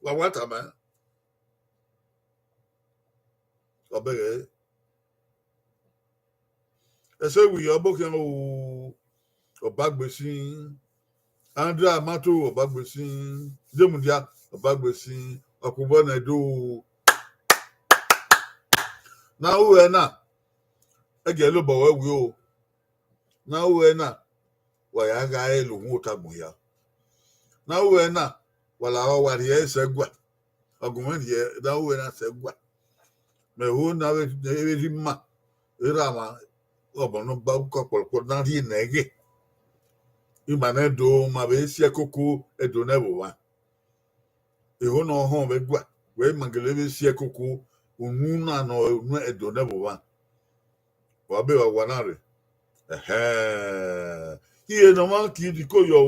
Wa wa ta mẹ. Ọ bẹghe. Ẹse wi ọbokhian o, Ọbagbesin, Andra Mato Ọbagbesin, Demudia Ọbagbesin, ọkpobọ ne do. Na ru ẹna, ẹgiẹ lobọ wẹ wi o. Na ru ẹna, wa ya gha ẹre lo uhunmwu otagbọn hia. Na ru ẹna, wa lahọ wa rhie ẹre sẹ ẹguae. Ọgumwẹ rhie, na ru ẹna sẹ ẹguae. Mẹ ho na vbe, vbe rhie ima, erha mwa, ọmọ ne ọ ba ukọ kpọlọkpọlọ na rhie nẹ ghe. Ima nẹ do, ma vbe si ẹkoko Ẹdo nẹ vbe omwa. Eho ne ọ họn vbe ẹguae, wẹ ima gele vbe si ẹkoko unu na nọ unu Ẹdo nẹ vbe omwa. Wa be wa wa na rre. Ẹhẹn. Iye ne ọ ma kid ko yọ o.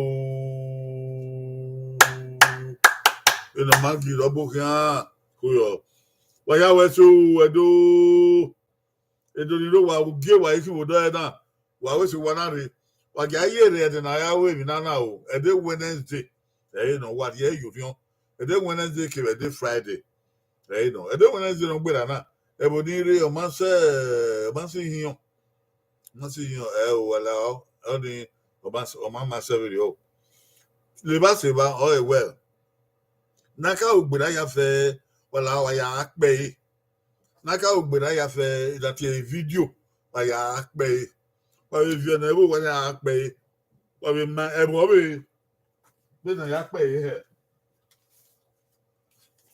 Iye ne ọ ma kid ọbokhian ko yọ. Wa ya wẹ so Ẹdo. Ẹdo ni rre wa gie wa ikhi vbe odọ ẹre na. Wa wẹ so wa na rre. Wa gia ye rre ẹdẹ ne a ya ru emwi na na o. Ẹdẹ Wednesday. Ẹre nọ wa rhie ye orhiọn. Ẹdẹ Wednesday kevbe ẹdẹ Friday. Ẹre nọ. Ẹdẹ Wednesday ne ọ gberra na. Ẹvbo ni rre ọ ma sẹ, ọ ma sẹ ihiọn. Ọ ma sẹ ihiọn, ẹ o, wẹ la ọ, ọ ni, ọ ma, ọ ma ma sẹ vberriọ o. Leba sẹ evba, ọ re wẹ, ne a ka ru gberra ya fẹ, wẹ la wa ya kpẹ ẹre. Ne a ka ru gberra ya fẹ, I na tie video, wa ya kpẹ ẹre. Wa vbe viọ ne ẹvbo wa ya kpẹ ẹre. Wa vbe ma ẹvbo ọ vbe, vbene a ya kpẹ ẹre hẹ.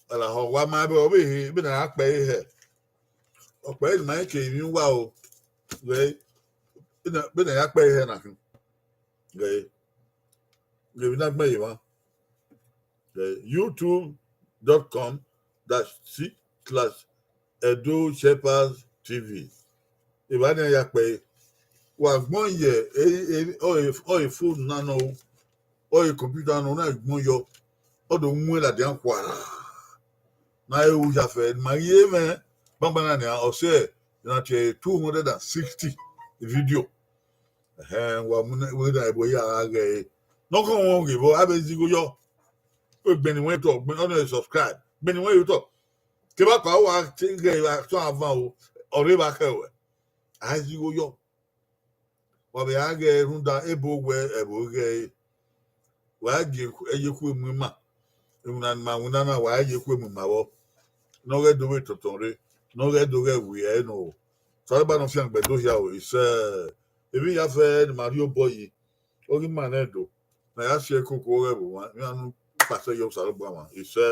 Wẹ la ọ wa ma ẹvbo ọ vbe he, vbene a ya kpẹ ẹre hẹ. Ọ kpẹ ẹre ne ima ke emwi uwa o. Vbe, vbene, vbene a ya kpẹ ẹre hẹ na khin. Vbe, vbe emwi na gbẹn ye emwa. Vbe, youtube dot com dash c slash Edo Shepherds T V. Evba nian ya kpẹre. Wa gbọn ye, e, e, ọ e, ọ e phone na nọ, ọ e computer nọ, na gbọn yọ, ọ do mu ladian khuara. Na e ru ya fẹ, ma ghi ye mwẹ, gbangba na nian, ọ sẹ, na tie two hundred and sixty video. Ẹhẹn, wa mu ne, wẹ na ẹvbo ya gha ghẹ ẹre. Ne ọ khọn wọn ghe vbọ, a vbe zigho yọ. Gbẹn ne wẹ tọ, gbẹn, ọ nọ subscribe. Gbẹn ne wẹ ye tọ. Kevbe akpa wa te ghẹ vbe atọn avan o, ọ rre vbe akhẹ ruẹ. A zigho yọ. Wa vbe a ghẹ rhunmwuda ebo wẹ ẹvbo ghẹ ẹre. Wa gie ẹyekhu emu ima. Iwinna ne ima winna na, wa ẹyekhu emu ima vbọ. Ne ọ ghẹ do vbe tọntọn rre, ne ọ ghẹ do ghẹ wiẹ ẹre nọ o. Osanobua ne ọ fiangbe do hia o, isẹ. Emwi ya fẹ ne ima rhie obọ yi. Ọ ghi ma nẹ do, ne a ya si ẹkoko ọghẹ vbe owa, iran nu kpasẹ yọ Osanobua mwa, isẹ,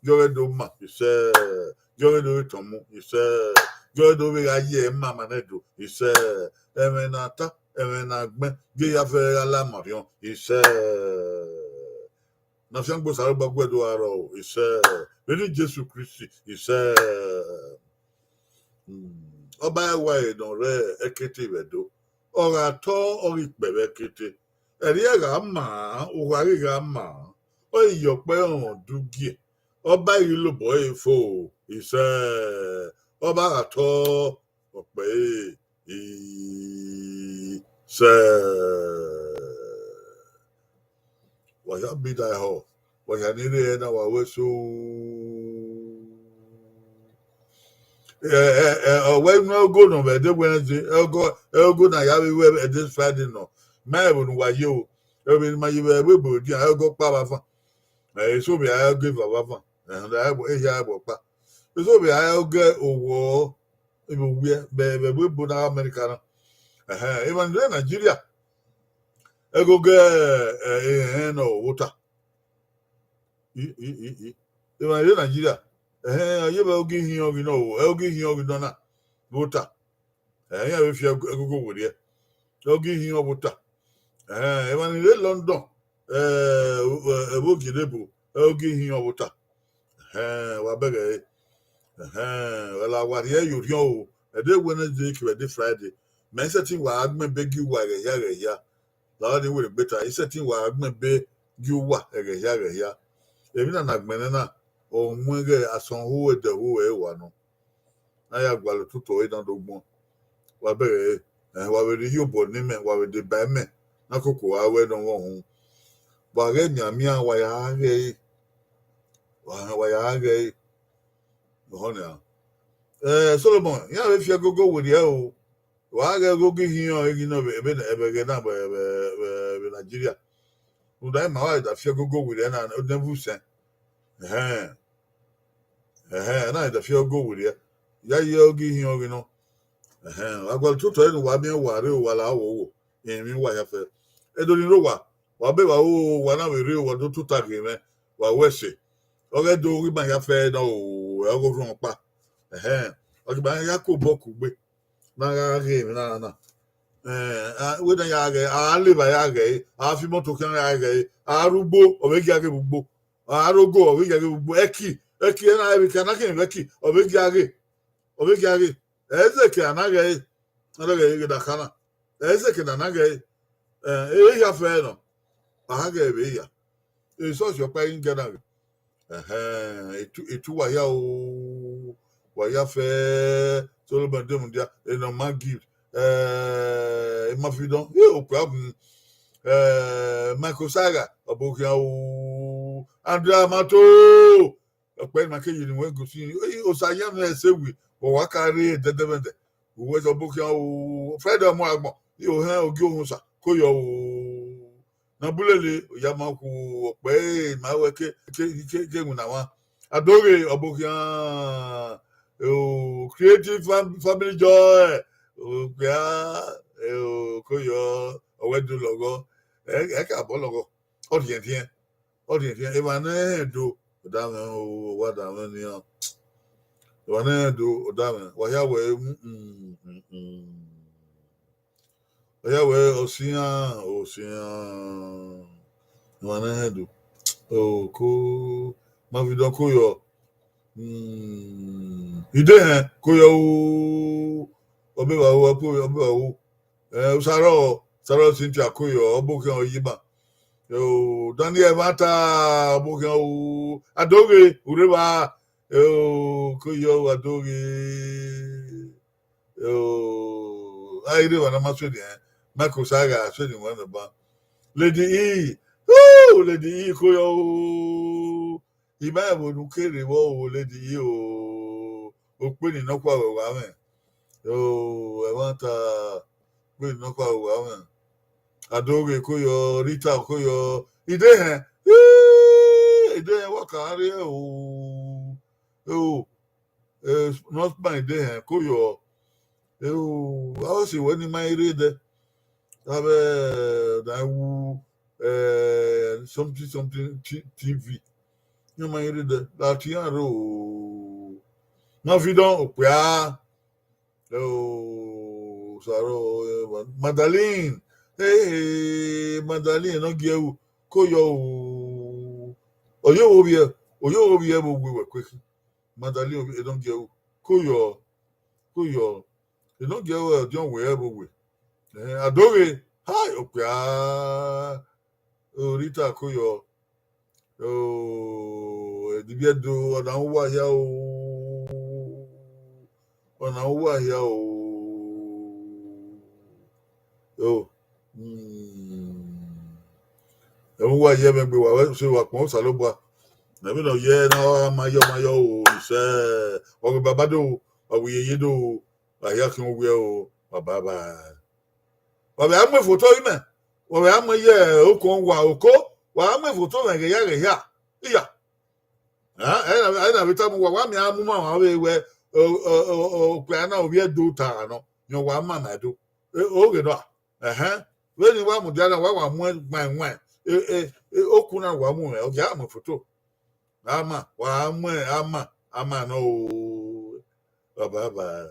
yọ ghẹ do ma, isẹ, yọ ghẹ do vbe tọn mu, isẹ, yọ ghẹ do vbe gha ye ẹre ma ma nẹ do, isẹ, ẹmwẹ ne a ta, ẹmwẹ ne a gbẹn, gie ya fẹ gha la ma orhiọn, isẹ. Ne afiangbe Osanobua gu ẹre do gha rrọọ, isẹ, vbe eni Jesu Kristi, isẹ. Hmm, ọba ẹwae ne ọ rre ẹkete vbe Ẹdo, ọ gha tọ, ọ ghi kpẹ vbe ẹkete. Ẹre gha ma, uwa ghi gha ma, ọ ghi ye ọkpẹ ọmwa udugie, ọba ghi lobọ ẹre fo, isẹ, ọba gha tọ, ọkpẹ ẹre, isẹ. Wa ya bi da ehọ, wa ya ni rre ẹre na, wa wẹ so. Ẹ, ẹ, ẹ, ọ wẹ inu ẹgogo nọ vbe ẹdẹ Wednesday, ẹgogo, ẹgogo na ya vbe ru ẹdẹ Friday nọ. Ma ẹvbo ne uwa ye o, ẹvbo ne ima ye vbe ẹvbo ebo dia, ẹgogo ọkpa vbe avan. Ẹ, eso vbe a ẹgogo eva vbe avan. Ẹ, ehia ẹvbo ọkpa. Eso vbe a ẹgogo owọ, ebe owiẹ, vbe, vbe ẹvbo ebo na America na. Ẹhẹn, emwa ni rre Nigeria, ẹgogo, ẹ, ẹ, ehẹn nọ vbe ota. I, i, i, i. Emwa ni rre Nigeria, ẹhẹn, ọ ye vbe ẹgogo ihiọn ghi nọ o, ẹgogo ihiọn ghi nọ na vbe ota. Ẹhẹn, iran vbe fi ẹgogo werriẹ. Ẹgogo ihiọn vbe ota. Ẹhẹn, emwa ni rre London, ẹ, ẹ, ẹvbo ogiedebo, ẹgogo ihiọn vbe ota. Ẹhẹn, wa bẹghe ẹre. Ẹhẹn, wẹ la wa rhie ye orhiọn o, ẹdẹ Wednesday kevbe ẹdẹ Friday. Mẹ i sẹtin wa gbẹn ebe gie uwa ẹghẹ hia ẹghẹ hia. La ọnii wẹ egbe ta, i sẹtin wa gbẹn ebe gie uwa ẹghẹ hia ẹghẹ hia. Emwi na na gbẹnnẹ na, Ọ mu ẹghẹ asọn ho ẹdẹ ho ẹre wa nọ. Na ya gualọ ototọ ẹre na do gbọn. Wa bẹghe, eh, wa vbe rhie iyobọ ne imẹ, wa vbe deba imẹ, na koko a wẹ ne ọ vbe uhunmwu. Wa ghẹ mianmian, wa ya gha ghe ẹre. Wa, wa ya gha ghe ẹre. Ọhọ nian. Eh, Solomon, iran vbe fi ẹgogo werriẹ o. Wa ghẹ ẹgogo ihiọn eghi nọ vbe, vbe, vbe ẹghẹ na vbe, vbe, vbe, vbe Nigeria. Rhunmwuda ima wa da fi ẹgogo werriẹ na, ne vbe usẹn. Ẹhẹn. Ẹhẹn, na da fi ẹgogo werriẹ. Ya ye ẹgogo ihiọn ghi nọ. Ẹhẹn, wa gualọ ototọ ẹre ne uwa miẹn, wa rre, uwa la wo wo. Emwi wa ya fẹ. Edo ni rre owa, wa be wa wo, wa na vbe rre, wa do tota ghe mwẹ, wa wẹ ẹse. Ọ ghẹ do ghi ma ya fẹ na o, ẹ ọghe orhuọn ọkpa. Ẹhẹn, ọ ghi ma ya ke obọ kugbe. Na gha ghe emwi na na. Eh, a, wẹ na ya ghẹ, a leva ya ghẹ, a fi imoto khian ya ghẹ, a rre ugbo, ọ vbe gia ghe vbe ugbo. A rre ogo, ọ vbe gia ghe vbe ugbo. Ẹki, ẹki, ẹna ẹvbo khian na khian vbe ẹki, ọ vbe gia ghe, ọ vbe gia ghe. Ẹ i zẹ ke a na ghẹ ẹre, a na ghẹ ẹre ghe da kha na. Ẹ i zẹ ke na na ghẹ ẹre, eh, ehia fẹ nọ, a gha ghẹ vbe ehia. Esọsi ọkpa i ghẹ na ghe. Ẹhẹn, etu, etu wa ya o, wa ya fẹ Solomon de mudia, enọ ma give, eh, Emafidọn, ye okpia bun, eh, Michael Saga, ọbokhian o, Andrea Mato, ọkpẹ ne ma ke ye ne wẹ gosi, osa yan ne ẹse wi, wa wa ka rre ẹdẹdẹmwẹdẹ, uwẹ ọbokhian o, Fred Ọmọagbọn, i ohẹn ogie ohunsa, ko yọ o. Na bulele, ya ma khu ọkpẹ, ma wẹ ke, ke, ke, ke winna mwa. Adoghe, ọbokhian, o, Creative Fam-, Family Joy, okpia, o, ko yọ, ọ wẹ do lọghọ, ẹ, ẹ ka bọ lọghọ, ọ rhiẹnrhiẹn, ọ rhiẹnrhiẹn, emwa ne hẹn do, ọ da mwẹ o, wa da mwẹ nian. Emwa ne hẹn do, ọ da mwẹ, wa hia wẹ, mm, mm, mm, mm. Ọ ya wẹ, osian, osian. Emwa ne hẹn do. O, ko, Emafidọn ko yọ. Mm, Idehẹn ko yọ o. Ọbe vbe aro, ọbe vbe aro. Eh, Usarọ, Usarọ Cynthia ko yọ, ọbokhian ọ yi ima. O, Daniel Ẹmwata, ọbokhian o. Adoghe, urre evba. O, ko yọ o, Adoghe. O, a i rre evba ne a ma suẹn nian, Michael Saga suẹn wẹ nọ ban. Lady E, o, Lady E ko yọ o. I ma rẹn vbene u kere vbọ o, Lady E o. Okpeni nọkhua wẹ wa mwẹ. O, Ẹmwata, okpeni nọkhua wẹ wa mwẹ. Adoghe ko yọ, Rita ko yọ, Idehẹn, ii, Idehẹn wa ka rre o. O, eh, ne ọ kpa Idehẹn ko yọ. Eh, o, a sẹ wẹ ne ima i rre dẹ. Avbe, eh, na wu, eh, something, something T-, T V. Ne ima i rre dẹ. Lati iran rre o. Emafidọn okpia. Eh, o, Usarọ, eh, Ma-, Madalin. Eh, eh, Madalin, ne ọ gie ru. Ko yọ o. Oyo wo vbiẹ, oyo wo vbiẹ vbe owe wẹ kue khin. Madalin, e nọ gie ru. Ko yọ, ko yọ. E nọ gie ru, ọdiọn wẹ vbe owe. Eh, Adoghe, hai, okpia. O, Rita ko yọ. O, Edibiẹdo, ọna uwa hia o. Ọna uwa hia o. O, mm. Ẹmwẹ uwa ye ẹmwẹ gbe wa, wẹ sẹ wa kpọn Osanobua. Ẹmwẹ ne ọ ye na, ọ ma yọ, ma yọ o, isẹ. Ọ ghe baba do, ọ ghe yeye do, a hia khian owiẹ o, baba ba. Wa vbe a mu efoto imẹ, wa vbe a mu ye okhuo wa oko, wa a mu efoto mwẹ ghe ya ghe ya. Iya. Ẹ, ẹ na, ẹ na vbe tama uwa, wa miẹn a mu ma mwa vbe wẹ, o, o, o, o, okpia na ovbi Ẹdo ta nọ, yọn wa ma ma Ẹdo. E, o ghe nọ a? Ẹhẹn. Vbene wa mudia na, wa wa mu ẹn gbain wain. E, e, e, okhu na wa mu mwẹ, ọ gia mu efoto. A ma, wa mu ẹn, a ma, a ma nọ o. Baba, baba.